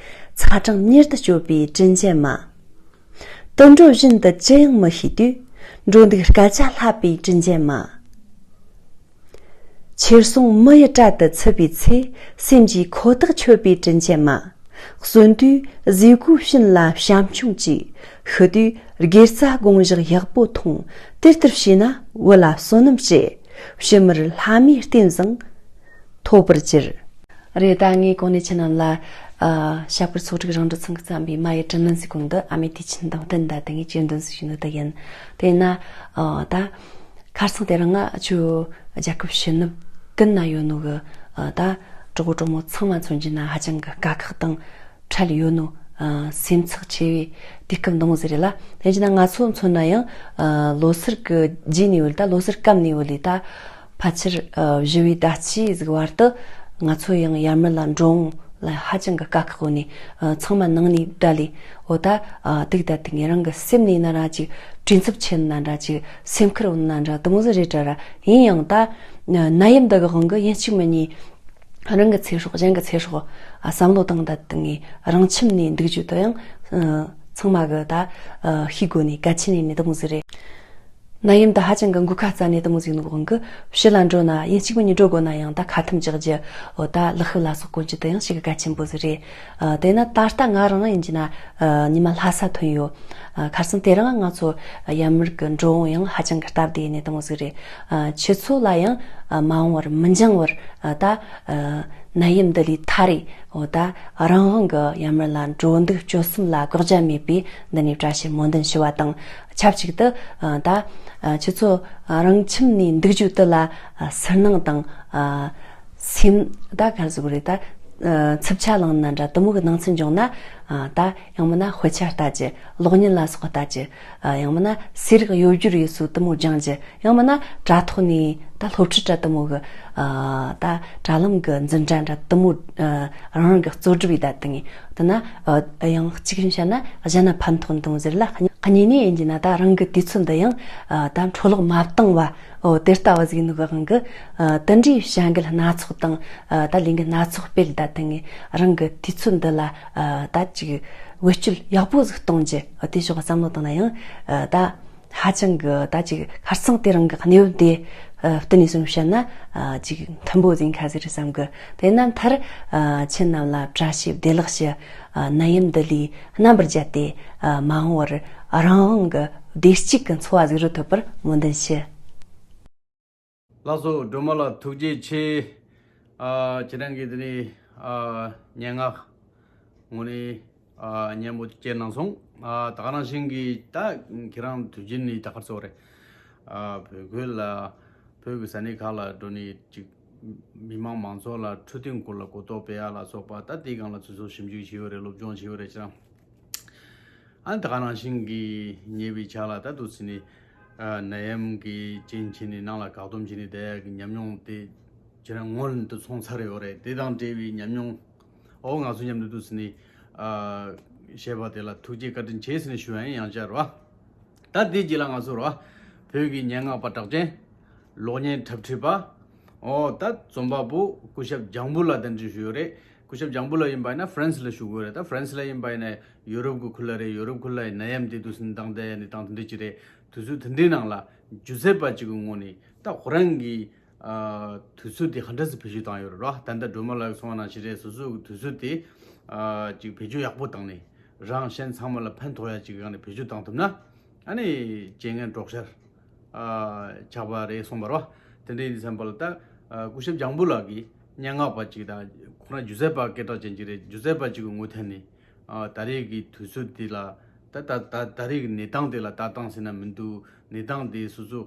ཚ་གྲང་མྱུར་དུ་གཅོད་པའི་དྲིན་ཅན་མ། དུད་འགྲོ་བཞིན་དུ་ཅི་ཡང་མི་ཤེས་དུས། འགྲོ་འདུག་སྐད་ཆ་ལྷག་པའི་དྲིན་ཅན་མ། ཁྱེར་སོང་མི་ཡི་གྲལ་དུ་ཚུད་པའི་ཚེ། སེམས་ཀྱི་ཁོ་ཐག་ཆོད་པའི་དྲིན་ཅན་མ། གསོན་དུས་ཟས་གོས་ཕྱིན་ལ་བྱམས་སྐྱོང་གྱིས། ཤི་དུས་དགེ་རྩ་དགོངས་བཞག་ཡག་པོ་ཐོངས། དེ་ལྟར་བྱས་ན་བུ་ལ་བསོད་ནམས་བྱེད། ཕྱི་མར་ལྷ་མིའི་རྟེན་བཟང་ཐོབ་པར་གྱུར། རེད། ད་ངས་གོང་ནས་ཁྱེད་རྣམས་ལ་ཨ་ཞབས་དཀར་ཚོགས་སྒྲིག་རང་གྲོལ་ཚང་གིས་བརྩམས་པའི་མ་ཡི་དྲིན་ལན་ཟེར་གོ་འདི་ཨ་མའི་དུས་ཆེན་དང་བསྟུན་ད་དེ་ངས་ཅིག་འདོན་ཟིག་ཞུས་ནི་ད་ཡིན། དེས་ན་ཨ་ད་ ཁ་སང་དེ་རིང་ང་ཆུ་རྒྱལ་ཁབ་ཕྱི་ནུབ་ཀུན་ན་ཡོད་ནོ་གི་ཨ་ད་གྲོགས་གྲོགས་མོ་ཚང་མ་མཚོན་རྒྱུ་ན་ཧ་ཅང་གི་དཀའ་ཁག་དང་འཕྲད་ཡོད་ནོ། ཨ་སེམས་ཚེགས་ཆེ་བའི་དུས་སྐབས་འདི་མོ་ཟིག་རེད་ལ། དེ་བྱས་ན་ང་ཚོ་མཚོན་ན་ཡང་ཨ་ལོ་སར་གི་རྗེས་ནས་ཡོད་ད་ལོ་སར་སྐབས་ནས་ཡོད་ལས་ད་ཕལ་ཆེར་ཨ་བཞི་བའི་ཟླ་གཅིག་ཟིག་བར་དུ་ང་ཚོ་ཡང་ཡར་མར་ལ་འགྲོ་འོང་ལ་ཧ་ཅང་གི་དཀའ་ཁག་ཡོད་ནས་ཨ་ཚང་མ་ནང་ནས་བསྡད་ལས། འོ་ད་ཨ་དུག་ད་དུག་ངེད་རང་གི་སེམས་ནས་ན་ར་ཅིག་བྲེལ་འཚུབ་ཆེ་ན་འདྲ་ཅིག་སེམས་ཁུར་འོང་ན་འདྲ་དུ་མོ་ཟིག་རེད་དྲ་ར། ཡིན་ཡང་ད་ནད་ཡམས་འདི་གི་དབང་གིས་ཡིན་གཅིག་མིན་གཉིས་རང་གི་ཚེ་སྲོག་གཞན་གི་ཚེ་སྲོག་ཨ་བསམ་བློ་བཏང་ད་དུ་ངས་རང་ཁྱིམ་ནས་འདུག་རྒྱུ་དུ་ཡང་ཨ་ཚང་མ་གི་ད་ཨ་ཤེས་དགོས་ནས་གལ་ཆེ་ནས་ནས་དུ་མོ་ཟིག་རེད། ནད་ཡམས་འདི་ཧ་ཅང་གི་འགོས་ཁ་རྩ་ནས་དུ་མོ་ཟིག་ནོ་དབང་གིས་ཕྱི་ལ་འགྲོ་ན་ཡིན་གཅིག་མིན་གཉིས་འགྲོ་དགོས་ན་ཡང་ད་ཁ་ཐུམ་རྒྱག་རྒྱུ། འོ་ད་ལག་ཤུབས་ལ་སོགས་གོན་རྒྱུ་དུ་ཡང་ཞེ་གི་གལ་ཆེན་པོ་ཟིག་རེད། ཨ་དེ་ན་ད་ལྟ་ང་རང་ཡིན་གྱི་ན་ཨ་ཉི་མ་ལྷ་ས་ཐོན་ཡོད། ཨ་ཁ་སང་དེ་རིང་ང་ཚོ་ཡར་མར་གི་འགྲོ་འོང་ཡང་ཧ་ཅང་གི་སྟབས་བདེ་ཡིན་ནི་དུ་མོ་ཟིག་རེད། ཨ་ཁྱེད་ཚོ་ལ་ཡང་ཨ་མ་འོངས་པར་མི་འགྱངས་པར་ཨ་ད་ཨ་ནད་ཡམས་འདི་ལས་ཐར་རེ། འོ་ད་རང་དབང་གི་ཡར་མར་ལ་འགྲོ་འདུག་སྤྱོད་གསུམ་ལ་བཀག་རྒྱ་མེད་པའི་འདི་ནས་བཀྲ་ཤིས་སྨོན་འདུན་ཞུ་བ་དང་ཆབས་ཅིག་ཏུ་ཨ་ད་ཨ་ཁྱེད་ཚོ་རང་ཁྱིམ་ནས་འདུག་རྒྱུ་དུ་ལ་ཨ་སུན་སྣང་དང་ཨ་སེམས་ད་ག་ཟེར་དགོས་རེད་ད། ཨ་འཚུབ་ཆ་ལངས་ན་འདྲ་དུ་མོ་གི་ནང་ཚན་བྱུང་ན་ཨ་ད་ཡང་མིན་ན་དཔེ་ཆ་ལྟ་རྒྱུ། གློག་བརྙན་ལ་སོགས་ལྟ་རྒྱུ། ཨ་ཡང་མིན་ན་ཟས་རིགས་གཡོ་སྒྱུར་ཡོད་སུ་དུ་མོ་སྦྱང་རྒྱུ། ཡང་མིན་ན་དྲ་ཐོག་ནས་ད་སློབ་ཁྲིད་འདྲ་དུ་མོ་གི་ཨ་ད་དྲ་ལམ་གི་འཛིན་གྲྭ་འདྲ་དུ་མོ་ཨ་རང་རང་གི་རྩོལ་སྒྲུབ་ཡེད་ད་དུ་ངས་དེ་ན་ཨ་ཡང་གཅིག་བྱས་ན་གཞན་ན་ཕན་ཐོགས་འདུག་ཟེར་ལ། གཉིས་ནས་ཡིན་གྱི་ན་ད་རང་གི་དུས་ཚོད་འདི་ཡང་ཨ་ད་འཕྲོ་བརླག་མ་བཏང་བ། འོ་དེ་ལྟ་བ་ཟིག་ནི་གི་དབང་གིས་ཨ་དེ་འདྲའི་བྱ་འགུལ་སྣ་ཚོགས་དང་ཨ་ད་ལས་འགུལ་སྣ་ཚོགས་སྤེལ་ད་དེ་ངས་རང་གི་དུས་ཚོད་འདི་ལ་ཨ་ད་ཅིག་བེད་སྤྱོད་ཡག་པོ་ཟིག་གཏོང་རྒྱུ། ཨ་དེ་ཕྱོགས་བསམ་བློ་བཏང་ན་ཡང་ཨ་ད་ཧ་ཅང་གི་ད་ཅིག་ཁ་སང་དེ་རིང་གི་གནས་བབ་དེ་ཨ་བསྟུན་ནས་སོང་བཤད་ན་ཨ་ཅིག་མཐུན་པོ་ཟིག་ཁ་ཟིག་རེད་བསམ་གི། དེ་ན་མཐར་ཨ་ཁྱེད་རྣམས་ལ་བཀྲ་ཤིས་བདེ་ལེགས་ཞུ། ཨ་ནད་ཡམས་འདི་ལས་རྣམ་པར་རྒྱལ་ཏེ་ཨ་མ་འོངས་པར་རང་དབང་གི་བདེ་སྐྱིད་ཀྱི་འཚོ་བ་ཟིག་རུ་ཐོབ་པར་སྨོན་འདུན་ཞུ། ལགས་སོ། སྒྲོལ་མ་ལགས་ཐུགས་རྗེ་ཆེ། ཨ་ཁྱེད་རང་གིས་དེ་ནས་ཨ་སྙན་ངག་དངོས་གནས་ཨ་སྙན་པོ་ཅིག་གནང་སོང་། ཨ་ད་ག་ནང་བཞིན་གྱི་ད་ཁྱེད་རང་དུས་རྒྱུན་ནས་ད་གར་ཚོ་རེད། ཨ་བོད་ཁུལ་ལ་བོད་ཀྱི་ས་གནས་ཁག་ལ་འགྲོ་ནས་ཅིག་མི་མང་མང་ཚོགས་ལ་འཕྲོད་བསྟེན་སྐོར་ལ་གོ་རྟོགས་སྤེལ་ཡ་ལ་སོགས་པ་ད་དེའི་སྒང་ལ་ཚོད་ཚོད་ཞིབ་འཇུག་བྱས་ཡོད་རེད། སློབ་སྦྱོང་བྱས་ཡོད་རེད། ཁྱེད་རང་ཨ་ད་ག་ནང་བཞིན་གྱི་ཉེ་བའི་ཆར་ལ་ད་དུ་ཟིན་ནས་ཨ་ནད་ཡམས་ཀྱི་རྐྱེན་བྱས་ནས་ནང་ལ་བཀག་སྡོམ་བྱས་ནས་བསྡད་ཡག་གི་ཉམས་མྱོང་དེ་ཁྱེད་རང་སྔོན་དུ་སོང་ཚར་ཡོད་རེད། དེ་དང་འབྲེལ་བའི་ཉམས་མྱོང་འོ་ང་ཚོ་མཉམ་དུ་དུ་ཟིན་ནས་ཨ་བཤད་པ་དེ་ལ་ཐུགས་རྗེ་བཀའ་དྲིན་ཆེ་ཟིན་ནས་ཞུ་ཡ་ཡིན། ཡང་བསྐྱར་རོ། ད་དེ་རྗེས་ལ་ང་ཚོ་རོ་བོད་ཀྱི་སྙན་ངག་པ་གྲགས་ཅན། གློག་བརྙན་འཁྲབ་ཁྲིད་པ། ཨོ་ད་རྩོམ་པ་པོ་སྐུ་ཞབས་ལྗང་བུ་ལགས་གདན་འདྲེན་ཞུས་ཡོད་རེད། སྐུ་ཞབས་ལྗང་བུ་ལགས་ཡིན་པ་ཡིན་ན་ཧྥ་རན་སི་ལ་བཞུགས་ཡོད་རེད། ད་ཧྥ་རན་སི་ལ་ཡིན་པ་ཡིན་ན་ཡུ་རོབ་ཀྱི་ཁུལ་ལ་རེད། ཡུ་རོབ་ཁུལ་ལ་ཡིན་ན་ནད་ཡམས་དེ་དུས་སུ་འདང་བསྡད་ཡ་ནི་སྟངས་དེ་འདྲ་ཅིག་རེད། དུས་ཚོད་དེ་འདྲའི་ནང་ལ་སྒྱུ་རྩལ་པ་ཅིག་གི་ངོས་ནས་ད་ཁོ་རང་གི་ཨ་དུས་ཚོད་དེ་ག་འདྲ་སེ་བེད་སྤྱོད་བཏང་ཡོད་རེད་རོ། ད་ལྟ་སྒྲོལ་མ་ལགས་གསུངས་པ་ནང་བཞིན་རེད། སོ་སོ་གི་དུས་ཚོད་དེ་ཨ་ཅིག་བེད་སྤྱོད་ཡག་པོ་བཏང་ནས་རང་གཞན་ཚང་མ་ལ་ཕན་ཐོགས་ཡ་ཅིག་གི་སྒང་ནས་བེད་སྤྱོད་བཏང་ཐུབ་ན། ཨ་ནི་རྐྱེན་ངན་གྲོགས་ཤར་ཨ་ཆགས་པ་རེད་གསུངས་པ་རེད་བ། དེ་འདྲའི་ཡིན་དུས་ཙམ་པ་ལ་ད་ཨ་སྐུ་ཞབས་ལྗང་བུ་ལགས་ཀྱིས་སྙན་ངག་པ་ཅིག་དང་ཁོ་རང་སྒྱུ་རྩལ་པ་སྐད་གྲགས་ཅན་ཅིག་རེད། སྒྱུ་རྩལ་པ་ཅིག་གི་ངོས་ཐད་ནས་ཨ་ད་རེས་ཀྱི་དུས་ཚོད་འདི་ལ་ད་ད་ད་ད་རེས་ཀྱི་གནས་སྟངས་འདི་ལ་ལྟ་སྟངས་ཟེར་ན་མི་འདུག་གནས་སྟངས་འདི་སོ་སོ་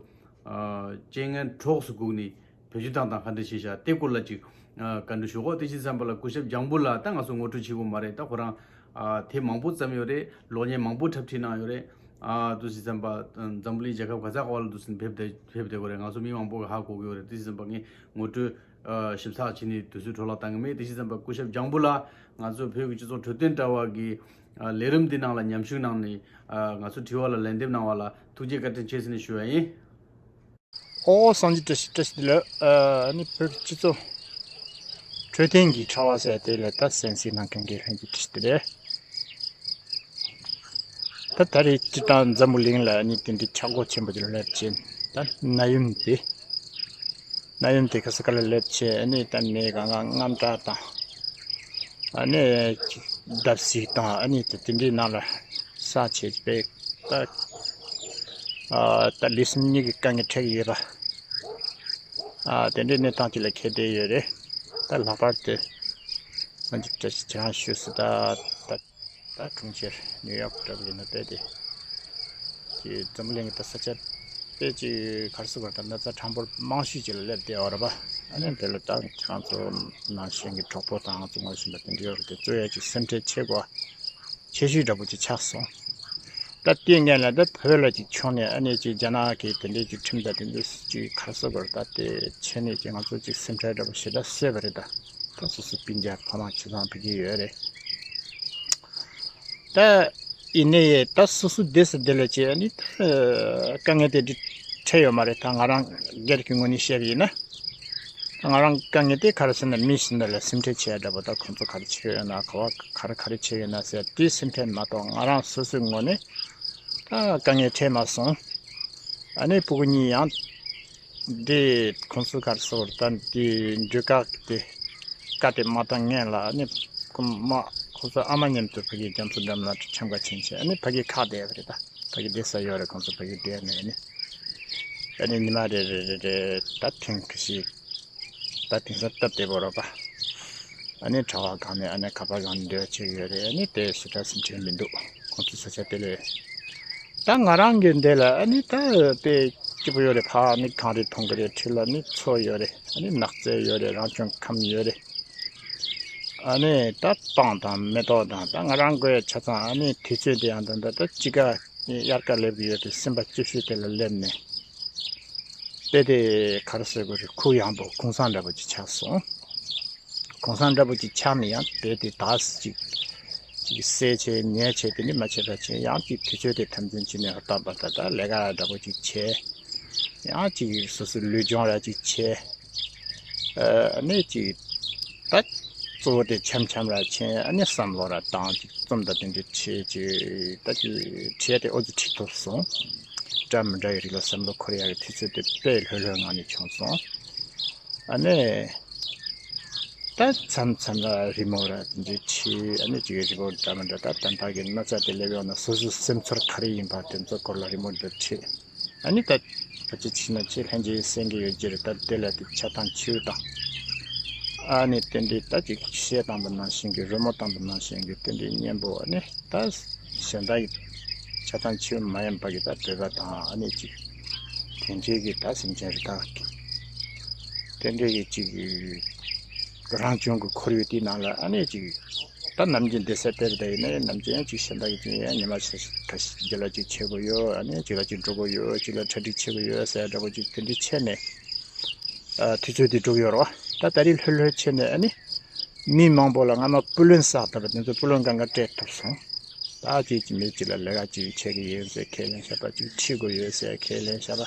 ཨ་རྐྱེན་ངན་གྲོགས་སུ་སྒུག་ནས་བེད་སྤྱོད་བཏང་སྟངས་ག་འདྲ་ཞིག་བྱ་དེ་སྐོར་ལ་ཅིག་ཨ་བཀའ་འདྲི་ཞུ་གོ། དེ་བྱས་ཙམ་པ་ལ་སྐུ་ཞབས་ལྗང་བུ་ལགས་ད་ང་ཚོ་ངོ་སྤྲོད་བྱེད་དགོས་མ་རེད། ད་ཁོ་རང་ཨ་དེབ་མང་པོ་བརྩམས་ཡོད་རེད། གློག་བརྙན་མང་པོ་འཁྲབ་ཁྲིད་གནང་ཡོད་རེད། ཨ་དུས་ཙམ་པ་འཛམ་བུ་གླིང་རྒྱལ་ཁབ་ག་ས་ག་བ་ལ་དུས་ཙམ་ཕེབས་བསྡད་ཕེབས་བསྡད་ཡོད་རེད། ང་ཚོ་མི་མང་པོ་གིས་ཧ་གོ་གི་ཡོད་རེད། དུས་ཙམ་པ་ངས་ངོ་སྤྲོད་ཨ་ཞིབ་ཚགས་བྱས་ནས་དུས་ཚོད་འཕྲོ་བརླག་བཏང་གི་མེད། དེ་བྱས་ཙམ་པ་སྐུ་ཞབས་ལྗང་བུ་ལགས་ང་ཚོ་བོད་ཀྱི་སྤྱི་ཚོགས་འཕྲོད་བསྟེན་དྲ་བ་གི་ཨ་ལས་རིམ་འདི་ནང་ལ་མཉམ་ཞུགས་གནང་ནས་ཨ་ང་ཚོ་དྲི་བ་ལ་ལན་འདེབས་གནང་བ་ལ་ཐུགས་རྗེ་བཀའ་དྲིན་ཆེ་ཟེར་ནས་ཞུ་བ་ཡིན། ཨོ་སངས་རྒྱས་བཀྲ་ཤིས་བཀྲ་ཤིས་བདེ་ལེགས། ཨ་ནི་བོད་ཀྱི་སྤྱི་ཚོགས་འཕྲོད་བསྟེན་གྱི་དྲ་བ་ཟེར་དེ་ལ་ད་གསན་གཟིགས་གནང་མཁན་གྱི་ལྷན་རྒྱས་བཀྲ་ཤིས་བདེ་ལེགས། ད་ད་རེས་སྤྱིར་བཏང་འཛམ་བུ་གླིང་ལ་ཨ་ནི་དེ་འདྲའི་ཆག་སྒོ་ཆེན་པོ་དེ་སླེབས་ཕྱིན་ད་ནད་ཡམས་དེ་ནད་ཡམས་དེ་ག་ས་ག་ལ་སླེབས་ཕྱིན་ཨ་ནི་ད་མི་གང་ག་དངངས་སྐྲག་དང་ཨ་ནི་བརྡབ་གསིག་དང་ཨ་ནི་ད་དེ་འདྲའི་ནང་ལ་ས་ཆེ་བའི་ད་ཨ་ད་ལུས་སེམས་གཉིས་ཀྱི་དཀའ་ངལ་འཕྲད་ཀྱི་ཡོད་པ། ཨ་དེ་འདྲའི་གནས་སྟངས་ཅིག་ལ་ཁེལ་བསྡད་ཡོད་རེད། ད་ལྷག་པར་དུ་ང་ཚོ་བཀྲ་ཤིས་ཁྱེད་རང་ཞུ་སྲིད་ད་ད་ད་གྲོང་ཁྱེར་ནིའུ་ཡོག་འདྲ་བོ་ཡིན་ན་བལྟས་ཏེ་ཀྱི་འཛམ་བུ་གླིང་གི་ད་ས་ཆ་ དེ་ཅིག་ག་རེ་ཟེར་དགོས་རེད། ད་ན་ཚ་གྲང་པོ་མང་ཤོས་ཅིག་ལ་སླེབས་བསྡད་ཡོད་རེད་པ། ཨ་ནི་དེ་ལ་ད་ཁྱེད་རང་ཚོ་ནང་བཞིན་གྱི་གྲོགས་པོ་དང་ང་ཚོ་ངོ་ཤེས་པ་དེ་འདྲ་ཡོད་རེད་དེ། གཙོ་ཡས་ཅིག་སེམས་ཁྲལ་བྱེད་དགོས། ཆེ་ཤོས་འདྲ་པོ་ཅིག་ཆགས་སོང་། ད་དེའི་སྔོན་ལ་ད་བོད་ལ་ཅིག་བྱུང་ནས་ཨ་ནི་ཅིག་རྒྱ་ནག་གི་དེ་འདྲའི་ཅིག་ཁྲིམས་དང་དེ་འདྲ་ཅིག་ག་རེ་ཟེར་དགོས་རེད། ད་དེ་བྱས་ནས་ཅིག་ང་ཚོ་ཅིག་སེམས་ཁྲལ་འདྲ་པོ་ཞེ་དྲག་བཟོས་པ་རེད། ད་ད་སོ་སོ་སྤུན་ཀྱག་ཕོ་བྲང་ཆ་ཚང་ཕ་གི་ཡོད་རེད། ད་ཡིན་ནའི་ད་སོ་སོ་སྡོད་ས་དེ་ལ་ཅིག་ཨ་ནི་ད་དཀའ་ངལ་དེ་འདྲ་འཕྲད་ཡོད་མ་རེད། ད་ང་རང་སྒེར་གྱི་ངོས་ནས་བཤད་པ་ཡིན་ན། ང་རང་དཀའ་ངལ་དེ་ག་རེ་ཟེར་ན། མི་ཞིག་འདི་ལ་སེམས་ཁྲལ་བྱེད་ཡ་འདྲ་པོ། ད་ཁོང་ཚོ་ག་རེ་བྱེད་ཡོད་ན། ག་བ་ག་རེ་ག་རེ་བྱེད་ཡོད་ན་ཟེར་དེའི་སེམས་ཁྲལ་མ་གཏོགས་ང་རང་སོ་སོའི་ངོས་ནས་ད་དཀའ་ངལ་འཕྲད་མ་སོང་། ཨ་ནི་སྤུ་གུ་གཉིས་ཡང་འདི་ཁོང་ཚོ་ག་རེ་ཟེར་ད་འདི་འགྲུལ་ཁག་དེ་བཀའ་དེ་མ་བཏང་སྔོན་ལ་ཨ་ནི་ཁོ་མ་ཁོང་ཚོ་ཨ་མ་མཉམ་དུ་ཕ་གི་རྒྱ་མཚོ་འགྲམ་ལ་ཁྲིམས་ཁང་ཕྱིན་བྱས་ཨ་ནི་ཕ་གི་ཁག་བསྡད་པ་རེད། ད་ཕ་གི་བསྡད་ས་ཡོད་རེད། ཁོང་ཚོ་ཕ་གི་བསྡད་ནས་ཨ་ནི། ཨ་ནི་ཉི་མ་རེ་རེ་རེ་རེ་ད་ཐེངས་ཁ་ཤས་ད་དེང་སང་སྟབས་བདེ་པོ་རེད་པ། ཨ་ནི་གྲྭ་པ་སྒང་ནས་ཨ་ནི་ཁ་པར་སྒང་ནས་འབྲེལ་བ་བྱེད་ཀྱི་ཡོད་རེད། ཨ་ནི་དེ་ཞེ་དྲག་སེམས་ཁྲལ་མི་འདུག་ཁོང་ཚོ་ས་ཆ་དེ་ལས། ད་ང་རང་གི་འདི་ལ་ཨ་ནི་ད་དཔེ་སྐྱིད་པོ་ཡོད་རེད། ཕ་ཨ་ནི་གངས་རི་མཐོང་གི་རེད། འཁྲིས་ལ་ནི་མཚོ་ཡོད་རེད། ཨ་ནི་ནགས་ཚལ་ཡོད་རེད། རང་བྱུང་ཁམས་ཡོད་རེད། ཨ་ནི་ད་སྤང་དང་མེ་ཏོག་དང་ད་ང་རང་དགོས་ཡ་ཆ་ཚང་ཨ་ནི་དུས་ཚོད་དེ་ཡང་ད་ད་ད་དཔྱིད་ཀ་དབྱར་ཁ་སླེབས་ཀྱི་ཡོད་དུས་སེམས་པ་སྐྱིད་ཤོས་དེ་ལ་སླེབས་ནས་དཔེ་དེ་ག་རེ་ཟེར་དགོས་རེད། ཁུག་ཡངས་པོ་གུང་སེང་འདྲ་པོ་ཅིག་ཆགས་སོང་། གུང་སེང་འདྲ་པོ་ཅིག་ཆགས་ནས་ཡང་དཔེ་དེ་ད་ཅིག་ཅིག་བསད་བྱས་ཉལ་བྱས་དེ་ནི་མ་བྱས་པ་བྱས་ཡང་ཅིག་དུས་ཚོད་དེ་དམ་འཛིན་བྱས་ནས་ལྟ་བ་ད་ལྟ་ལས་ཀ་འདྲ་པོ་ཅིག་བྱས། ཡང་ཅིག་སོ་སོའི་ལུས་སྦྱོང་ར་ཅིག་བྱས། ཨ་ནི་ཅིག་ད་གཙོ་བོ་དེ་འཆམ་འཆམ་ར་བྱས། ཨ་ནི་བསམ་བློ་ར་བཏང་ཅིག་རྩོམ་དང་དེ་འདྲ་བྱས་ཅིག་ད་ཅིག་བྲིས་དེ་ཨོ་ཙི་བྲིས་ཐུབ་སོང་། འདྲ་མི་འདྲ་ཡི་རིགས་ལ་བསམ་བློ་འཁོར་ཡག་གི་དུས་ཚོད་དེ་དཔེ་ལྷོད་ལྷོད་ངང་ནས་བྱུང་སོང་། ཨ་ནི་ད་མཚམས་མཚམས་ལ་རི་མོ་ར་དེ་འདྲ་བྲིས། ཨ་ནི་ཅིག་རི་མོ་འདྲ་མི་འདྲ་ད་ད་ལྟ་གི་ན་ཚ་དེ་སླེབས་ཡོང་ན་སོ་སོའི་སེམས་ཚོར་ག་རེ་ཡིན་པ་དེ་ཚོ་སྐོར་ལ་རི་མོ་འདྲ་བྲིས། ཨ་ནི་ད་ཕལ་ཆེར་ཕྱིན་ན་ཆེས་ལྷན་རྒྱས་གསན་གྱི་ཡོད་ཀྱི་རེད། ད་དེ་ལ་དེ་ཆ་ཚང་བྱིའུ་དང་། ཨ་ནི་དེ་འདྲའི་ད་ཅིག་གཞས་བཏང་པ་ནང་བཞིན་གྱི་རི་མོ་བཏང་པ་ནང་བཞིན་གྱི་དེ་འདྲའི་སྙན་པོ། ཨ་ནི་ད་གཞན་དག་གི་ཆ་ཚང་བྱིའུ་མ་ཡིན་པ་གི་ད་བོད་པ་དང་ཨ་ནི་ཅིག་དེ་འདྲའི་གི་ད་སེམས་ཅན་རི་དྭགས་དེ་འདྲའི་གི་ཅིག་རང་བྱུང་གི་ཁོར་ཡུག་དེའི་ནང་ལ་ཨ་ནི་ཅིག་ད་ནམ་རྒྱུན་བསྡད་ས་དེར་བསྡད་ཡིན་ནའི་ནམ་རྒྱུན་ཡང་ཅིག་གཞན་དག་གི་ཅིག་ཡང་ཉི་མ་ཁ་ཤས་རྒྱུ་ལ་ཅིག་བྱེད་དགོས་ཡོད། ཨ་ནི་ཅིག་ལ་ཅིག་འགྲོ་དགོས་ཡོད། ཅིག་ལ་གྲ་སྒྲིག་བྱེད་དགོས་ཡོད་ཟེར་འདྲ་པོ་ཅིག་དེ་འདྲའི་བྱས་ནས་ཨ་དུས་ཚོད་དེ་འགྲུབ་ཡོད་རེད་བ། ད་ད་རེས་ལྷོད་ལྷོད་བྱས་ནས་ཨ་ནི་མི་མང་པོ་ལ་སྔ་མ་བུ་ལོན་བསགས་ཐུབ་པ་དེ་ཚོ་བུ་ལོན་གང་ག་སྤྲད་ཐུབ་སོང་། ད་ཅིག་ཅིག་མི་ཅིག་ལ་ལས་ཀ་ཅིག་བྱེད་ཀྱི་ཡིན་ཟེར་ཁས་ལེན་བྱས་པ། ཅིག་ཁྲིད་དགོས་ཡོད་ཟེར་ཁས་ལེན་བྱས་པ།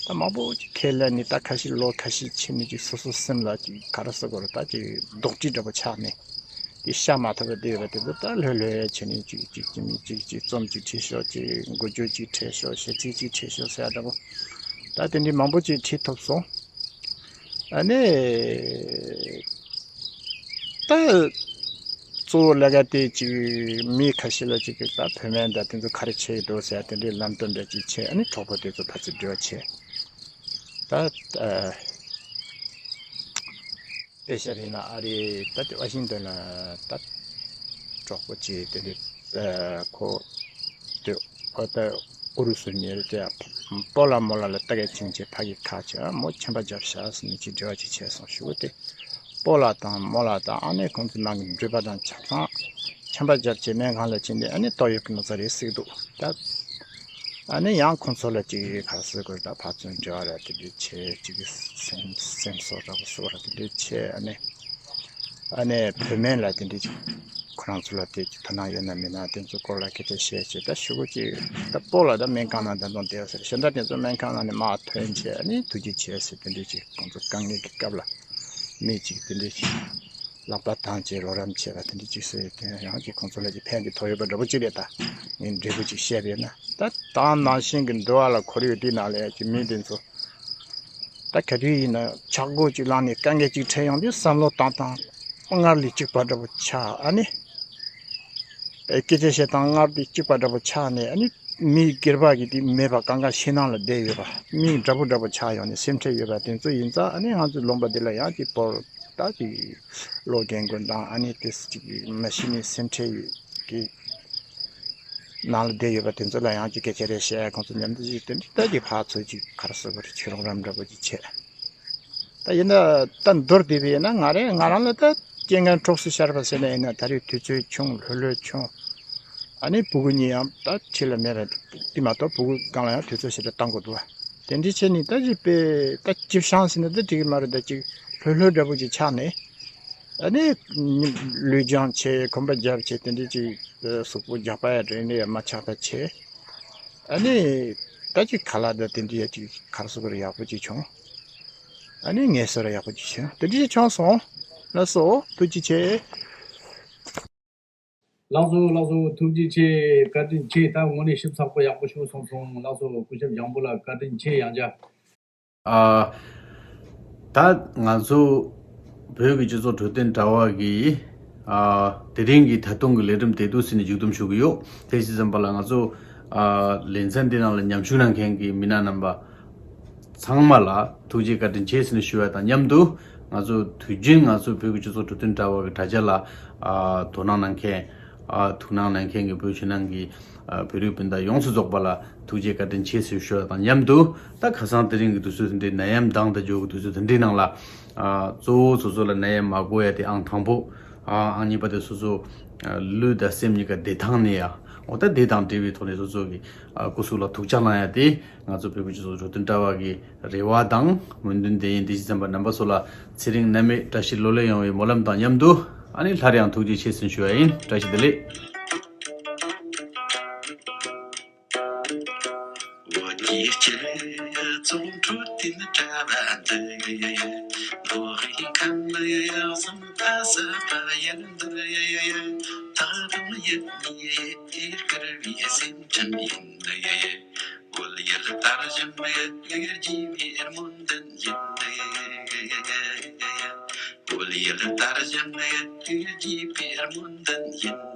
ད་མང་པོ་ཅིག་ཁས་ལེན་ནས་ད་ཁ་ཤས་ལོ་ཁ་ཤས་ཕྱིན་ནས་ཅིག་སོ་སོ་སེམས་ལ་ཅིག་ག་རེ་ཟེར་དགོས་རེད། ད་ཅིག་རྡོག་ཁྲེས་འདྲ་པོ་ཆགས་ནས་དེ་བཤད་མ་ཐུབ་པ་དེ་ཡོད་པ་དེ་ཚོ་ད་ལྷོད་ལྷོད་བྱས་ནས་ཅིག་ཅིག་ཅིག་མི་ཅིག་ཅིག་རྩོམ་ཅིག་བྲིས་ཤོག་ཅིག་འགུལ་སྐྱོད་ཅིག་འཕྲད་ཤོག་གཞས་ཚིག་ཅིག་འཕྲད་ཤོག་ཟེར་ཡ་འདྲ་པོ། ད་དེ་འདྲའི་མང་པོ་ཅིག་བྲིས་ཐུབ་སོང་། ཨ་ནི། ད། གཙོ་བོ་ལས་ཀ་དེ་ཅིག་མི་ཁ་ཤས་ལ་ཅིག་གིས་ད་བུད་མེད་འདྲ་དེ་ཚོ་ག་རེ་བྱེད་ཀྱི་འདུག་ཟེར་དེ་འདྲའི་ལམ་སྟོན་འདྲ་ཅིག་བྱས། ཨ་ནི་གྲོགས་པོ་དེ་ཚོ་ཕར་ཚུར་འབྲེལ་བ་བྱས། ད། ཨ། ཨེ་ཤ་རི་ན་ཨ་རི་ད་དེ་ཝ་ཤིང་ཏོན་ལ་ད་གྲོགས་པོ་ཅིག་དེ་འདྲའི་ཨ་ཁོ་དེ་ཨ་ད་ཨུ་རུ་སུ་ཉེ་རེད་དེ། སྤོ་ལགས་མོ་ལགས་ལ་ལྟ་ག་ཕྱིན་བྱས་ཕ་གི་ཁ་ཆེ་ཨ་མོ་ཁྱིམ་པ་རྒྱབ་ཤག་ཟེར་ནས་ཅིག་འབྲེལ་བ་ཅིག་བྱས་སོང་ཞུ་གི་དེ། སྤོ་ལགས་དང་མོ་ལགས་དང་ཨ་ནེ་ཁོང་ཚོ་ནང་གི་འགྲུལ་པ་དང་ཆ་ཚང་ཁྱིམ་པ་རྒྱབ་བྱས་སྨན་ཁང་ལ་ཕྱིན་ཏེ་ཨ་ནེ་ཏོག་དབྱིབས་ཀྱི་ན་ཚ་རེད་ཟེར་གི་འདུག་ད། ཨ་ནེ་ཡང་ཁོང་ཚོ་ལ་ཅིག་ག་རེ་ཟེར་དགོས་རེད། ད་ཕར་ཚུར་འབྲེལ་བ་ར་དེ་འདྲའི་བྱས་ཅིག་སེམས་སེམས་གསོ་འདྲ་པོ་བཟོ་ར་དེ་འདྲའི་བྱས། ཨ་ནེ་ཨ་ནེ་བུད་མེད་ལ་དེ་འདྲའི་ཅིག་ཁོ་རང་ཚོ་ལ་དེ་དོ་སྣང་ཡོད་ན་མེད་ན་དེ་ཚོ་སྐོར་ལ་སྐད་ཆ་བཤད་བྱས། ད་ཞུ་གི་ཅིག་ད་སྤོ་ལགས་ད་སྨན་ཁང་ནང་ད་དུང་བསྡད་ཡོད་ཟེར། གཞན་དག་དེ་ཚོ་སྨན་ཁང་ནང་ནས་མར་ཐོན་བྱས་ཨ་ནེ་ཐུགས་རྗེ་ཆེ་ཟེར་དེ་འདྲའི་ཅིག་ཁོང་ཚོ་དཀའ་ངལ་གྱི་སྐབས་ལ་མི་ཅིག་དེ་འདྲའི་ཅིག་ལག་པ་བཏང་བྱས་རོགས་རམ་བྱས་པ་དེ་འདྲ་ཅིག་སོ་ཡོད་དེ་ཡང་ཅིག་ཁོང་ཚོ་ལ་ཅིག་ཕན་གྱི་ཐོགས་ཡོད་པ་འདྲ་པོ་ཅིག་རེད། ད་ངས་འབྲས་བུ་ཅིག་བཤད་པ་ཡིན་ན་ད་དེ་ནང་བཞིན་གྱི་འདུལ་བ་ལ་ཁོར་ཡུག་དེའི་ནང་ལ་ཡང་ཅིག་མི་དེ་ཚོ་ད་ག་དུས་ཡིན་ན་ཆག་སྒོ་ཅིག་ལངས་ནས་དཀའ་ངལ་ཅིག་འཕྲད་ཡོང་དུས་བསམ་བློ་བཏང་སྟངས་སྔར་ལས་གཅིག་པ་འདྲ་པོ་ཆགས། ཨ་ནི་སྐད་ཆ་བཤད་སྟངས་སྔར་དེ་གཅིག་པ་འདྲ་པོ་ཆགས་ནས་ཨ་ནི་མི་སྒེར་པ་གི་དེ་མེད་པ་གང་ག་ཕྱི་ནང་ལ་བསྡད་ཡོད་པ་མི་འདྲ་པོ་འདྲ་པོ་ཆགས་ཡོང་ནས་སེམས་ཁྲལ་ཡོད་པ་དེ་ཚོ་ཡིན་ཙང་ཨ་ནི་ང་ཚོའི་ལུང་པ་འདི་ལ་ཡང་ཅིག་སྤོ་ད་ཅིག་བློ་འགེལ་དགོས་དང་ཨ་ནི་དེ་ཅིག་མ་གཞི་ནས་སེམས་ཁྲལ་ཡོད་ཀྱི་ ནང་ལ་བསྡད་ཡོད་པ་དེ་ཚོ་ལ་ཡང་ཅིག་སྐད་ཆ་རེ་བཤད། ཁོང་ཚོ་མཉམ་དུ་ཅིག་དེ་འདྲ་ད་ཅིག་ཕར་ཚུར་ཅིག་ག་རེ་ཟེར་དགོས་རེད། ཁྱོད་རང་རམ་འདྲ་པོ་ཅིག་བྱས། ད་ཡིན་ན་ད་མདོར་བསྡུས་པ་ཡིན་ན་ང་རེ་ང་རང་ལ་ད་རྐྱེན་ངན་གྲོགས་སུ་ཤར་བ་ཟེར་ན་ཡིན་ན་ད་རེས་དུས་ཚོད་ཆུང་ལྷོད་ལྷོད་བྱུང་། ཨ་ནི་ཕྲུ་གུ་གཉིས་ཡང་ད་ཁྲིད་ལ་མེད་པ་དེ་མ་གཏོགས་ཕྲུ་གུ་སྒང་ལ་ཡང་དུས་ཚོད་ཞེ་དྲག་བཏང་དགོས་འདུག་བ། དེ་འདྲའི་ཆེད་ནས་ད་ཅིག་དཔེ་ད་ཅིག་བཤང་ཟིན་ན་ད་འགྲིག་གི་མ་རེད། ད་ཅིག་ལྷོད་ལྷོད་འདྲ་པོ་ཅིག་ཆགས་ནས། ཨ་ནི་ལུས་སྦྱོང་བྱས། གོམ་པ་རྒྱབ་བྱས། དེ་འདྲའི་ཅིག་གཟུགས་པོ་རྒྱགས་པ་ཡ་དྲན་ནས་ཡ་མ་ཆགས་པ་བྱས། ཨ་ནི་ད་ཅིག་ཁ་ལག་ད་དེ་འདྲའི་ཡ་ཅིག་ག་རེ་ཟེར་དགོས་རེད། ཡག་པོ་ཅིག་བྱུང་། ཨ་ནི་ངལ་གསོ་ར་ཡག་པོ་ཅིག་བྱུང་། དེ་འདྲའི་ཅིག་བྱུང་སོང་། ལགས་སོ། ཐུགས་རྗེ་ཆེ། ལགས་སོ། ལགས་སོ། ཐུགས་རྗེ་ཆེ། བཀའ་དྲིན་ཆེ། ད་དངོས་གནས་ཞིབ་ཚགས་པོ་ཡག་པོ་ཞུ་སོང་སོང་། ལགས་སོ། སྐུ་ཞབས་ལྗང་བུ་ལགས་བཀའ་དྲིན་ཆེ། ཡང་བསྐྱར། ཨ། ད་ང་ཚོ་བོད་ཀྱི་སྤྱི་ཚོགས་འཕྲོད་བསྟེན་དྲ་བ་གི་ཨ། དེ་རིང་གི་ད་དུང་གི་ལས་རིམ་དེ་དུས་ཟིན་ནས་མཇུག་བསྡོམས་ཞུ་གི་ཡོད། དེ་ཕྱིན་ཙམ་པ་ལ་ང་ཚོ་ཨ། ལེ་ཚན་འདི་ནང་ལ་མཉམ་ཞུགས་གནང་མཁན་གྱི་མི་སྣ་རྣམ་པ་ཚང་མ་ལ་ཐུགས་རྗེ་བཀའ་དྲིན་ཆེ་ཟེར་ནས་ཞུ་བ་དང་མཉམ་དུ། ང་ཚོ་དུས་རྒྱུན་ང་ཚོ་བོད་ཀྱི་སྤྱི་ཚོགས་འཕྲོད་བསྟེན་དྲ་བ་གི་དྲ་རྒྱ་ལ་ཨ། དོ་སྣང་གནང་མཁན། ཨ། ཐུགས་སྣང་གནང་མཁན་གྱི་བོད་ཕྱི་ནང་གི་ཨ། བོད་རིགས་སྤུན་ཟླ་ཡོངས་སུ་རྫོགས་པ་ལ་ཐུགས་རྗེ་བཀའ་དྲིན་ཆེ་ཟེར་ཞུ་བ་དང་མཉམ་དུ། ད་ཁ་སང་དེ་རིང་གི་དུས་ཚོད་དེ་འདྲའི་ནད་ཡམས་དང་དུ་འགྱུར་གྱི་དུས་ཚོད་དེ་འདྲའི་ནང་ལ། ཨ། གཙོ་བོ་སོ་སོ་ལ་ནད་ཡམས་མ་འགོ་ཡ་དེ་ཨང་དང་པོ། ཨ། ཨང་གཉིས་པ་དེ་སོ་སོ་ཨ། ལུས་དང་སེམས་གཉིས་ཀ་བདེ་ཐང་ནས་ཡ། འོ་ད་དེ་དང་འབྲེལ་བའི་ཐོག་ནས་སོ་སོ་གི་ཨ། སྐུ་གཟུགས་ལ་ཐུགས་ཅག་གནང་ཡ་དེ་ང་ཚོ་བོད་ཀྱི་སྤྱི་ཚོགས་འཕྲོད་བསྟེན་དྲ་བ་གི་རེ་བ་དང་སྨོན་འདུན་དེ་ཡིན། དེ་ཕྱིན་ཙམ་པ་རྣམ་པ་ཚོ་ལ་ཚེ་རིང་ནད་མེད་བཀྲ་ཤིས་ལོ་ལེགས་ཡོང་བའི་སྨོན་ལམ་དང་མཉམ་དུ། ཨ་ནི་སླར་ཡང་ཐུགས་རྗེ་ཆེ་ཟེར་ཞུ་བ་ཡིན། བཀྲ་ཤིས་བདེ་ལེགས། བོད་ཀྱི་སྤྱི་ཚོགས་འཕྲོད་བསྟེན་དྲ་བ་འདི། མདོ་དབུས་ཁམས་གསུམ་ཕ་ས་པ་ཡུལ་འདིར། ད་དུང་ཡུལ་ནས་སྐུར་བའི་སེམས་ཅན་ཡིན། བོད་ཡུལ་དར་ཞིང་རྒྱས་པའི་སྨོན་འདུན་ཡིན། བོད་ཡུལ་དར་ཞིང་རྒྱས་པའི་སྨོན་འདུན་ཡིན།